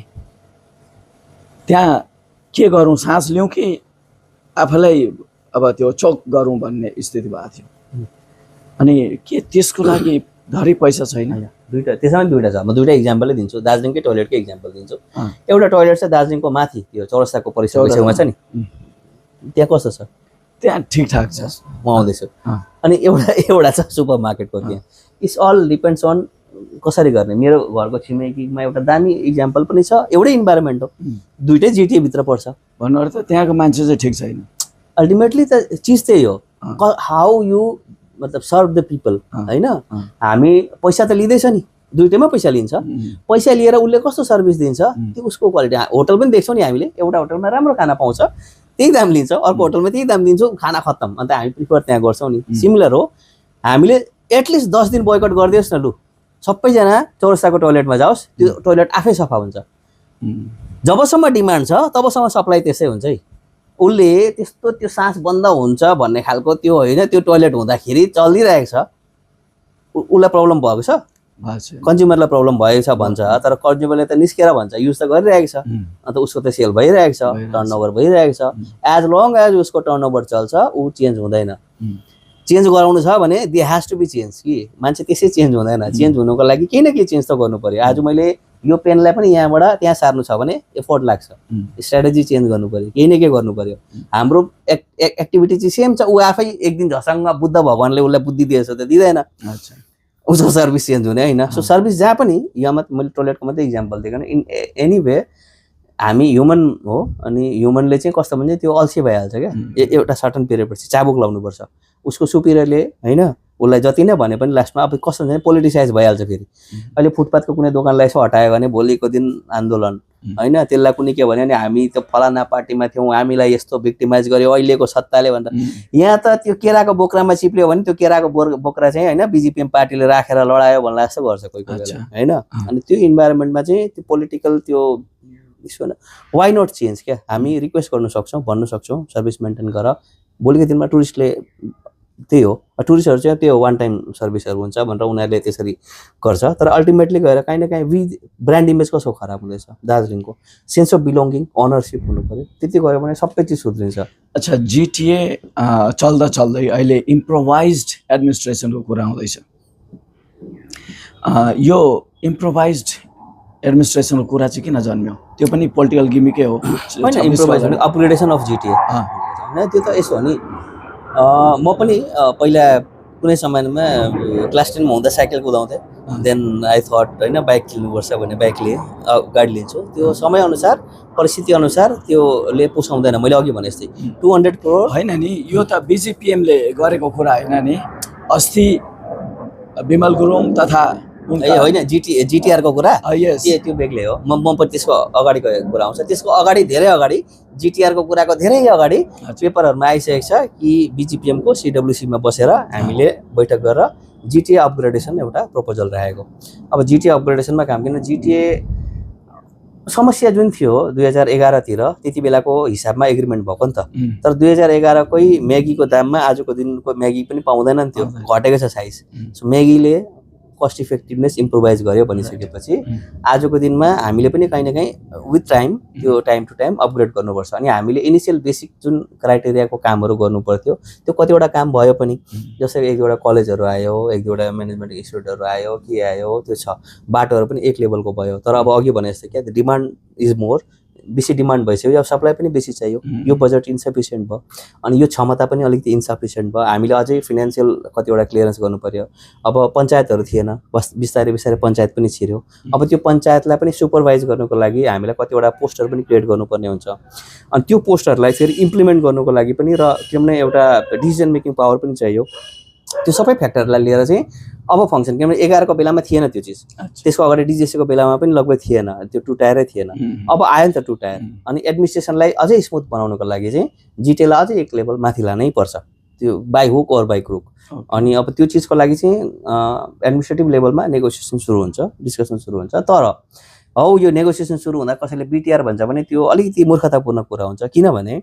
त्यहाँ के गरौँ, सास लिउँ कि आफूलाई अब त्यो चोक गरौँ भन्ने स्थिति भएको थियो। अनि के त्यसको लागि धरी पैसा छैन? दुईवटा, त्यसमा दुईवटा छ। म दुईवटा इक्जाम्पलै दिन्छु, दार्जिलिङकै टोयलेटकै इक्जाम्पल दिन्छु। एउटा टोयलेट चाहिँ दार्जिलिङको माथि त्यो चौरस्ताको परिसरको छेउमा छ नि, त्यहाँ कस्तो छ? त्यहाँ ठिकठाक छ, म आउँदैछु। अनि एउटा छ सुपर मार्केटको, त्यहाँ इट्स अल डिपेन्ड्स अन कसरी गर्ने। मेरो घरको छिमेकीमा एउटा दामी इक्जाम्पल पनि छ, एउटै इन्भाइरोमेन्ट हो, दुइटै जिटिए भित्र पर्छ। भन्नु अर्थ त्यहाँको मान्छे चाहिँ ठिक छैन। अल्टिमेटली त चिज त्यही हो, हाउ यु मतलब सर्भ द पिपल होइन। हामी पैसा त लिँदैछ नि, दुइटैमा पैसा लिन्छ। पैसा लिएर उसले कस्तो सर्भिस दिन्छ त्यो उसको क्वालिटी। होटल पनि देख्छौँ नि हामीले, एउटा होटलमा राम्रो खाना पाउँछ, त्यही दाम लिन्छ, अर्को होटलमा त्यही दाम दिन्छौँ, खाना खत्तम, अन्त हामी प्रिफर त्यहाँ गर्छौँ नि। सिमिलर हो, हामीले एटलिस्ट 10 दिन बोयकट गरिदियोस् न, लु सबैजना चौरस्ताको टोयलेटमा जाओस्, त्यो टोयलेट आफै सफा हुन्छ। जबसम्म डिमान्ड छ तबसम्म सप्लाई त्यसै हुन्छ है। उसले त्यस्तो त्यो सास बन्द हुन्छ भन्ने खालको त्यो होइन, त्यो टोयलेट हुँदाखेरि चलिरहेको छ, उसलाई प्रब्लम भएको छ, कन्ज्युमरलाई प्रब्लम भएको छ भन्छ। तर कन्ज्युमरले त निस्केर भन्छ, युज त गरिरहेको छ, अन्त उसको त सेल भइरहेको छ, टर्नओभर भइरहेको छ। एज लङ एज उसको टर्नओभर चल्छ, ऊ चेन्ज हुँदैन। चेन्ज गराउनु छ भने they has to be change कि, मान्छे त्यसै चेन्ज हुँदैन। चेन्ज हुनुको लागि केही न केही चेन्ज त गर्नु पऱ्यो। आज मैले यो पेनलाई पनि यहाँबाट त्यहाँ सार्नु छ भने एफोर्ट लाग्छ, स्ट्राटेजी चेन्ज गर्नु पऱ्यो, केही न केही गर्नु पऱ्यो। हाम्रो एक्टिभिटी चाहिँ सेम छ। ऊ आफै एक दिन झसङ्ग बुद्ध भगवान्ले उसलाई बुद्धि दिएछ त दिँदैन, उसको सर्भिस चेन्ज हुने होइन। सो सर्भिस जहाँ पनि, यहाँ मैले टोयलेटको मात्रै इक्जाम्पल दिएको, इन एनी वे हामी ह्युमन हो। अनि ह्युमनले चाहिँ कस्तो भने त्यो अल्छी भइहाल्छ क्या, एउटा सर्टन पिरियडपछि चाबुक लाउनुपर्छ। उसको सुपिरियरले होइन उसलाई जति नै भने पनि लास्टमा अब कस्तो हुन्छ पोलिटिसाइज भइहाल्छ। फेरि अहिले फुटपाथको कुनै दोकानलाई यसो हटायो भने भोलिको दिन आन्दोलन होइन, त्यसलाई कुनै के भन्यो भने हामी त फलाना पार्टीमा थियौँ, हामीलाई यस्तो भिक्टिमाइज गर्यो अहिलेको सत्ताले भनेर। यहाँ त त्यो केराको बोक्रामा चिप्लियो भने त्यो केराको बोक्रा चाहिँ होइन बिजिपिएम पार्टीले राखेर लडायो भन्ला जस्तो गर्छ कोही कोही होइन। अनि त्यो इन्भाइरोमेन्टमा चाहिँ त्यो पोलिटिकल त्यो वाइ नट चेन्ज क्या। हामी रिक्वेस्ट गर्नु सक्छौँ, भन्नु सक्छौँ सर्भिस मेन्टेन गर। भोलिको दिनमा टुरिस्टले त्यही हो, टुरिस्टहरू चाहिँ त्यो वान टाइम सर्भिसहरू हुन्छ भनेर उनीहरूले त्यसरी गर्छ। तर अल्टिमेटली गएर काहीँ न काहीँ ब्रान्ड इमेज कसो खराब हुँदैछ, दार्जिलिङको सेन्स अफ बिलोङ्गिङ, अनरसिप हुनु पऱ्यो। त्यति गऱ्यो भने सबै चिज सुध्रिन्छ। अच्छा, जिटिए चल्दा चल्दै अहिले इम्प्रोभाइज्ड एडमिनिस्ट्रेसनको कुरा आउँदैछ। यो इम्प्रोभाइज्ड एडमिनिस्ट्रेसनको कुरा चाहिँ किन जन्म्यो? त्यो पनि पोलिटिकल गिमिकै हो होइन? इम्प्रोभाइज भने अपग्रेडेसन अफ जिटिए होइन। त्यो त यसो हो नि, म पनि पहिला कुनै समयमा क्लास 10 मा हुँदा साइकल कुदाउँथेँ देन आई थट होइन बाइक किन्नुपर्छ भने बाइक लिएँ गाडी लिन्छु त्यो समयअनुसार परिस्थिति अनुसार त्योले पोसाउँदैन मैले अघि भने जस्तै 200 करोड होइन नि यो त बिजिपिएमले गरेको कुरा होइन नि अस्ति विमल गुरुङ तथा ए होइन जिटिआरको कुरा यस त्यो बेग्लै हो म पनि त्यसको अगाडिको कुरा आउँछ त्यसको अगाडि धेरै अगाडि जिटिआरको कुराको धेरै अगाडि पेपरहरूमा आइसकेको छ कि बिजिपिएमको सिडब्ल्युसीमा बसेर हामीले बैठक गरेर जिटिए अपग्रेडेसन एउटा प्रपोजल राखेको अब जिटिए अपग्रेडेसनमा काम किन जिटिए समस्या जुन थियो 2011 तिर त्यति बेलाको हिसाबमा एग्रिमेन्ट भएको नि त तर 2011 कै म्यागीको दाममा आजको दिनको म्यागी पनि पाउँदैन नि त्यो घटेको छ साइज सो म्यागीले कस्ट इफेक्टिभनेस इम्प्रोभाइज गर्यो भनिसकेपछि आजको दिनमा हामीले पनि कहीँ न कहीँ विथ टाइम त्यो टाइम टु टाइम अपग्रेड गर्नुपर्छ अनि हामीले इनिसियल बेसिक जुन क्राइटेरियाको कामहरू गर्नु पर्थ्यो त्यो कतिवटा काम भयो पनि जस्तै एक दुईवटा कलेजहरू आयो एक दुईवटा म्यानेजमेन्ट इन्स्टिट्युटहरू आयो के आयो त्यो छ बाटोहरू पनि एक लेभलको भयो तर अब अघि भने जस्तो क्या डिमान्ड इज मोर बेसी डिमान्ड भइसक्यो अब सप्लाई पनि बेसी चाहियो यो बजेट इन्सफिसियन्ट भयो अनि यो क्षमता पनि अलिकति इन्सफिसियन्ट भयो हामीले अझै फिनान्सियल कतिवटा क्लियरेन्स गर्नु पर्यो अब पञ्चायतहरू थिएन बस बिस्तारै बिस्तारै पञ्चायत पनि छिर्यो अब त्यो पञ्चायतलाई पनि सुपरभाइज गर्नुको लागि हामीलाई कतिवटा पोस्टर पनि क्रिएट गर्नुपर्ने हुन्छ अनि त्यो पोस्टरलाई फेरि इम्प्लिमेन्ट गर्नुको लागि पनि र किनभने एउटा डिसिजन मेकिङ पावर पनि चाहियो त्यो सबै फ्याक्टरलाई लिएर चाहिँ अब फङ्सन किनभने 11 को बेलामा थिएन त्यो चिज त्यसको अगाडि डिजिएसको बेलामा पनि लगभग थिएन त्यो 2 टायरै थिएन अब आयो नि त 2 टायर अनि एडमिनिस्ट्रेसनलाई अझै स्मुथ बनाउनको लागि चाहिँ जिटिएलाई अझै एक लेभल माथि लानै पर्छ त्यो by hook or by crook अनि अब त्यो चिजको लागि चाहिँ एडमिनिस्ट्रेटिभ लेभलमा नेगोसिएसन सुरु हुन्छ डिस्कसन सुरु हुन्छ तर हौ यो नेगोसिएसन सुरु हुँदा कसैले बिटिआर भन्छ भने त्यो अलिकति मूर्खतापूर्ण कुरा हुन्छ किनभने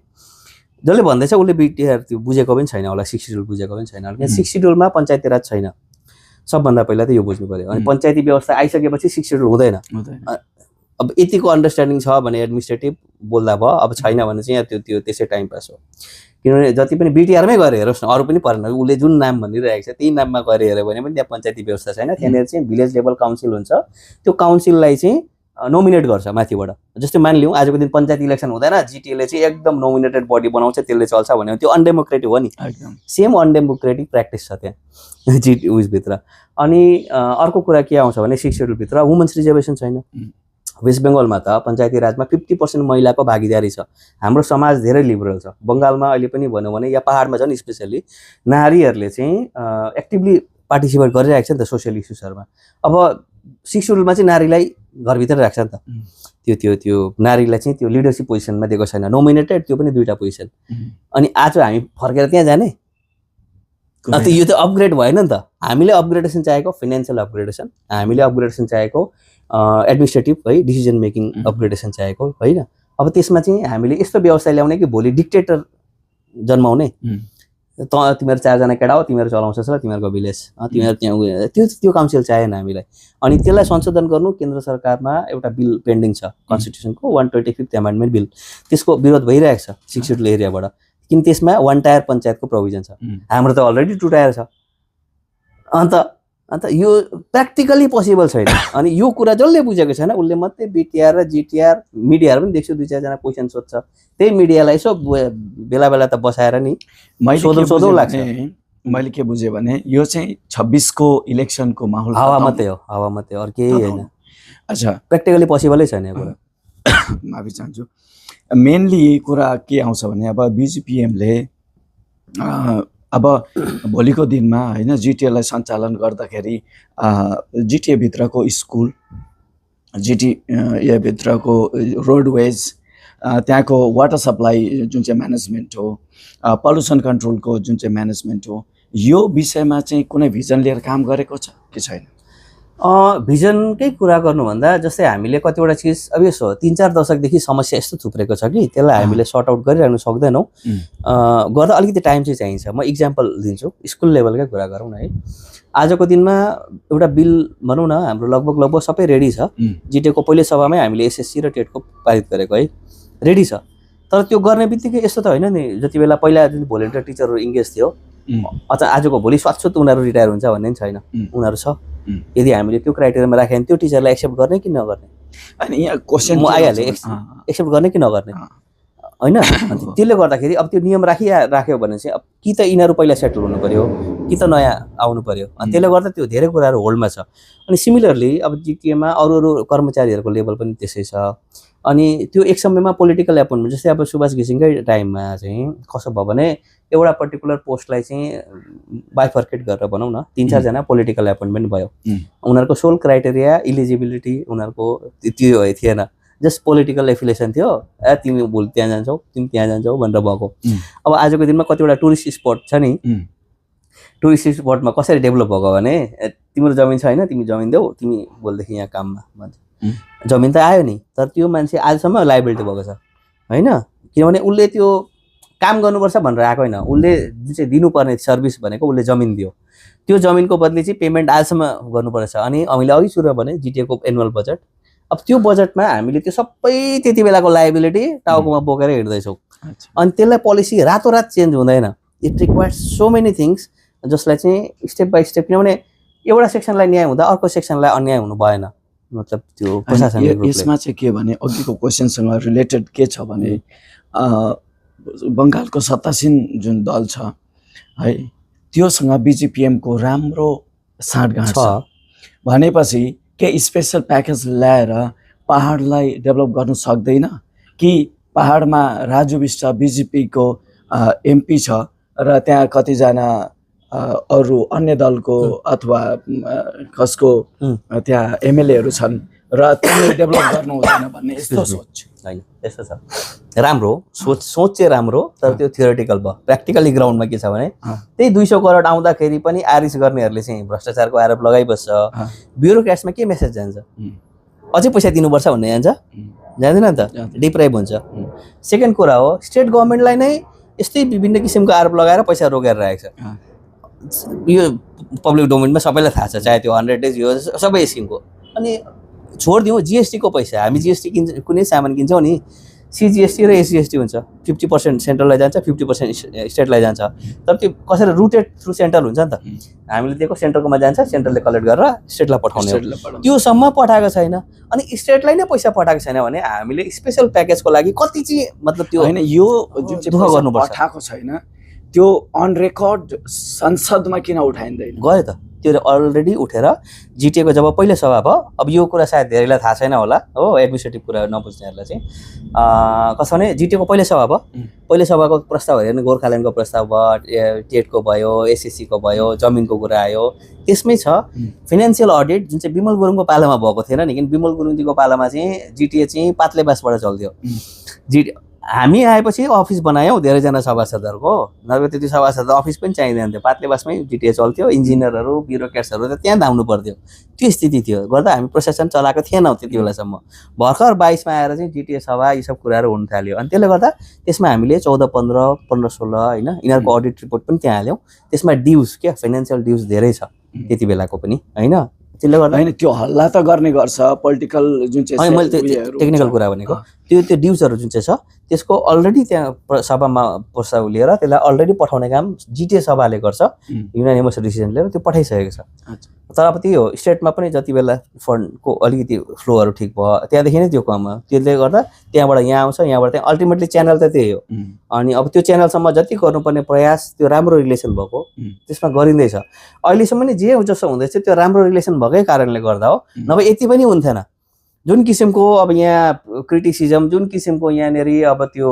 जसले भन्दैछ उसले बिटिआर त्यो बुझेको पनि छैन होला 60 शेड्युल बुझेको पनि छैन होला 60 शेड्युलमा पञ्चायती राज छैन सबभन्दा पहिला त यो बुझ्नु पर्यो अनि पञ्चायती व्यवस्था आइसकेपछि 60 शेड्युल हुँदैन अब यतिको अन्डरस्ट्यान्डिङ छ भने एडमिनिस्ट्रेटिभ बोल्दा भयो अब छैन भने चाहिँ त्यो त्यसै टाइम पास हो किनभने जति पनि बिटिआरमै गरे हेरोस् न अरू पनि परेन उसले जुन नाम भनिरहेको छ त्यही नाममा गरे हेऱ्यो भने पनि त्यहाँ पञ्चायती व्यवस्था छैन त्यहाँनिर चाहिँ भिलेज लेभल काउन्सिल हुन्छ त्यो काउन्सिललाई चाहिँ नोमिनेट गर्छ माथिबाट जस्तै मानिलिउँ आजको दिन पञ्चायत इलेक्सन हुँदैन जिटिएले चाहिँ एकदम नोमिनेटेड बडी बनाउँछ त्यसले चल्छ भने त्यो अनडेमोक्रेटिक हो नि सेम अनडेमोक्रेटिक प्र्याक्टिस छ त्यहाँ जिटी उयसभित्र अनि अर्को कुरा के आउँछ भने 6 शेड्युलभित्र वुमेन्स रिजर्भेसन छैन वेस्ट बेङ्गलमा त पञ्चायती राजमा 50% महिलाको भागीदारी छ हाम्रो समाज धेरै लिबरल छ बङ्गालमा अहिले पनि भनौँ भने या पहाडमा झन् स्पेसल्ली नारीहरूले चाहिँ एक्टिभली पार्टिसिपेट गरिरहेको छ नि त सोसियल इस्युजहरूमा अब 6 शेड्युलमा चाहिँ नारीलाई घरभित्र राख्छ नि त त्यो नारीलाई चाहिँ त्यो लिडरसिप पोजिसनमा दिएको छैन नोमिनेटेड त्यो पनि 2टा पोजिसन अनि आज हामी फर्केर त्यहाँ जाने अन्त यो त अपग्रेड भएन नि त हामीले अपग्रेडेसन चाहेको फाइनेन्सियल अपग्रेडेसन हामीले अपग्रेडेसन चाहेको एडमिनिस्ट्रेटिभ है डिसिजन मेकिङ अपग्रेडेसन चाहेको होइन अब त्यसमा चाहिँ हामीले यस्तो व्यवस्था ल्याउने कि भोलि डिक्टेटर जन्माउने तिमीहरू 4 जना केटा हो तिमीहरू चलाउँछस् र तिमीहरूको भिलेज तिमीहरू त्यहाँ त्यो काउन्सिल चाहेन हामीलाई अनि त्यसलाई संशोधन गर्नु केन्द्र सरकारमा एउटा बिल पेन्डिङ छ कन्स्टिट्युसनको 125th एमेन्डमेन्ट बिल त्यसको विरोध भइरहेको छ 6 शेड्युल एरियाबाट किन त्यसमा 1 टायर पञ्चायतको प्रोभिजन छ हाम्रो त अलरेडी 2 टायर छ अन्त यो प्र्याक्टिकली पोसिबल छैन अनि यो कुरा जसले बुझेको छैन उसले मात्रै बिटिआर र जिटिआर मिडियाहरू पनि देख्छु 2-4 जना क्वेसन सोध्छ त्यही मिडियालाई यसो बेला बेला त बसाएर नि सोधौँ लाग्छ मैले के बुझेँ भने यो चाहिँ 26 को इलेक्सनको माहौल हावा मात्रै हो अरू केही होइन अच्छा प्र्याक्टिकली पोसिबलै छैन यो कुरा माफी चाहन्छु मेनली कुरा के आउँछ भने अब बिजिपिएमले अब भोलिको दिनमा हैन जिटिएलाई सञ्चालन गर्दाखेरि जिटिए भित्रको स्कुल जिटिए भित्रको रोडवेज त्यहाँको वाटर सप्लाई जुन चाहिँ म्यानेजमेन्ट हो पल्युसन कन्ट्रोलको जुन चाहिँ म्यानेजमेन्ट हो यो विषयमा चाहिँ कुनै भिजन लिएर काम गरेको छ कि छैन भिजनकै कुरा गर्नुभन्दा जस्तै हामीले कतिवटा चिज अब यसो 3-4 दशकदेखि समस्या यस्तो थुप्रेको छ कि त्यसलाई हामीले सर्ट आउट गरिरहनु सक्दैनौँ गर्दा अलिकति टाइम चाहिँ चाहिन्छ म इक्जाम्पल दिन्छु स्कुल लेभलकै कुरा गरौँ न है आजको दिनमा एउटा बिल भनौँ न हाम्रो लगभग सबै रेडी छ जिटिएको पहिलो सभामै हामीले एसएससी र टेटको पारित गरेको है रेडी छ तर त्यो गर्ने बित्तिकै यस्तो त होइन नि जति बेला पहिला जुन भोलिन्टियर टिचरहरू इङ्गेज थियो अझ आजको भोलि स्वाच्छुत उनीहरू रिटायर हुन्छ भन्ने पनि छैन उनीहरू छ यदि हामीले त्यो क्राइटेरियामा राख्यो भने त्यो टिचरलाई एक्सेप्ट गर्ने कि नगर्ने अनि यहाँ क्वेसन म आइहालेँ एक्सेप्ट गर्ने कि नगर्ने होइन त्यसले गर्दाखेरि अब त्यो नियम राख्यो भने चाहिँ अब कि त यिनीहरू पहिला सेटल हुनु पर्यो कि त नयाँ आउनु पर्यो अनि त्यसले गर्दा त्यो धेरै कुराहरू होल्डमा छ अनि सिमिलरली अब जिटिएमा अरू कर्मचारीहरूको लेभल पनि त्यसै छ अनि त्यो एक समयमा पोलिटिकल एपोइन्टमेन्ट जस्तै अब सुभाष घिसिङकै टाइममा चाहिँ कसो भयो भने एउटा पर्टिकुलर पोस्टलाई चाहिँ बाइफर्केट गरेर भनौँ न 3-4 जना पोलिटिकल एपोइन्टमेन्ट भयो उनीहरूको सोल क्राइटेरिया इलिजिबिलिटी उनीहरूको त्यो थिएन जस्ट पोलिटिकल एफिलिएसन थियो तिमी भोलि त्यहाँ जान्छौ तिमी त्यहाँ जान्छौ भनेर भएको अब आजको दिनमा कतिवटा टुरिस्ट स्पट छ नि टुरिस्ट स्पटमा कसरी डेभलप भएको भने तिम्रो जमिन छ होइन तिमी जमिन देऊ तिमी भोलिदेखि यहाँ काममा भन्छ जमिन त आयो नि तर त्यो मान्छे आजसम्म लाइबिलिटी भएको छ होइन किनभने उसले त्यो काम गर्नुपर्छ भनेर आएको होइन उसले जुन चाहिँ दिनुपर्ने सर्भिस भनेको उसले जमिन दियो त्यो जमिनको बदली चाहिँ पेमेन्ट आजसम्म गर्नुपर्छ अनि हामीले अघि सुरु भने जिटिएको एनुअल बजेट अब त्यो बजेटमा हामीले त्यो सबै त्यति बेलाको लाइबिलिटी टाउकोमा बोकेर हिँड्दैछौँ अनि त्यसलाई पोलिसी रातोरात चेन्ज हुँदैन it requires so many things जसलाई चाहिँ स्टेप बाई स्टेप किनभने एउटा सेक्सनलाई न्याय हुँदा अर्को सेक्सनलाई अन्याय हुनु भएन मतलब त्यो प्रशासनिक यसमा चाहिँ के भने अघिको क्वेसनसँग रिलेटेड के छ भने बङ्गालको सत्तासीन जुन दल छ है त्योसँग बिजिपिएमको राम्रो साँठगाँठ छ भनेपछि के स्पेसल प्याकेज ल्याएर पहाडलाई डेभलप गर्नु सक्दैन कि पहाडमा राजु विष्ट बिजेपीको एमपी छ र त्यहाँ कतिजना अरू अन्य दलको अथवा कसको त्यहाँ एमएलएहरू छन् र त्यसले डेभलप गर्नु हुँदैन भन्ने यस्तो सोच होइन यस्तो छ राम्रो सोच चाहिँ राम्रो तर त्यो थियोरिटिकल भयो प्र्याक्टिकली ग्राउन्डमा के छ भने त्यही 200 करोड आउँदाखेरि पनि आरिस गर्नेहरूले चाहिँ भ्रष्टाचारको आरोप लगाइबस्छ ब्युरोक्रेट्समा के मेसेज जान्छ अझै पैसा दिनुपर्छ भन्ने जान्छ जाँदैन नि त डिप्राइभ हुन्छ सेकेन्ड कुरा हो स्टेट गभर्मेन्टलाई नै यस्तै विभिन्न किसिमको आरोप लगाएर पैसा रोकेर राखेको छ यो पब्लिक डोमेनमा सबैलाई थाहा छ चाहे त्यो 100 डेज यो सबै स्किमको अनि छोडिदिउँ जिएसटीको पैसा हामी जिएसटी किन्छ कुनै सामान किन्छौँ नि सिजिएसटी र एसजिएसटी हुन्छ 50% सेन्ट्रललाई जान्छ 50% स्टेटलाई जान्छ तर त्यो कसरी रुटेड थ्रु सेन्ट्रल हुन्छ नि त हामीले दिएको सेन्ट्रलकोमा जान्छ सेन्ट्रलले कलेक्ट गरेर स्टेटलाई पठाउने हो त्योसम्म पठाएको छैन अनि स्टेटलाई नै पैसा पठाएको छैन भने हामीले स्पेसल प्याकेजको लागि कति चाहिँ मतलब त्यो होइन यो जुन चाहिँ दुःख गर्नुपर्छ पठाएको छैन त्यो अन रेकर्ड संसदमा किन उठाइँदैन गयो त त्यो अलरेडी उठेर जिटिएको जब पहिलो सभा भयो अब यो कुरा सायद धेरैलाई थाहा छैन होला हो एडमिनिस्ट्रेटिभ कुरा नबुझ्नेहरूलाई चाहिँ कसो भने जिटिएको पहिलो सभा भयो पहिलो सभाको प्रस्ताव हेऱ्यो भने गोर्खाल्यान्डको प्रस्ताव भयो टेटको भयो एसएससीको भयो जमिनको कुरा आयो त्यसमै छ फाइनेन्सियल अडिट जुन चाहिँ विमल गुरुङको पालामा भएको थिएन नि किन विमल गुरुङजीको पालामा चाहिँ जिटिए चाहिँ पातले बासबाट चल्थ्यो हामी आएपछि अफिस बनायौँ धेरैजना सभासदहरूको नभए त्यति सभासद अफिस पनि चाहिँदैन थियो पातले बासमै जिटिए चल्थ्यो इन्जिनियरहरू ब्युरोक्रेट्सहरू त त्यहाँ धाउनु पर्थ्यो त्यो स्थिति थियो गर्दा हामी प्रशासन चलाएको थिएनौँ त्यति बेलासम्म भर्खर 22मा आएर चाहिँ जिटिए सभा यी सब कुराहरू हुन थाल्यो अनि त्यसले गर्दा त्यसमा हामीले 14, 15, 15-16 होइन यिनीहरूको अडिट रिपोर्ट पनि त्यहाँ हाल्यौँ त्यसमा ड्युज क्या फाइनेन्सियल ड्युज धेरै छ त्यति बेलाको पनि होइन त्यसले गर्दा होइन त्यो हल्ला त गर्ने गर्छ पोलिटिकल जुन चाहिँ मैले टेक्निकल कुरा भनेको त्यो ड्युजहरू जुन चाहिँ छ त्यसको अलरेडी त्यहाँ सभामा प्रस्ताव लिएर त्यसलाई अलरेडी पठाउने काम जिटिए सभाले गर्छ युनानिमस डिसिजन लिएर त्यो पठाइसकेको छ तर अब त्यही हो स्टेटमा पनि जति बेला फन्डको अलिकति फ्लोहरू ठिक भयो त्यहाँदेखि नै त्यो कम हो त्यसले गर्दा त्यहाँबाट यहाँ आउँछ यहाँबाट त्यहाँ अल्टिमेटली च्यानल त त्यही हो अनि अब त्यो च्यानलसम्म जति गर्नुपर्ने प्रयास त्यो राम्रो रिलेसन भएको त्यसमा गरिँदैछ अहिलेसम्म नि जे जसो हुँदैछ त्यो राम्रो रिलेसन भएकै कारणले गर्दा हो नभए यति पनि हुन्थेन जुन किसिमको अब यहाँ क्रिटिसिजम जुन किसिमको यहाँनिर अब त्यो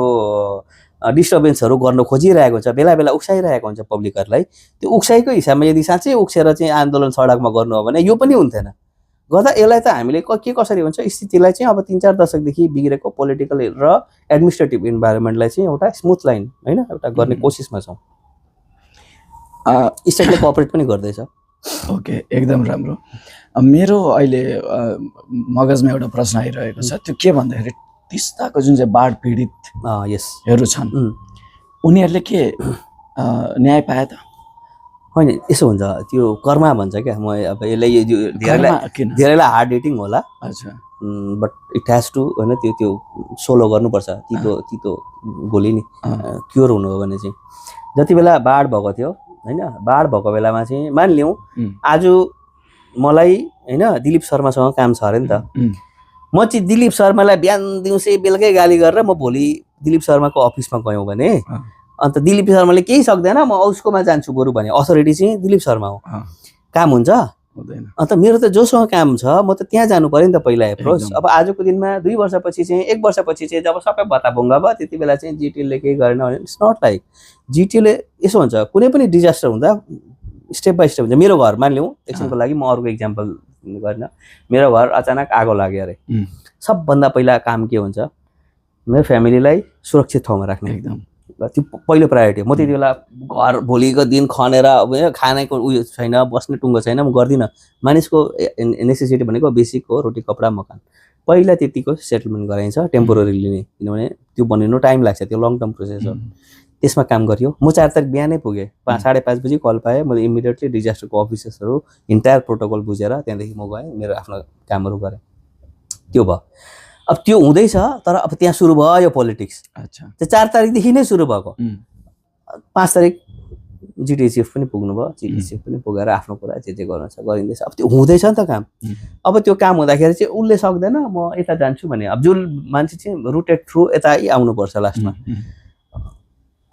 डिस्टर्बेन्सहरू गर्न खोजिरहेको हुन्छ बेला बेला उक्साइरहेको हुन्छ पब्लिकहरूलाई त्यो उक्साइको हिसाबमा यदि साँच्चै उक्सेर चाहिँ आन्दोलन सडकमा गर्नु हो भने यो पनि हुन्थेन गर्दा यसलाई त हामीले के कसरी हुन्छ स्थितिलाई चाहिँ अब 3-4 दशकदेखि बिग्रेको पोलिटिकल र एडमिनिस्ट्रेटिभ इन्भाइरोमेन्टलाई चाहिँ एउटा स्मुथ लाइन होइन एउटा गर्ने कोसिसमा छौँ स्टेटले कोअपरेट पनि गर्दैछ ओके एकदम राम्रो मेरो अहिले मगजमा एउटा प्रश्न आइरहेको छ त्यो के भन्दाखेरि तिस्ताको जुन चाहिँ बाढ पीडितहरू छन् उनीहरूले के न्याय पाए त होइन यसो हुन्छ त्यो कर्मा भन्छ क्या म अब यसलाई धेरैलाई हार्ड हिटिङ होला अच्छा बट इट ह्याज टु होइन त्यो सोलो गर्नुपर्छ तितो गोली नि क्योर हुनु हो भने चाहिँ जति बेला बाढ भएको थियो होइन बाढ भएको बेलामा चाहिँ मानिलिउँ आज मलाई होइन दिलीप शर्मासँग काम छ अरे नि त म चाहिँ दिलीप शर्मालाई बिहान दिउँसै बेलुकै गाली गरेर म भोलि दिलीप शर्माको अफिसमा गयौँ भने अन्त दिलीप शर्माले केही सक्दैन म उसकोमा जान्छु बरु भने अथोरिटी चाहिँ दिलीप शर्मा हो काम हुन्छ अन्त मेरो त जोसँग काम छ म त त्यहाँ जानु पर्यो नि त पहिला एप्रोच अब आजको दिनमा 2 वर्षपछि चाहिँ 1 वर्षपछि चाहिँ जब सबै भत्ताभुङ्गा भयो त्यति बेला चाहिँ जिटिएले केही गरेन भने इट्स नट लाइक जिटिएले यसो हुन्छ कुनै पनि डिजास्टर हुँदा स्टेप बाई स्टेप हुन्छ मेरो घर मानिलिउँ एकछिनको लागि म अरूको इक्जाम्पल गर्न मेरो घर अचानक आगो लाग्यो अरे सबभन्दा पहिला काम के हुन्छ मेरो फ्यामिलीलाई सुरक्षित ठाउँमा राख्ने एकदम त्यो पहिलो प्रायोरिटी म त्यति बेला घर भोलिको दिन खनेर अब खानेको उयो छैन बस्ने टुङ्गो छैन म गर्दिनँ मानिसको नेसेसिटी भनेको बेसिक हो रोटी कपडा मकान पहिला त्यतिको सेटलमेन्ट गराइन्छ टेम्पोररीली नै किनभने त्यो बनिनु टाइम लाग्छ त्यो लङ टर्म प्रोसेस हो त्यसमा काम गरियो म 4 तारिक बिहानै पुगेँ 5:30 बजी कल पाएँ मैले इमिडिएटली डिजास्टरको अफिसर्सहरू इन्टायर प्रोटोकल बुझेर त्यहाँदेखि म गएँ मेरो आफ्नो कामहरू गरेँ त्यो भयो अब त्यो हुँदैछ तर अब त्यहाँ सुरु भयो यो पोलिटिक्स अच्छा त्यो 4 तारिकदेखि नै सुरु भएको 5 तारिक जिटिए चिफ पनि पुग्नु भयो जिटिए चिफ पनि पुगेर आफ्नो कुरा जे गर्नु छ गरिँदैछ अब त्यो हुँदैछ नि त काम अब त्यो काम हुँदाखेरि चाहिँ उसले सक्दैन म यता जान्छु भने अब जुन मान्छे चाहिँ रुटेड थ्रु यता आउनुपर्छ लास्टमा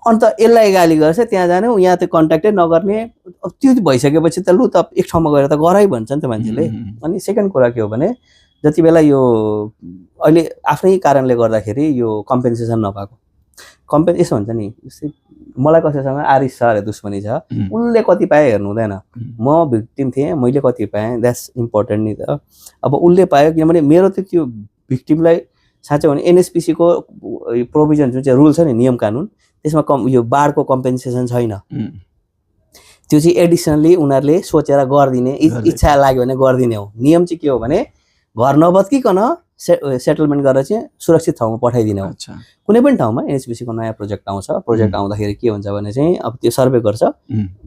अन्त यसलाई गाली गर्छ त्यहाँ जाने यहाँ त कन्ट्याक्टै नगर्ने अब त्यो भइसकेपछि त लु त एक ठाउँमा गएर त गराइ भन्छ नि त मान्छेले अनि सेकेन्ड कुरा के हो भने जति बेला यो अहिले आफ्नै कारणले गर्दाखेरि यो कम्पेन्सेसन नपाएको यसो हुन्छ नि मलाई कसैसँग आरिस छ अरे दुश्मनी छ उसले कति पाए हेर्नु हुँदैन म भिक्टिम थिएँ मैले कति पाएँ द्याट्स इम्पोर्टेन्ट नि त अब उसले पायो किनभने मेरो त त्यो भिक्टिमलाई साँच्चै भने एनएसपिसीको प्रोभिजन जुन चाहिँ रुल छ नि नियम कानुन त्यसमा यो बाढको कम्पेन्सेसन छैन त्यो चाहिँ एडिसनली उनीहरूले सोचेर गरिदिने इच्छा लाग्यो भने गरिदिने हो नियम चाहिँ के हो भने घर नबत्किकन सेटलमेन्ट गरेर चाहिँ सुरक्षित ठाउँमा पठाइदिने हो कुनै पनि ठाउँमा एनएचपिसीको नयाँ प्रोजेक्ट आउँछ प्रोजेक्ट आउँदाखेरि के हुन्छ भने चाहिँ अब त्यो सर्वे गर्छ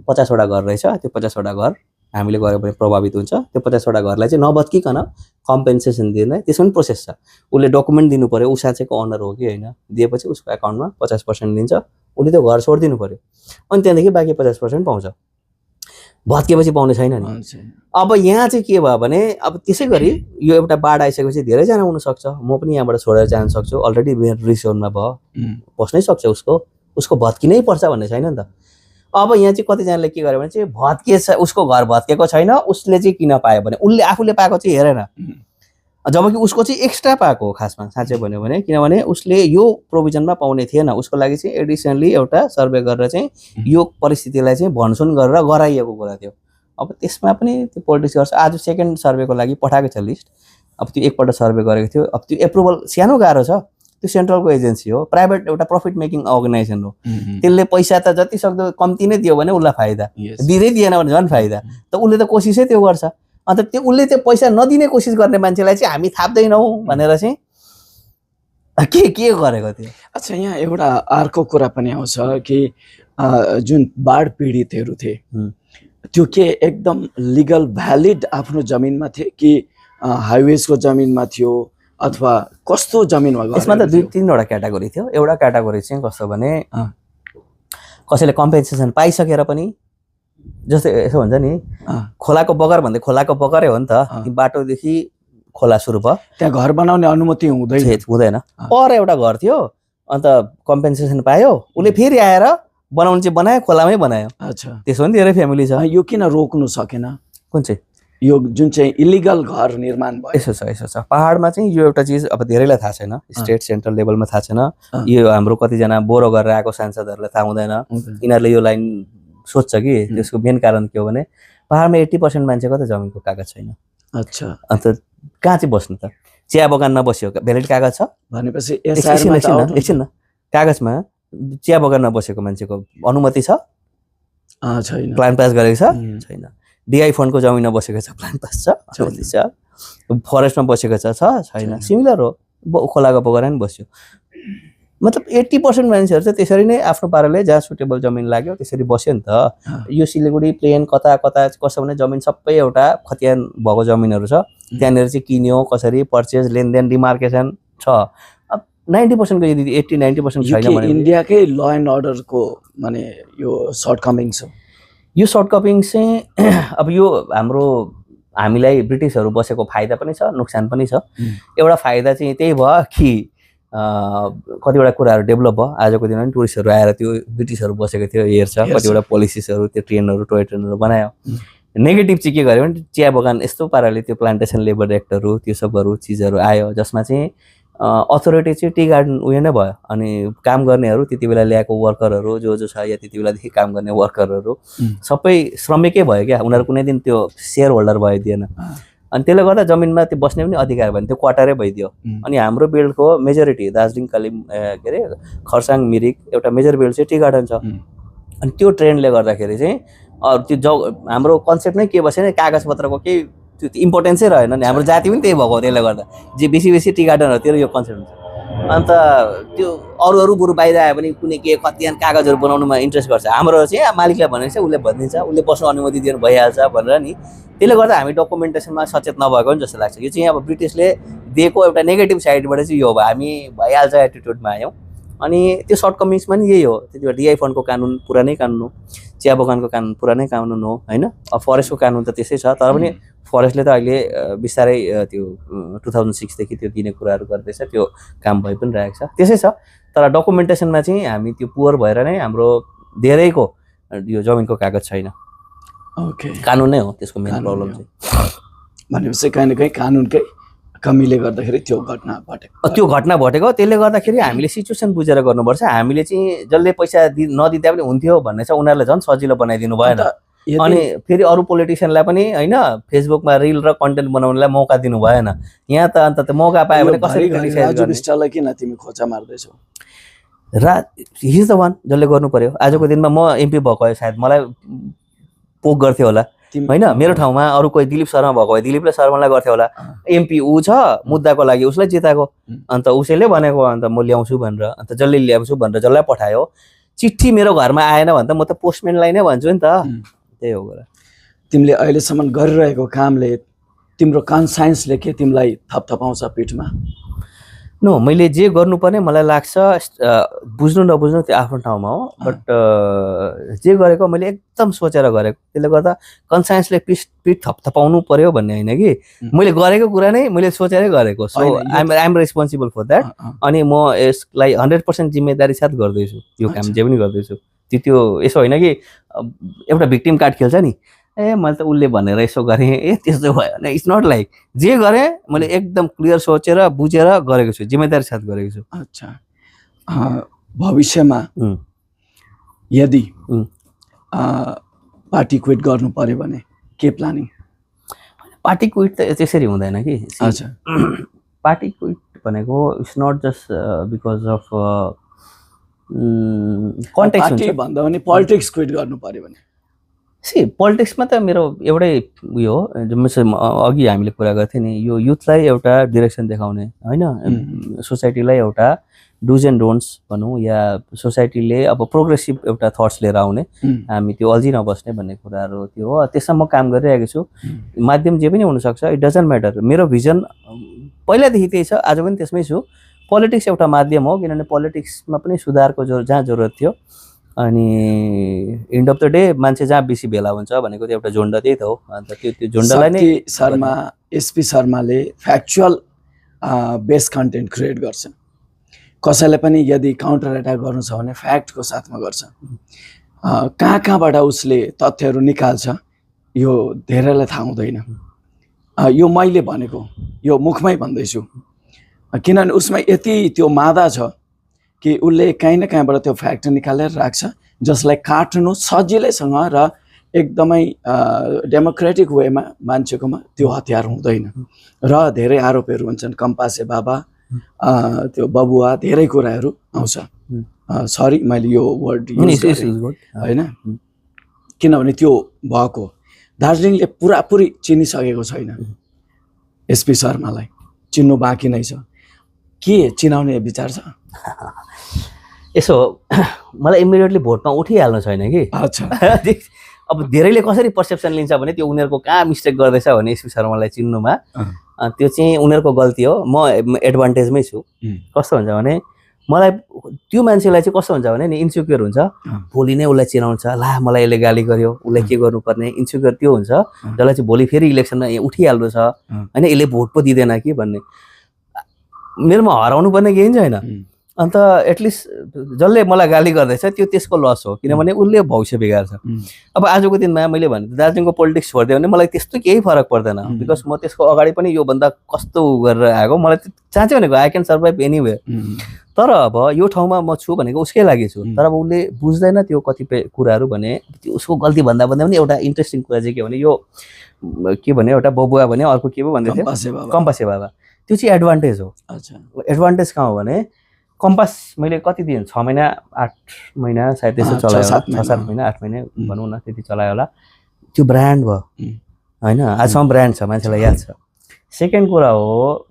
50 वटा घर रहेछ त्यो 50 वटा घर हामीले गऱ्यो भने प्रभावित हुन्छ त्यो 50 वटा घरलाई चाहिँ नबत्किकन कम्पेन्सेसन दिने त्यसमा पनि प्रोसेस छ उसले डकुमेन्ट दिनु पर्यो ऊ साँच्चैको अनर हो कि होइन दिएपछि उसको एकाउन्टमा 50% दिन्छ उसले त्यो घर छोडिदिनु पर्यो अनि त्यहाँदेखि बाँकी 50% पाउँछ भत्केपछि पाउने छैन नि अब यहाँ चाहिँ के भयो भने अब त्यसै गरी यो एउटा बाढ आइसकेपछि धेरैजना हुनसक्छ म पनि यहाँबाट छोडेर जान सक्छु अलरेडी रिसोनमा भयो बस्नै सक्छ उसको भत्किनै पर्छ भन्ने छैन नि त अब यहाँ चाहिँ कतिजनाले के गर्यो भने चाहिँ भत्किएछ उसको घर भत्केको छैन उसले चाहिँ किन पायो भने उसले आफूले पाएको चाहिँ हेरेन जबकि उसको चाहिँ एक्स्ट्रा पाएको हो खासमा साँच्चै भन्यो भने किनभने उसले यो प्रोभिजनमा पाउने थिएन उसको लागि चाहिँ एडिसनली एउटा सर्वे गरेर चाहिँ यो परिस्थितिलाई चाहिँ भनसुन गरेर गराइएको कुरा थियो अब त्यसमा पनि त्यो पोलिटिक्स गर्छ आज सेकेन्ड सर्वेको लागि पठाएको छ लिस्ट अब त्यो एकपल्ट सर्वे गरेको थियो अब त्यो एप्रुभल सानो गाह्रो छ त्यो सेन्ट्रलको एजेन्सी हो प्राइभेट एउटा प्रफिट मेकिङ अर्गनाइजेसन हो त्यसले पैसा त जति सक्दो कम्ती नै दियो भने उसलाई फाइदा दिँदै दिएन भने झन् फाइदा त उसले त कोसिसै त्यो गर्छ अन्त त्यो उसले त्यो पैसा नदिने कोसिस गर्ने मान्छेलाई चाहिँ हामी थाप्दैनौँ भनेर चाहिँ के गरेको थियो अच्छा यहाँ एउटा अर्को कुरा पनि आउँछ कि जुन बाढ पीडितहरू थिए त्यो के एकदम लिगल भ्यालिड आफ्नो जमिनमा थिए कि हाइवेजको जमिनमा थियो अथवा कस्तो जमिनमा यसमा त 2-3 वटा क्याटेगोरी थियो एउटा क्याटेगोरी चाहिँ कस्तो भने कसैले कम्पेन्सेसन पाइसकेर पनि जस्तै यसो हुन्छ नि खोलाको बगर भन्दै खोलाको बगरै हो नि त बाटोदेखि खोला सुरु भयो त्यहाँ घर बनाउने अनुमति हुँदैन पर एउटा घर थियो अन्त कम्पेन्सेसन पायो उसले फेरि आएर बनाउनु चाहिँ बनायो खोलामै बनायो अच्छा त्यसो पनि धेरै फ्यामिली छ यो किन रोक्नु सकेन कुन चाहिँ यो जुन चाहिँ इलिगल घर निर्माण भयो यसो छ पहाडमा चाहिँ यो एउटा चिज अब धेरैलाई थाहा छैन स्टेट सेन्ट्रल लेभलमा थाहा छैन यो हाम्रो कतिजना बोरो गरेर आएको सांसदहरूलाई थाहा हुँदैन यिनीहरूले यो लाइन सोध्छ कि त्यसको मेन कारण के हो भने पहाडमा 80% मान्छेको त जमिनको कागज छैन अच्छा अन्त कहाँ चाहिँ बस्नु त चिया बगानमा बस्यो भ्यालिड कागज छ भनेपछि एकछिन न कागजमा चिया बगानमा बसेको मान्छेको अनुमति छ छैन प्लान पास गरेको छ छैन डिआई फन्डको जमिनमा बसेको छ प्लान पास छ फरेस्टमा बसेको छ छैन सिमिलर हो खोलाको बगरमा पनि बस्यो मतलब 80% मान्छेहरू चाहिँ त्यसरी नै आफ्नो पाराले जहाँ सुटेबल जमिन लाग्यो त्यसरी बस्यो नि त यो सिलिगुडी प्लेन कता कसो भने जमिन सबै एउटा खतियान भएको जमिनहरू छ त्यहाँनिर चाहिँ किन्यो कसरी पर्चेज लेनदेन डिमार्केसन छ अब 90% को यदि 80-90% छैन भने इन्डियाकै ल एन्ड अर्डरको माने यो सर्टकमिङ छ यो सर्टकमिङ चाहिँ अब यो हाम्रो हामीलाई ब्रिटिसहरू बसेको फाइदा पनि छ नोक्सान पनि छ एउटा फाइदा चाहिँ त्यही भयो कि कतिवटा कुराहरू डेभलप भयो। आजको दिनमा पनि टुरिस्टहरू आएर त्यो ब्रिटिसहरू बसेको थियो हेर्छ, कतिवटा पोलिसिसहरू त्यो ट्रेनहरू टोय ट्रेनहरू बनायो। नेगेटिभ चाहिँ के गर्यो भने चिया बगान यस्तो पाराले त्यो प्लान्टेसन लेबर एक्टहरू त्यो सबहरू चिजहरू आयो जसमा चाहिँ अथोरिटी चाहिँ टी गार्डन उयो नै भयो। अनि काम गर्नेहरू त्यति बेला ल्याएको वर्करहरू जो छ या त्यति बेलादेखि काम गर्ने वर्करहरू सबै श्रमिकै भयो क्या, उनीहरू कुनै दिन त्यो सेयर होल्डर भइदिएन। अनि त्यसले गर्दा जमिनमा त्यो बस्ने पनि अधिकार भयो, त्यो क्वार्टरै भइदियो। अनि हाम्रो बेल्टको मेजोरिटी दार्जिलिङ के अरे खरसाङ मिरिक एउटा मेजर बेल्ट चाहिँ टी गार्डन छ। अनि त्यो ट्रेन्डले गर्दाखेरि चाहिँ त्यो हाम्रो कन्सेप्ट नै के बस्यो भने कागजपत्रको केही त्यो इम्पोर्टेन्सै रहेन नि, हाम्रो जाति पनि त्यही भएको। त्यसले गर्दा जे बेसी टी गार्डनहरूतिर यो कन्सेप्ट हुन्छ। अन्त त्यो अरू बरु बाहिर आयो भने कुनै के कति कागजहरू बनाउनुमा इन्ट्रेस्ट गर्छ। हाम्रो चाहिँ मालिकलाई भनेको चाहिँ उसले भनिदिन्छ, उसले बस्नु अनुमति दिनु भइहाल्छ भनेर नि। त्यसले गर्दा हामी डकुमेन्टेसनमा सचेत नभएको नि जस्तो लाग्छ। यो चाहिँ अब ब्रिटिसले दिएको एउटा नेगेटिभ साइडबाट चाहिँ यो हो, हामी भइहाल्छ एटिट्युडमा आयौँ। अनि त्यो सर्टकमिङ्समा नि यही हो। त्यति बेला डिआई फन्डको कानुन पुरानै कानुन हो, चिया बगानको कानुन पुरानै कानुन हो होइन। अब फरेस्टको कानुन त त्यसै छ, तर पनि फरेस्टले त अहिले बिस्तारै त्यो 2006 देखि त्यो दिने कुराहरू गर्दैछ, त्यो काम भइ पनि रहेको छ, त्यसै छ। तर डकुमेन्टेसनमा चाहिँ हामी त्यो पुवर भएर नै हाम्रो धेरैको यो जमिनको कागज छैन। ओके, कानुन नै हो त्यसको मेन प्रब्लम चाहिँ। भनेपछि कहीँ न कहीँ कानुनकै कमीले गर्दाखेरि त्यो घटना घटेको। त्यसले गर्दाखेरि हामीले सिचुएसन बुझेर गर्नुपर्छ। हामीले चाहिँ जसले पैसा नदिँदा पनि हुन्थ्यो भन्ने छ, उनीहरूलाई झन् सजिलो बनाइदिनु भएन। अनि फेरि अरू पोलिटिसियनलाई पनि होइन फेसबुकमा रिल र कन्टेन्ट बनाउनलाई मौका दिनु भएन। यहाँ त अन्त मौका पायो भने कसरी राजु विष्टलाई किन तिमी खोजा मार्दैछौ? हिज द वान जसले गर्नु पर्यो। आजको दिनमा म एमपी भएको भए सायद मलाई पोक गर्थ्यो होला होइन। मेरो ठाउँमा अरू कोही दिलीप शर्मा भएको भए दिलीपले शर्मालाई गर्थ्यो होला। एमपी ऊ छ, मुद्दाको लागि उसलाई जिताएको, अन्त उसैले भनेको अन्त म ल्याउँछु भनेर, अन्त जसले ल्याउँछु भनेर जसलाई पठायो। चिठी मेरो घरमा आएन भने त म त पोस्टम्यानलाई नै भन्छु नि त। त्यही हो कुरा। तिमीले अहिलेसम्म गरिरहेको कामले तिम्रो कन्साइन्सले के तिमीलाई थपथपाउँछ पिठमा? नो, मैले जे गर्नुपर्ने मलाई लाग्छ बुझ्नु नबुझ्नु त्यो आफ्नो ठाउँमा हो, बट जे गरेको मैले एकदम सोचेर गरेको। त्यसले गर्दा कन्साइन्सले पिठ थपथपाउनु पर्यो भन्ने होइन कि, मैले गरेको कुरा नै मैले सोचेरै गरेको। So I'm responsible for that. अनि म यसलाई 100% जिम्मेदारी साथ गर्दैछु, यो काम जे पनि गर्दैछु। त्यो यसो होइन कि एउटा भिक्टिम कार्ड खेल्छ नि, मैले त उसले भनेर यसो गरेँ त्यस्तो भयो भने। इट्स नट लाइक, जे गरेँ मैले एकदम क्लियर सोचेर बुझेर गरेको छु, जिम्मेदारी साथ गरेको छु। अच्छा, भविष्यमा यदि पार्टी क्विट गर्नु पर्यो भने के प्लानिङ? पार्टी क्विट त त्यसरी हुँदैन कि। अच्छा, पार्टी क्विट भनेको it's not just because of context हुन्छ भन्दा पनि पोलिटिक्स क्विट गर्नु पर्यो भने। पोलिटिक्समा त मेरो एउटै उयो हो, अघि हामीले कुरा गर्थ्यौँ नि, यो युथलाई एउटा डिरेक्सन देखाउने होइन, सोसाइटीलाई एउटा डुज एन्ड डोन्ट्स भनौँ, या सोसाइटीले अब प्रोग्रेसिभ एउटा थट्स लिएर आउने, हामी त्यो अल्झी नबस्ने भन्ने कुराहरू त्यो हो। त्यसमा म काम गरिरहेको छु। माध्यम जे पनि हुनसक्छ, इट डजन्ट म्याटर। मेरो भिजन पहिलादेखि त्यही छ, आज पनि त्यसमै छु। पोलिटिक्स एउटा माध्यम हो, किनभने पोलिटिक्समा पनि सुधारको जहाँ जरुरत थियो। अनि एन्ड अफ द डे मान्छे जहाँ बेसी भेला हुन्छ भनेको त्यो एउटा झुन्ड त्यही त हो। अन्त त्यो झुन्डलाई नै एसपी शर्माले फ्याक्चुअल बेस कन्टेन्ट क्रिएट गर्छ। कसैलाई पनि यदि काउन्टर एट्याक गर्नु छ भने फ्याक्टको साथमा गर्छ। कहाँबाट उसले तथ्यहरू निकाल्छ यो धेरैलाई थाहा हुँदैन। यो मैले भनेको, यो मुखमै भन्दैछु, किनभने उसमा यति त्यो मादा छ कि उसले कहीँ न कहीँबाट त्यो फ्याक्ट निकालेर राख्छ, जसलाई काट्नु सजिलैसँग र एकदमै डेमोक्रेटिक वेमा मान्छेकोमा त्यो हतियार हुँदैन। र धेरै आरोपहरू हुन्छन्, कम्पासे बाबा, त्यो बबुवा, धेरै कुराहरू आउँछ। सरी मैले यो वर्ड युज होइन, किनभने त्यो भएको दार्जिलिङले पुरापुरी चिनिसकेको छैन। एसपी शर्मालाई चिन्नु बाँकी नै छ। के चिनाउने विचार छ? यसो मलाई इमिडिएटली भोटमा उठिहाल्नु छैन कि। अच्छा, अब धेरैले कसरी पर्सेप्सन लिन्छ भने त्यो उनीहरूको कहाँ मिस्टेक गर्दैछ भने एसपी शर्मालाई चिन्नुमा, त्यो चाहिँ उनीहरूको गल्ती हो। म एडभान्टेजमै छु। कस्तो हुन्छ भने मलाई त्यो मान्छेलाई चाहिँ कस्तो हुन्छ भने नि इन्सिक्योर हुन्छ, भोलि नै उसलाई चिनाउँछ, ला मलाई यसले गाली गर्यो, उसलाई के गर्नुपर्ने, इन्सिक्योर त्यो हुन्छ, जसलाई चाहिँ भोलि फेरि इलेक्सनमा उठिहाल्नु छ होइन, यसले भोट पो दिँदैन कि भन्ने। मेरोमा हराउनु पर्ने केही छैन। अन्त एटलिस्ट जसले मलाई गाली गर्दैछ त्यो त्यसको लस हो, किनभने उसले भविष्य बिगार्छ। अब आजको दिनमा मैले भने दार्जिलिङको पोलिटिक्स छोडिदियो भने मलाई त्यस्तो केही फरक पर्दैन, बिकज म त्यसको अगाडि पनि योभन्दा कस्तो गरेर आएको, मलाई साँच्चै भनेको आई क्यान सर्भाइभ एनिवेयर। तर अब यो ठाउँमा म छु भनेको उसकै लागि छु, तर अब उसले बुझ्दैन त्यो कतिपय कुराहरू भने उसको गल्ती भन्दा पनि एउटा इन्ट्रेस्टिङ कुरा चाहिँ के भने यो के भने एउटा बबुवा भने अर्को के पो भन्दै थियो कम्पासे बाबा, त्यो चाहिँ एडभान्टेज हो। एडभान्टेज कहाँ हो भने कम्पास मैले कति दिन 6 महिना 8 महिना सायद त्यसो चलायो, 6-7 महिना 8 महिना भनौँ न त्यति चलायो होला, त्यो ब्रान्ड भयो होइन, आजसम्म ब्रान्ड छ, मान्छेलाई याद छ। सेकेन्ड कुरा हो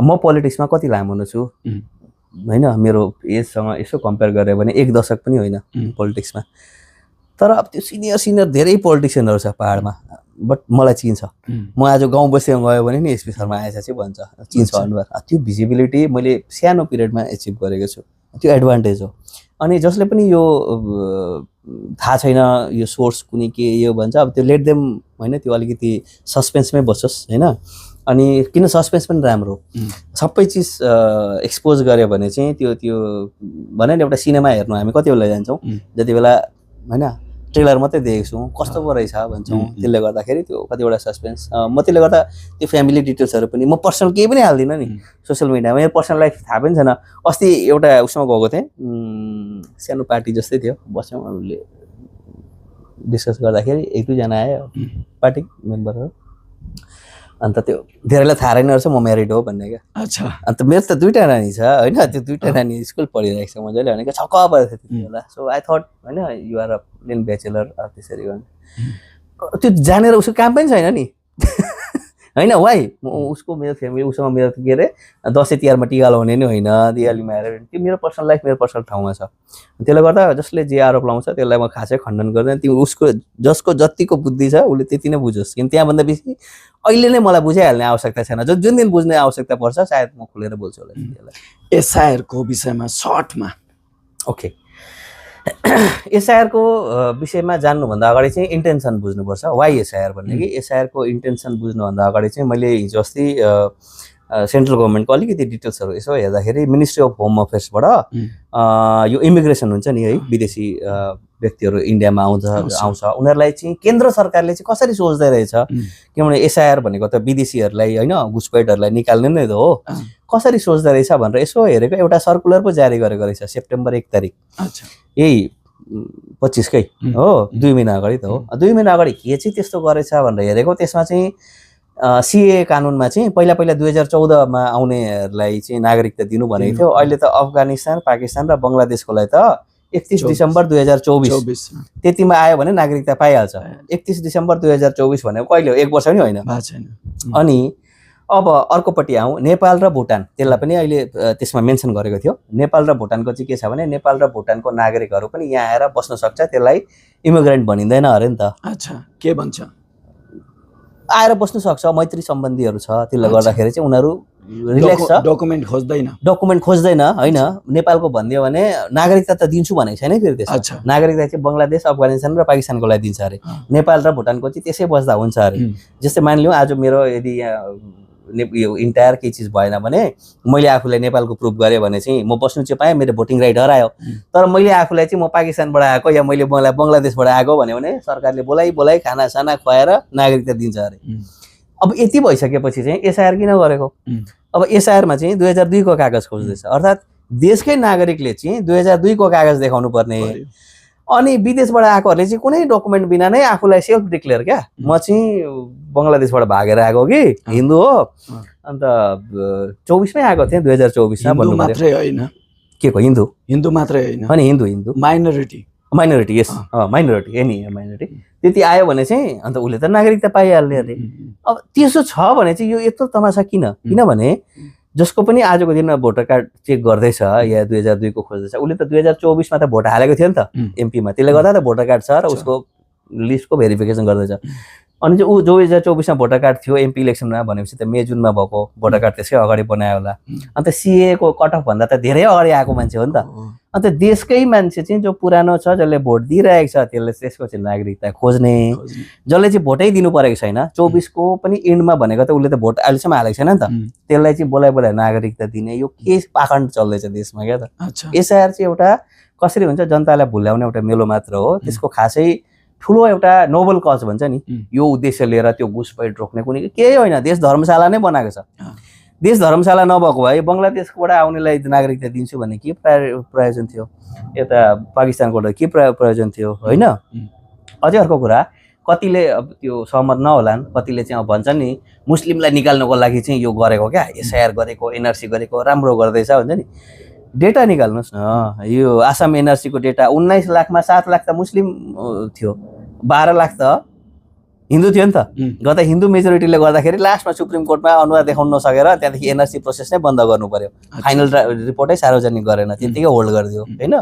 म पोलिटिक्समा कति लामो हुनु छु होइन, मेरो एजसँग यसो कम्पेयर गऱ्यो भने 1 दशक पनि होइन पोलिटिक्समा। तर अब त्यो सिनियर धेरै पोलिटिसियनहरू छ पाहाडमा, बट मलाई चिन्छ। म आज गाउँ बस्तीमा गयो भने नि एसपी शर्मा आएछ चाहिँ भन्छ, चिन्छ अनुहार। त्यो भिजिबिलिटी मैले सानो पिरियडमा एचिभ गरेको छु, त्यो एडभान्टेज हो। अनि जसले पनि यो थाहा छैन यो सोर्स कुनै के यो भन्छ, अब त्यो लेट देम होइन, त्यो अलिकति सस्पेन्समै बसोस् होइन। अनि किन सस्पेन्स पनि राम्रो, सबै चिज एक्सपोज गऱ्यो भने चाहिँ त्यो भने नि एउटा सिनेमा हेर्नु हामी कति बेला जान्छौँ, जति बेला होइन ट्रेलर मात्रै देखेको छौँ कस्तो पो रहेछ भन्छौँ, त्यसले गर्दाखेरि त्यो कतिवटा सस्पेन्स। म त्यसले गर्दा त्यो फ्यामिली डिटेल्सहरू पनि म पर्सनल केही पनि हाल्दिनँ नि सोसियल मिडियामा, मेरो पर्सनल लाइफ थाहा पनि छैन। अस्ति एउटा उसमा गएको थिएँ, सानो पार्टी जस्तै थियो, बस्यौँ, हामीले डिस्कस गर्दाखेरि 1-2 जना आयो पार्टी मेम्बरहरू, अन्त त्यो धेरैलाई थाहा रहेन रहेछ म म्यारिड हो भन्ने क्या। अच्छा, अन्त मेरो त 2टा नानी छ होइन, त्यो 2टा नानी स्कुल पढिरहेको छ, मजाले भनेको छक्क परेको थियो त्यति बेला। सो आई थट होइन you are a plain bachelor त्यसरी गर्ने, त्यो जानेर उसको काम पनि छैन नि होइन। वाइ उसको मेरो फ्यामिली उसँग मेरो के अरे दसैँ तिहारमा टिका लगाउने नि होइन, दिवालीमा आएर त्यो मेरो पर्सनल लाइफ मेरो पर्सनल ठाउँमा छ। त्यसले गर्दा जसले जे आरोप लाउँछ त्यसलाई म खासै खण्डन गर्दैन। त्यो उसको जसको जतिको बुद्धि छ उसले त्यति नै बुझोस्, किन त्यहाँभन्दा बेसी अहिले नै मलाई बुझाइहाल्ने आवश्यकता छैन। जुन दिन बुझ्ने आवश्यकता पर्छ सायद म खुलेर बोल्छु होला त्यसलाई। एसआइआरको विषयमा सर्टमा ओके, एसआइआरको विषयमा जान्नुभन्दा अगाडि चाहिँ इन्टेन्सन बुझ्नुपर्छ। वाइ एसआइआर भन्ने कि एसआइआरको इन्टेन्सन बुझ्नुभन्दा अगाडि चाहिँ मैले हिजो अस्ति सेन्ट्रल गभर्मेन्टको अलिकति डिटेल्सहरू यसो हेर्दाखेरि मिनिस्ट्री अफ होम अफेयर्सबाट यो इमिग्रेसन हुन्छ नि है, विदेशी व्यक्तिहरू इन्डियामा आउँछ उनीहरूलाई चाहिँ केन्द्र सरकारले चाहिँ कसरी सोच्दै रहेछ, किनभने एसआइआर भनेको त विदेशीहरूलाई होइन घुसपैठहरूलाई निकाल्ने नै त हो, कसरी सोच्दै रहेछ भनेर यसो हेरेको एउटा सर्कुलर पो जारी गरेको रहेछ सेप्टेम्बर 1 तारिक, यही 25कै हो, 2 महिना अगाडि त हो। 2 महिना अगाडि के चाहिँ त्यस्तो गरेछ भनेर हेरेको, त्यसमा चाहिँ सिए कानुनमा चाहिँ पहिला 2014मा आउनेहरूलाई चाहिँ नागरिकता दिनु भनेको थियो। अहिले त अफगानिस्तान पाकिस्तान र बङ्गलादेशकोलाई त 31 दिसम्बर 2024 त्यतिमा आयो भने नागरिकता पाइहाल्छ। 31 दिसम्बर 2024 भनेको कहिले हो, 1 वर्ष पनि होइन। अनि अब अर्कोपट्टि आउँ, नेपाल र भुटान, त्यसलाई पनि अहिले त्यसमा मेन्सन गरेको थियो। नेपाल र भुटानको चाहिँ के छ भने नेपाल र भुटानको नागरिकहरू पनि यहाँ आएर बस्न सक्छ, त्यसलाई इमिग्रेन्ट भनिँदैन अरे नि त। अच्छा, के भन्छ, आएर बस्नु सक्छ, मैत्री सम्बन्धीहरू छ, त्यसले गर्दाखेरि चाहिँ उनीहरू रिल्याक्स छ, डकुमेन्ट खोज्दैन होइन। नेपालको भनिदियो भने नागरिकता त दिन्छु भनेको छैन फेरि त्यसमा, नागरिकता चाहिँ बङ्गलादेश अफगानिस्तान र पाकिस्तानको लागि दिन्छ अरे, नेपाल र भुटानको चाहिँ त्यसै बस्दा हुन्छ अरे। जस्तै मानिलिउँ आज मेरो यदि यहाँ यो इन्टायर केही चिज भएन भने मैले आफूलाई नेपालको प्रुफ गरेँ भने चाहिँ म बस्नु चाहिँ पाएँ, मेरो भोटिङ राइट हरायो। तर मैले आफूलाई चाहिँ म पाकिस्तानबाट आएको या मैले मलाई बङ्गलादेशबाट आएको भन्यो भने सरकारले बोलाइ खानासाना खुवाएर नागरिकता दिन्छ अरे। अब यति भइसकेपछि चाहिँ एसआइआर किन गरेको? अब एसआइआरमा चाहिँ 2002 को कागज खोज्दैछ, अर्थात् देशकै नागरिकले चाहिँ 2002 को कागज देखाउनु पर्ने। अनि विदेशबाट आएकोहरूले चाहिँ कुनै डकुमेन्ट बिना नै आफूलाई सेल्फ डिक्लेयर क्या, म चाहिँ बङ्गलादेशबाट भागेर आएको कि हिन्दू हो, अन्त 24मै आएको थिएँ 2024मा भन्नु मात्रै होइन, के को हिन्दू मात्रै होइन अनि हिन्दू माइनोरिटी यस माइनोरिटी एनी माइनोरिटी त्यति आयो भने चाहिँ अन्त उसले त नागरिकता पाइहाल्ने अरे। अब त्यसो छ भने चाहिँ यो यत्रो तमासा किनभने जसको पनि आजको दिनमा भोटर कार्ड चेक गर्दैछ या 2002 को खोज्दैछ उसले त 2024मा त भोट हालेको थियो नि त एमपीमा, त्यसले गर्दा त भोटर कार्ड छ र उसको लिस्टको भेरिफिकेसन गर्दैछ। अनि चाहिँ ऊ 2024 भोटर कार्ड थियो एमपी इलेक्सनमा भनेपछि त मे जुनमा भएको भोटर कार्ड त्यसकै अगाडि बनायो होला। अन्त सिए को कट अफ भन्दा त धेरै अगाडि आएको मान्छे हो नि त। अन्त देशकै मान्छे चाहिँ जो पुरानो छ जसले भोट दिइरहेको छ त्यसले त्यसको चाहिँ नागरिकता खोज्ने, जसले चाहिँ भोटै दिनु परेको छैन 24 को पनि इन्डमा भनेको त उसले त भोट अहिलेसम्म हालेको छैन नि त, त्यसलाई चाहिँ बोलाइ नागरिकता दिने यो के पाखण्ड चल्दैछ देशमा क्या त। एसआइआर चाहिँ एउटा कसरी हुन्छ जनतालाई भुल्याउने एउटा मेलो मात्र हो, त्यसको खासै ठुलो एउटा नोबल कज भन्छ नि यो उद्देश्य लिएर त्यो घुसपैठ रोक्ने कुनै केही होइन। देश धर्मशाला नै बनाएको छ। देश धर्मशाला नभएको भए बङ्गलादेशबाट आउनेलाई नागरिकता दिन्छु भने के प्रयोजन थियो, यता पाकिस्तानबाट के प्रयोजन थियो होइन। अझै अर्को कुरा कतिले अब त्यो सहमत नहोलान्, कतिले चाहिँ अब भन्छन् नि मुस्लिमलाई निकाल्नको लागि चाहिँ यो गरेको क्या एसआइआर गरेको एनआरसी गरेको राम्रो गर्दैछ भन्छ नि। डेटा निकाल्नुहोस् न, यो आसाम एनआरसीको डेटा 19 लाखमा 7 लाख त मुस्लिम थियो, 12 लाख त हिन्दू थियो नि त। गत हिन्दू मेजोरिटीले गर्दाखेरि लास्टमा सुप्रिम कोर्टमा अनुवाद देखाउन नसकेर त्यहाँदेखि एनआरसी प्रोसेस नै बन्द गर्नु पर्यो, फाइनल रिपोर्टै सार्वजनिक गरेन, त्यतिकै होल्ड गरिदियो होइन।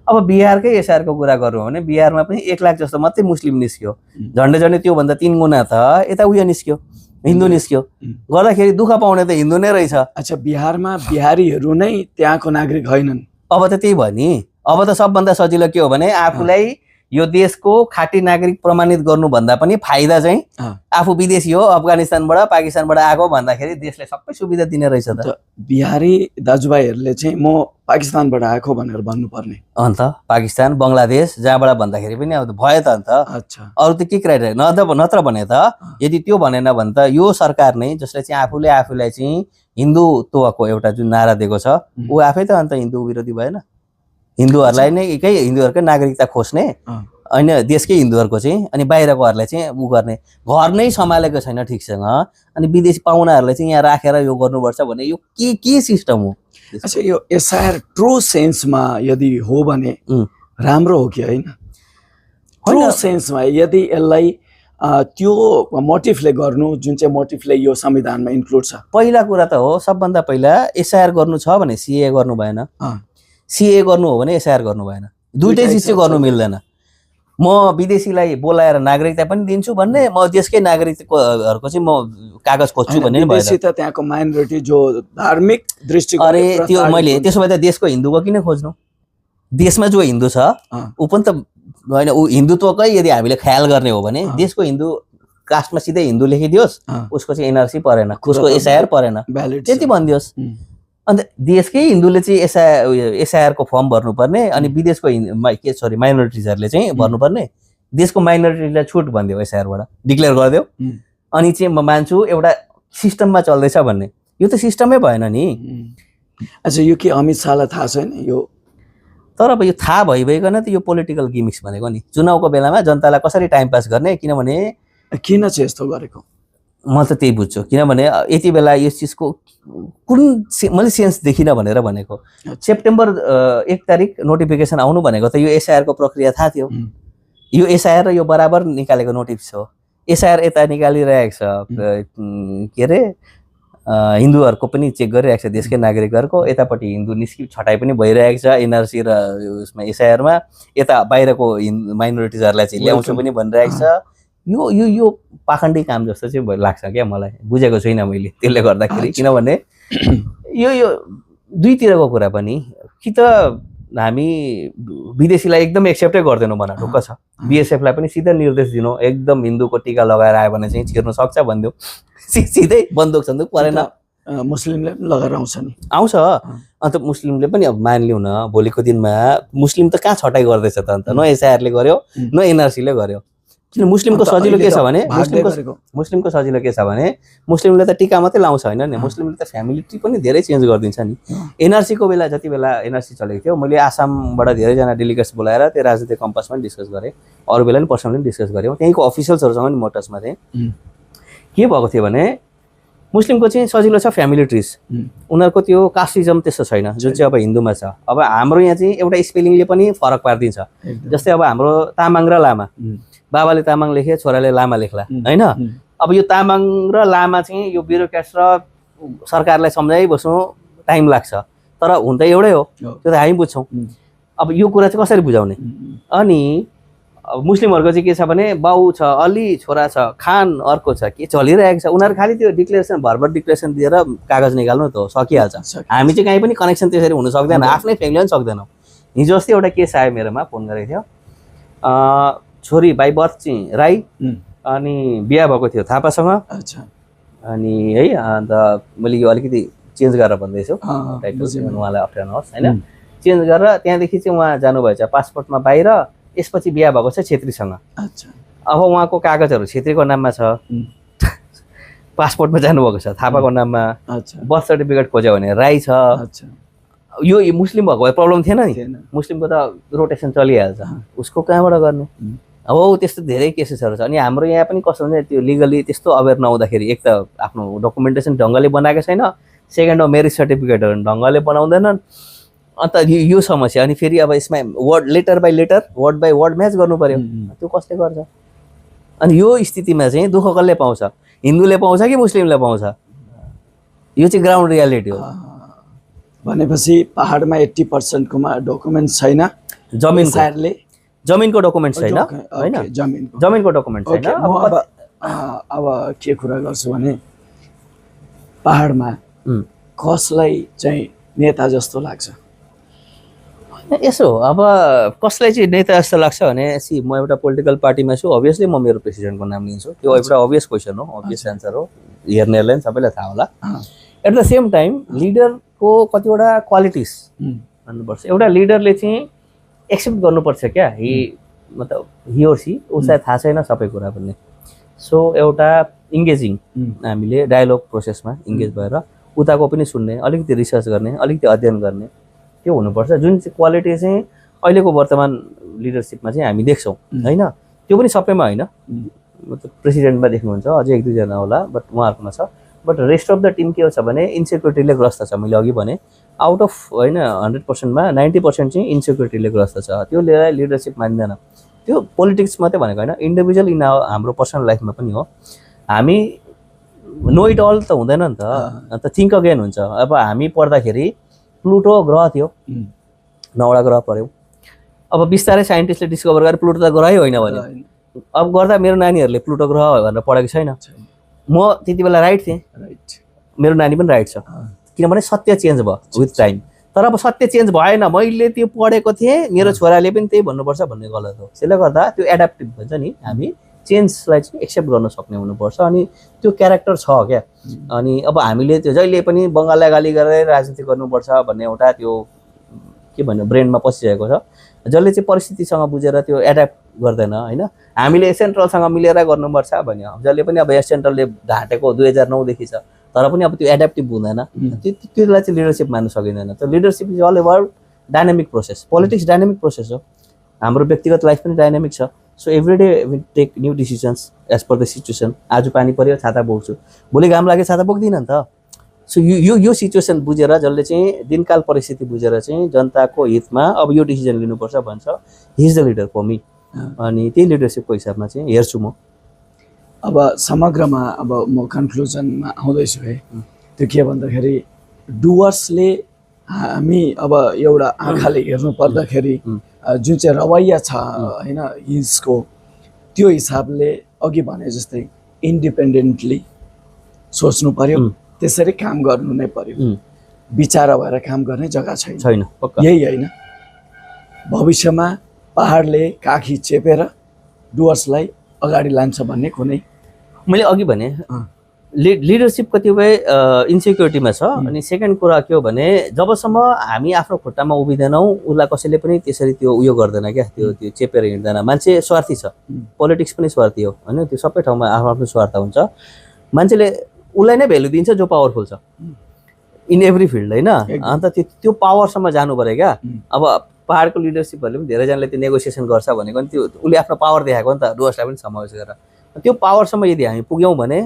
अब बिहारकै एसआइआरको कुरा गरौँ भने बिहारमा पनि 1 लाख जस्तो मात्रै मुस्लिम निस्क्यो, झन्डै त्योभन्दा 3 गुणा त यता उयो निस्क्यो हिन्दू निस्क्यो, गर्दाखेरि दुःख पाउने त हिन्दू नै रहेछ। अच्छा, बिहारमा बिहारीहरू नै त्यहाँको नागरिक होइनन्। अब त त्यही भयो नि, अब त सबभन्दा सजिलो के हो भने आफूलाई यो देशको खाटी नागरिक प्रमाणित गर्नुभन्दा पनि फाइदा चाहिँ आफू विदेशी हो अफगानिस्तानबाट पाकिस्तानबाट आएको भन्दाखेरि देशले सबै सुविधा दिने रहेछ त। बिहारी दाजुभाइहरूले चाहिँ म पाकिस्तानबाट आएको भनेर भन्नुपर्ने, अन्त पाकिस्तान बङ्गलादेश जहाँबाट भन्दाखेरि पनि अब भयो त अन्त। अच्छा, अरू त के क्राइटेरिया नत्र भने त यदि त्यो भनेन भने त यो सरकार नै जसले चाहिँ आफूलाई चाहिँ हिन्दुत्वको एउटा जुन नारा दिएको छ ऊ आफै त अन्त हिन्दू विरोधी भएन। हिन्दूहरूलाई नै हिन्दूहरूकै नागरिकता खोज्ने होइन देशकै हिन्दूहरूको चाहिँ, अनि बाहिरकोहरूलाई चाहिँ ऊ गर्ने, घर नै सम्हालेको छैन ठिकसँग, अनि विदेशी पाहुनाहरूलाई चाहिँ यहाँ राखेर यो गर्नुपर्छ भने यो के सिस्टम हो। अच्छा, यो एसआइआर ट्रु सेन्समा यदि हो भने राम्रो हो कि होइन? ट्रु सेन्समा यदि यसलाई त्यो मोटिभले गर्नु जुन चाहिँ मोटिभले यो संविधानमा इन्क्लुड छ, पहिला कुरा त हो सबभन्दा पहिला एसआइआर गर्नु छ भने सिए गर्नु भएन, सिए गर्नु हो भने एसआइआर गर्नु भएन, दुइटै चिज चाहिँ गर्नु मिल्दैन। म विदेशीलाई बोलाएर नागरिकता पनि दिन्छु भन्ने, म देशकै नागरिकहरूको चाहिँ म कागज खोज्छु भन्ने नि भएन। त त्यहाँको माइनोरिटी जो धार्मिक दृष्टिकोण, अरे त्यो मैले त्यसो भए त देशको हिन्दूको किन खोज्नु, देशमा जो हिन्दू छ ऊ पनि त होइन, ऊ हिन्दुत्वकै यदि हामीले ख्याल गर्ने हो भने देशको हिन्दू कास्टमा सिधै हिन्दू लेखिदियोस्, उसको चाहिँ एनआरसी परेन, उसको एसआइआर परेन, त्यति भनिदियोस्। अन्त देशकै हिन्दूले चाहिँ एसआइआरको फर्म भर्नुपर्ने, अनि विदेशको माइनोरिटिजहरूले चाहिँ भर्नुपर्ने, देशको माइनोरिटीलाई छुट भनिदियो एसआइआरबाट डिक्लेयर गरिदियो, अनि चाहिँ म मान्छु एउटा सिस्टममा चल्दैछ भन्ने। यो त सिस्टमै भएन नि। अच्छा, यो के अमित शाहलाई थाहा छैन यो? तर अब यो थाहा भइकन त यो पोलिटिकल गिमिक्स भनेको नि चुनावको बेलामा जनतालाई कसरी टाइम पास गर्ने, किनभने किन चाहिँ यस्तो गरेको म त त्यही बुझ्छु। किनभने यति बेला यस चिजको कुन मैले सेन्स देखिनँ भनेर भनेको, सेप्टेम्बर 1 तारिक नोटिफिकेसन आउनु भनेको त यो एसआइआरको प्रक्रिया थाहा थियो, यो एसआइआर र यो बराबर निकालेको नोटिस हो। एसआइआर यता निकालिरहेको छ के अरे हिन्दूहरूको पनि चेक गरिरहेको छ देशकै नागरिकहरूको, यतापट्टि हिन्दू छटाइ पनि भइरहेको छ एनआरसी र उसमा एसआइआरमा, यता बाहिरको माइनोरिटिजहरूलाई चाहिँ ल्याउँछु पनि भनिरहेको छ। यो यो यो पाखण्डी काम जस्तो चाहिँ लाग्छ क्या मलाई, बुझेको छुइनँ मैले त्यसले गर्दाखेरि। किनभने यो दुईतिरको कुरा पनि, कि त हामी विदेशीलाई एकदम एक्सेप्टै गर्दैनौँ भन ढुक्क छ, बिएसएफलाई पनि सिधै निर्देश दिनु एकदम हिन्दूको टिका लगाएर आयो भने चाहिँ छिर्न सक्छ भनिदियो, सिधै बन्दुक सन्दुक परेन, मुस्लिमले पनि लगाएर आउँछ नि, आउँछ। अन्त मुस्लिमले पनि अब मानिलिउँ न भोलिको दिनमा मुस्लिम त कहाँ छटाइ गर्दैछ त, अन्त न एसआइआरले गर्यो न एनआरसीले गर्यो। किन मुस्लिमको सजिलो के छ भने मुस्लिमको सजिलो के छ भने मुस्लिमले त टिका मात्रै लाउँछ होइन नि, मुस्लिमले त फ्यामिली ट्री पनि धेरै चेन्ज गरिदिन्छ नि। एनआरसीको बेला जति बेला एनआरसी चलेको थियो मैले आसामबाट धेरैजना डेलिगेट्स बोलाएर त्यो राजनीतिक कम्पासमा डिस्कस गरेँ, अरू बेला पनि पर्सनली डिस्कस गऱ्यौँ, त्यहीँको अफिसियल्सहरूसँग नि म टचमा थिएँ। के भएको थियो भने मुस्लिमको चाहिँ सजिलो छ फ्यामिली ट्रिज, उनीहरूको त्यो कास्टिजम त्यस्तो छैन जुन चाहिँ अब हिन्दूमा छ। अब हाम्रो यहाँ चाहिँ एउटा स्पेलिङले पनि फरक पारिदिन्छ, जस्तै अब हाम्रो तामाङ र लामा, बाबाले तामाङ लेखे छोराले लामा लेख्ला होइन। अब यो तामाङ र लामा चाहिँ यो ब्युरोक्रेट्स र सरकारलाई सम्झाइबस्नु टाइम लाग्छ, तर हुन त एउटै हो, त्यो त हामी बुझ्छौँ। अब यो कुरा चाहिँ कसरी बुझाउने? अनि अब मुस्लिमहरूको चाहिँ के छ भने बाउ छ, अली छोरा छ, खान अर्को छ, के चलिरहेको छ। उनीहरू खालि त्यो डिक्लेरेसन भर्बल डिक्लेरेसन दिएर कागज निकाल्नु त हो, सकिहाल्छ। हामी चाहिँ कहीँ पनि कनेक्सन त्यसरी हुन सक्दैन, आफ्नै फ्यामिली पनि सक्दैनौँ। हिजो अस्ति एउटा केस आयो मेरोमा, फोन गरेको थियो, छोरी बाई बर्थ चाहिँ राई अनि बिहा भएको थियो थापासँग। अनि है अन्त मैले यो अलिकति चेन्ज गरेर भन्दैछु टाइटल, उहाँलाई अप्ठ्यारो नहोस् होइन। चेन्ज गरेर त्यहाँदेखि चाहिँ उहाँ जानुभएछ पासपोर्टमा बाहिर, यसपछि बिहा भएको छ छेत्रीसँग। अब उहाँको कागजहरू छेत्रीको नाममा छ, पासपोर्टमा जानुभएको छ थापाको नाममा, बर्थ सर्टिफिकेट खोज्यो भने राई छ। यो मुस्लिम भएको भए प्रब्लम थिएन नि, मुस्लिमको त रोटेसन चलिहाल्छ, उसको कहाँबाट गर्ने। अब त्यस्तो धेरै केसेसहरू छ। अनि हाम्रो यहाँ पनि कस्तो हुन्छ, त्यो लिगली त्यस्तो अवेर नहुँदाखेरि एक त आफ्नो डकुमेन्टेसन ढङ्गले बनाएको छैन, सेकेन्ड हो म्यारिज सर्टिफिकेटहरू ढङ्गले बनाउँदैनन्। अन्त यो समस्या। अनि फेरि अब यसमा word letter by letter, word by word match गर्नु पर्यो, त्यो कसले गर्छ। अनि यो स्थितिमा चाहिँ दुःख कसले पाउँछ, हिन्दूले पाउँछ कि मुस्लिमले पाउँछ, यो चाहिँ ग्राउन्ड रियालिटी हो। भनेपछि पहाडमा 80% कोमा डकुमेन्ट छैन, जमिनको डकुमेन्ट छैन होइन, जमिनको डकुमेन्ट छैन। अब के कुरा गर्छु भने पहाडमा कसलाई चाहिँ नेता जस्तो लाग्छ? यसो अब कसलाई चाहिँ नेता जस्तो लाग्छ भने म एउटा पोलिटिकल पार्टीमा छु, अभियसली म मेरो प्रेसिडेन्टको नाम लिन्छु, त्यो एउटा अभियस क्वेसन हो, अभियस एन्सर हो, हेर्नेहरूलाई सबैलाई थाहा होला। एट द सेम टाइम लिडरको कतिवटा क्वालिटिज भन्नुपर्छ। एउटा लिडरले चाहिँ एक्सेप्ट गर्नुपर्छ क्या, मतलब हि ओर सी, उसलाई थाहा छैन सबै कुरा भन्ने। सो एउटा इङ्गेजिङ, हामीले डायलग प्रोसेसमा इङ्गेज भएर उताको पनि सुन्ने, अलिकति रिसर्च गर्ने, अलिकति अध्ययन गर्ने, त्यो हुनुपर्छ। जुन चाहिँ क्वालिटी चाहिँ अहिलेको वर्तमान लिडरसिपमा चाहिँ हामी देख्छौँ होइन, त्यो पनि सबैमा होइन, मतलब प्रेसिडेन्टमा देख्नुहुन्छ, अझै 1-2 होला, बट उहाँहरूकोमा छ। But rest of the team के छ भने इन्सेक्युरिटीले ग्रस्त छ। मैले अघि भने आउट अफ होइन 100%मा 90% चाहिँ इन्सेक्युरिटीले ग्रस्त छ, त्यो लिएर लिडरसिप मान्दैन। त्यो पोलिटिक्स मात्रै भनेको होइन, इन्डिभिजुअल इन हाम्रो पर्सनल लाइफमा पनि हो। हामी नो इट अल त हुँदैन नि त, अन्त थिङ्क अगेन हुन्छ। अब हामी पढ्दाखेरि प्लुटो ग्रह थियो, 9वटा ग्रह पऱ्यौँ। अब बिस्तारै साइन्टिस्टले डिस्कभर गरेर प्लुटो त ग्रहै होइन भने, अब गर्दा मेरो नानीहरूले प्लुटो ग्रह भनेर पढेको छैन। म त्यति बेला राइट थिएँ, मेरो नानी पनि राइट छ, किनभने सत्य चेन्ज भयो विथ टाइम। तर अब सत्य चेन्ज भएन, मैले त्यो पढेको थिएँ, मेरो छोराले पनि त्यही भन्नुपर्छ भन्ने गलत हो। त्यसले गर्दा त्यो एडाप्टिभ भन्छ नि, हामी चेन्जलाई चाहिँ एक्सेप्ट गर्न सक्ने हुनुपर्छ। अनि त्यो क्यारेक्टर छ क्या। अनि अब हामीले त्यो जहिले पनि बङ्गाललाई गाली गरेर राजनीति गर्नुपर्छ भन्ने एउटा त्यो के भन्नु ब्रेनमा पसिरहेको छ, जसले चाहिँ परिस्थितिसँग बुझेर त्यो एड्याप्ट गर्दैन होइन। हामीले सेन्ट्रलसँग मिलेर गर्नुपर्छ भन्यो, जसले पनि अब यहाँ सेन्ट्रलले ढाँटेको 2009 देखि छ, तर पनि अब त्यो एड्याप्टिभ हुँदैन, त्यसलाई चाहिँ लिडरसिप मान्न सकिँदैन। त्यो leadership is all about dynamic process. Politics dynamic process हो, हाम्रो व्यक्तिगत लाइफ पनि डाइनामिक छ। So every day we take new decisions as per the situation. आज पानी पऱ्यो छाता बोक्छु, भोलि घाम लाग्यो छाता बोक्दिनँ नि त। सो यो सिचुएसन बुझेर, जसले चाहिँ दिनकाल परिस्थिति बुझेर चाहिँ जनताको हितमा अब यो डिसिजन लिनुपर्छ भन्छ, he is the leader for me. अनि त्यही लिडरसिपको हिसाबमा चाहिँ हेर्छु म। अब समग्रमा अब म कन्क्लुजनमा आउँदैछु है, त्यो के भन्दाखेरि डुवर्सले हामी अब एउटा आँखाले हेर्नु पर्दाखेरि जुन चाहिँ रवैया छ होइन हिजको, त्यो हिसाबले अघि भने जस्तै इन्डिपेन्डेन्टली सोच्नु पर्यो, त्यसरी काम गर्नु नै पर्यो। बिचारा भएर काम गर्ने जग्गा छैन, यही होइन। भविष्यमा पहाडले काखी चेपेर डुवर्सलाई अगाडि लान्छ भन्ने कुनै, मैले अघि भने लिडरसिप कतिपय इन्सेक्युरिटीमा छ। अनि सेकेन्ड कुरा के हो भने जबसम्म हामी आफ्नो खुट्टामा उभिँदैनौँ, उसलाई कसैले पनि त्यसरी त्यो उयो गर्दैन क्या, त्यो चेपेर हिँड्दैन। मान्छे स्वार्थी छ, पोलिटिक्स पनि स्वार्थी हो होइन, त्यो सबै ठाउँमा आफ्नो आफ्नो स्वार्थ हुन्छ। मान्छेले उसलाई नै भ्यालु दिन्छ जो पावरफुल छ इन एभ्री फिल्ड होइन। अन्त त्यो पावरसम्म जानु पऱ्यो क्या। अब पहाडको लिडरसिपहरूले पनि धेरैजनाले त्यो नेगोसिएसन गर्छ भनेको नि, त्यो उसले आफ्नो पावर देखाएको नि त, डुवर्सलाई पनि समावेश गरेर। त्यो पावरसम्म यदि हामी पुग्यौँ भने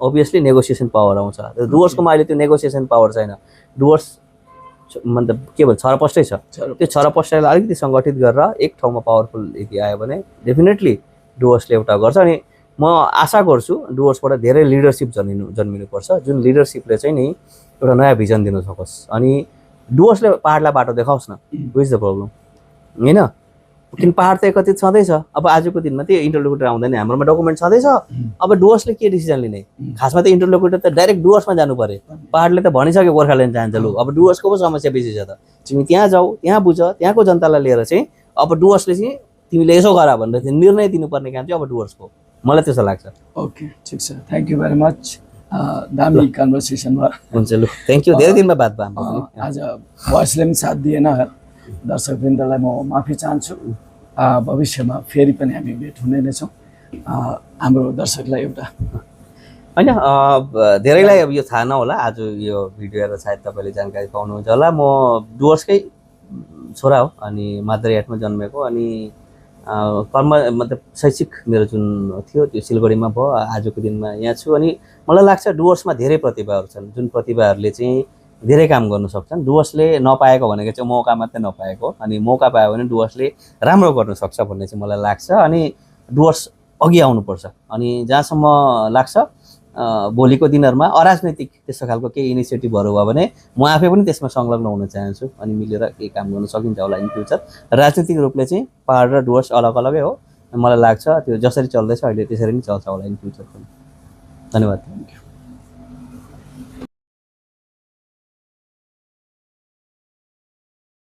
अभियसली नेगोसिएसन पावर आउँछ। डुवर्सकोमा अहिले त्यो नेगोसिएसन पावर छैन। डुवर्स मतलब के भन्छ, छरपष्टै छ। त्यो छरपष्टलाई अलिकति सङ्गठित गरेर एक ठाउँमा पावरफुल यदि आयो भने डेफिनेटली डुवर्सले एउटा गर्छ। अनि म आशा गर्छु डुवर्सबाट धेरै लिडरसिप जन्मिनुपर्छ, जुन लिडरसिपले चाहिँ नि एउटा नयाँ भिजन दिन सकोस्। अनि डुवर्सले पहाडलाई बाटो देखाओस् न, विच इज द प्रब्लम होइन। किन पहाड त एकत्रित छँदैछ। अब आजको दिनमा त्यो इन्टरलोकुटर आउँदैन, हाम्रोमा डकुमेन्ट छँदैछ। अब डुवर्सले के डिसिजन लिने? खासमा त इन्टरलोकुटर त डाइरेक्ट डुवर्समा जानु पर्यो। पहाडले त भनिसक्यो गोर्खाल्यान्ड चाहन्छ, लु अब डुवर्सको पो समस्या बेसी छ त, तिमी त्यहाँ जाऊ, त्यहाँ बुझ, त्यहाँको जनतालाई लिएर चाहिँ अब डुवर्सले चाहिँ तिमीले यसो गर भनेर चाहिँ निर्णय दिनुपर्ने काम चाहिँ अब डुवर्सको, मलाई त्यस्तो लाग्छ। ओके, ठिक छ, थ्याङ्क यू भेरी मच। दामी कन्भर्सेसन भयो। हुन्छ, लु थ्याङ्क यू, धेरै दिनमा बात भयो हाम्रो पनि। आज भोइसले पनि साथ दिएन, दर्शकवृन्दलाई म माफी चाहन्छु। भविष्यमा फेरि पनि हामी भेट हुने नै छौँ। हाम्रो दर्शकलाई एउटा होइन, धेरैलाई अब यो थाहा नहोला, आज यो भिडियो हेरेर सायद तपाईँले जानकारी पाउनुहुन्छ होला। म डुवर्सकै छोरा हो अनि मादरिहाटमा जन्मेको, अनि कर्म मतलब शैक्षिक मेरो जुन थियो त्यो सिलगढीमा भयो, आजको दिनमा यहाँ छु। अनि मलाई लाग्छ डुवर्समा धेरै प्रतिभाहरू छन्, जुन प्रतिभाहरूले चाहिँ धेरै काम गर्न सक्छन्। डुवर्सले नपाएको भनेको चाहिँ मौका मात्रै नपाएको, अनि मौका पायो भने डुवर्सले राम्रो गर्न सक्छ भन्ने चाहिँ मलाई लाग्छ। अनि डुवर्स अघि आउनुपर्छ। अनि जहाँसम्म लाग्छ भोलिको दिनहरूमा अराजनैतिक त्यस्तो खालको केही इनिसिएटिभहरू भयो भने म आफै पनि त्यसमा संलग्न हुन चाहन्छु, अनि मिलेर केही काम गर्न सकिन्छ होला इन फ्युचर। राजनीतिक रूपले चाहिँ पहाड र डुवर्स अलग अलगै हो, मलाई लाग्छ त्यो जसरी चल्दैछ अहिले त्यसरी नै चल्छ होला इन फ्युचर पनि। धन्यवाद।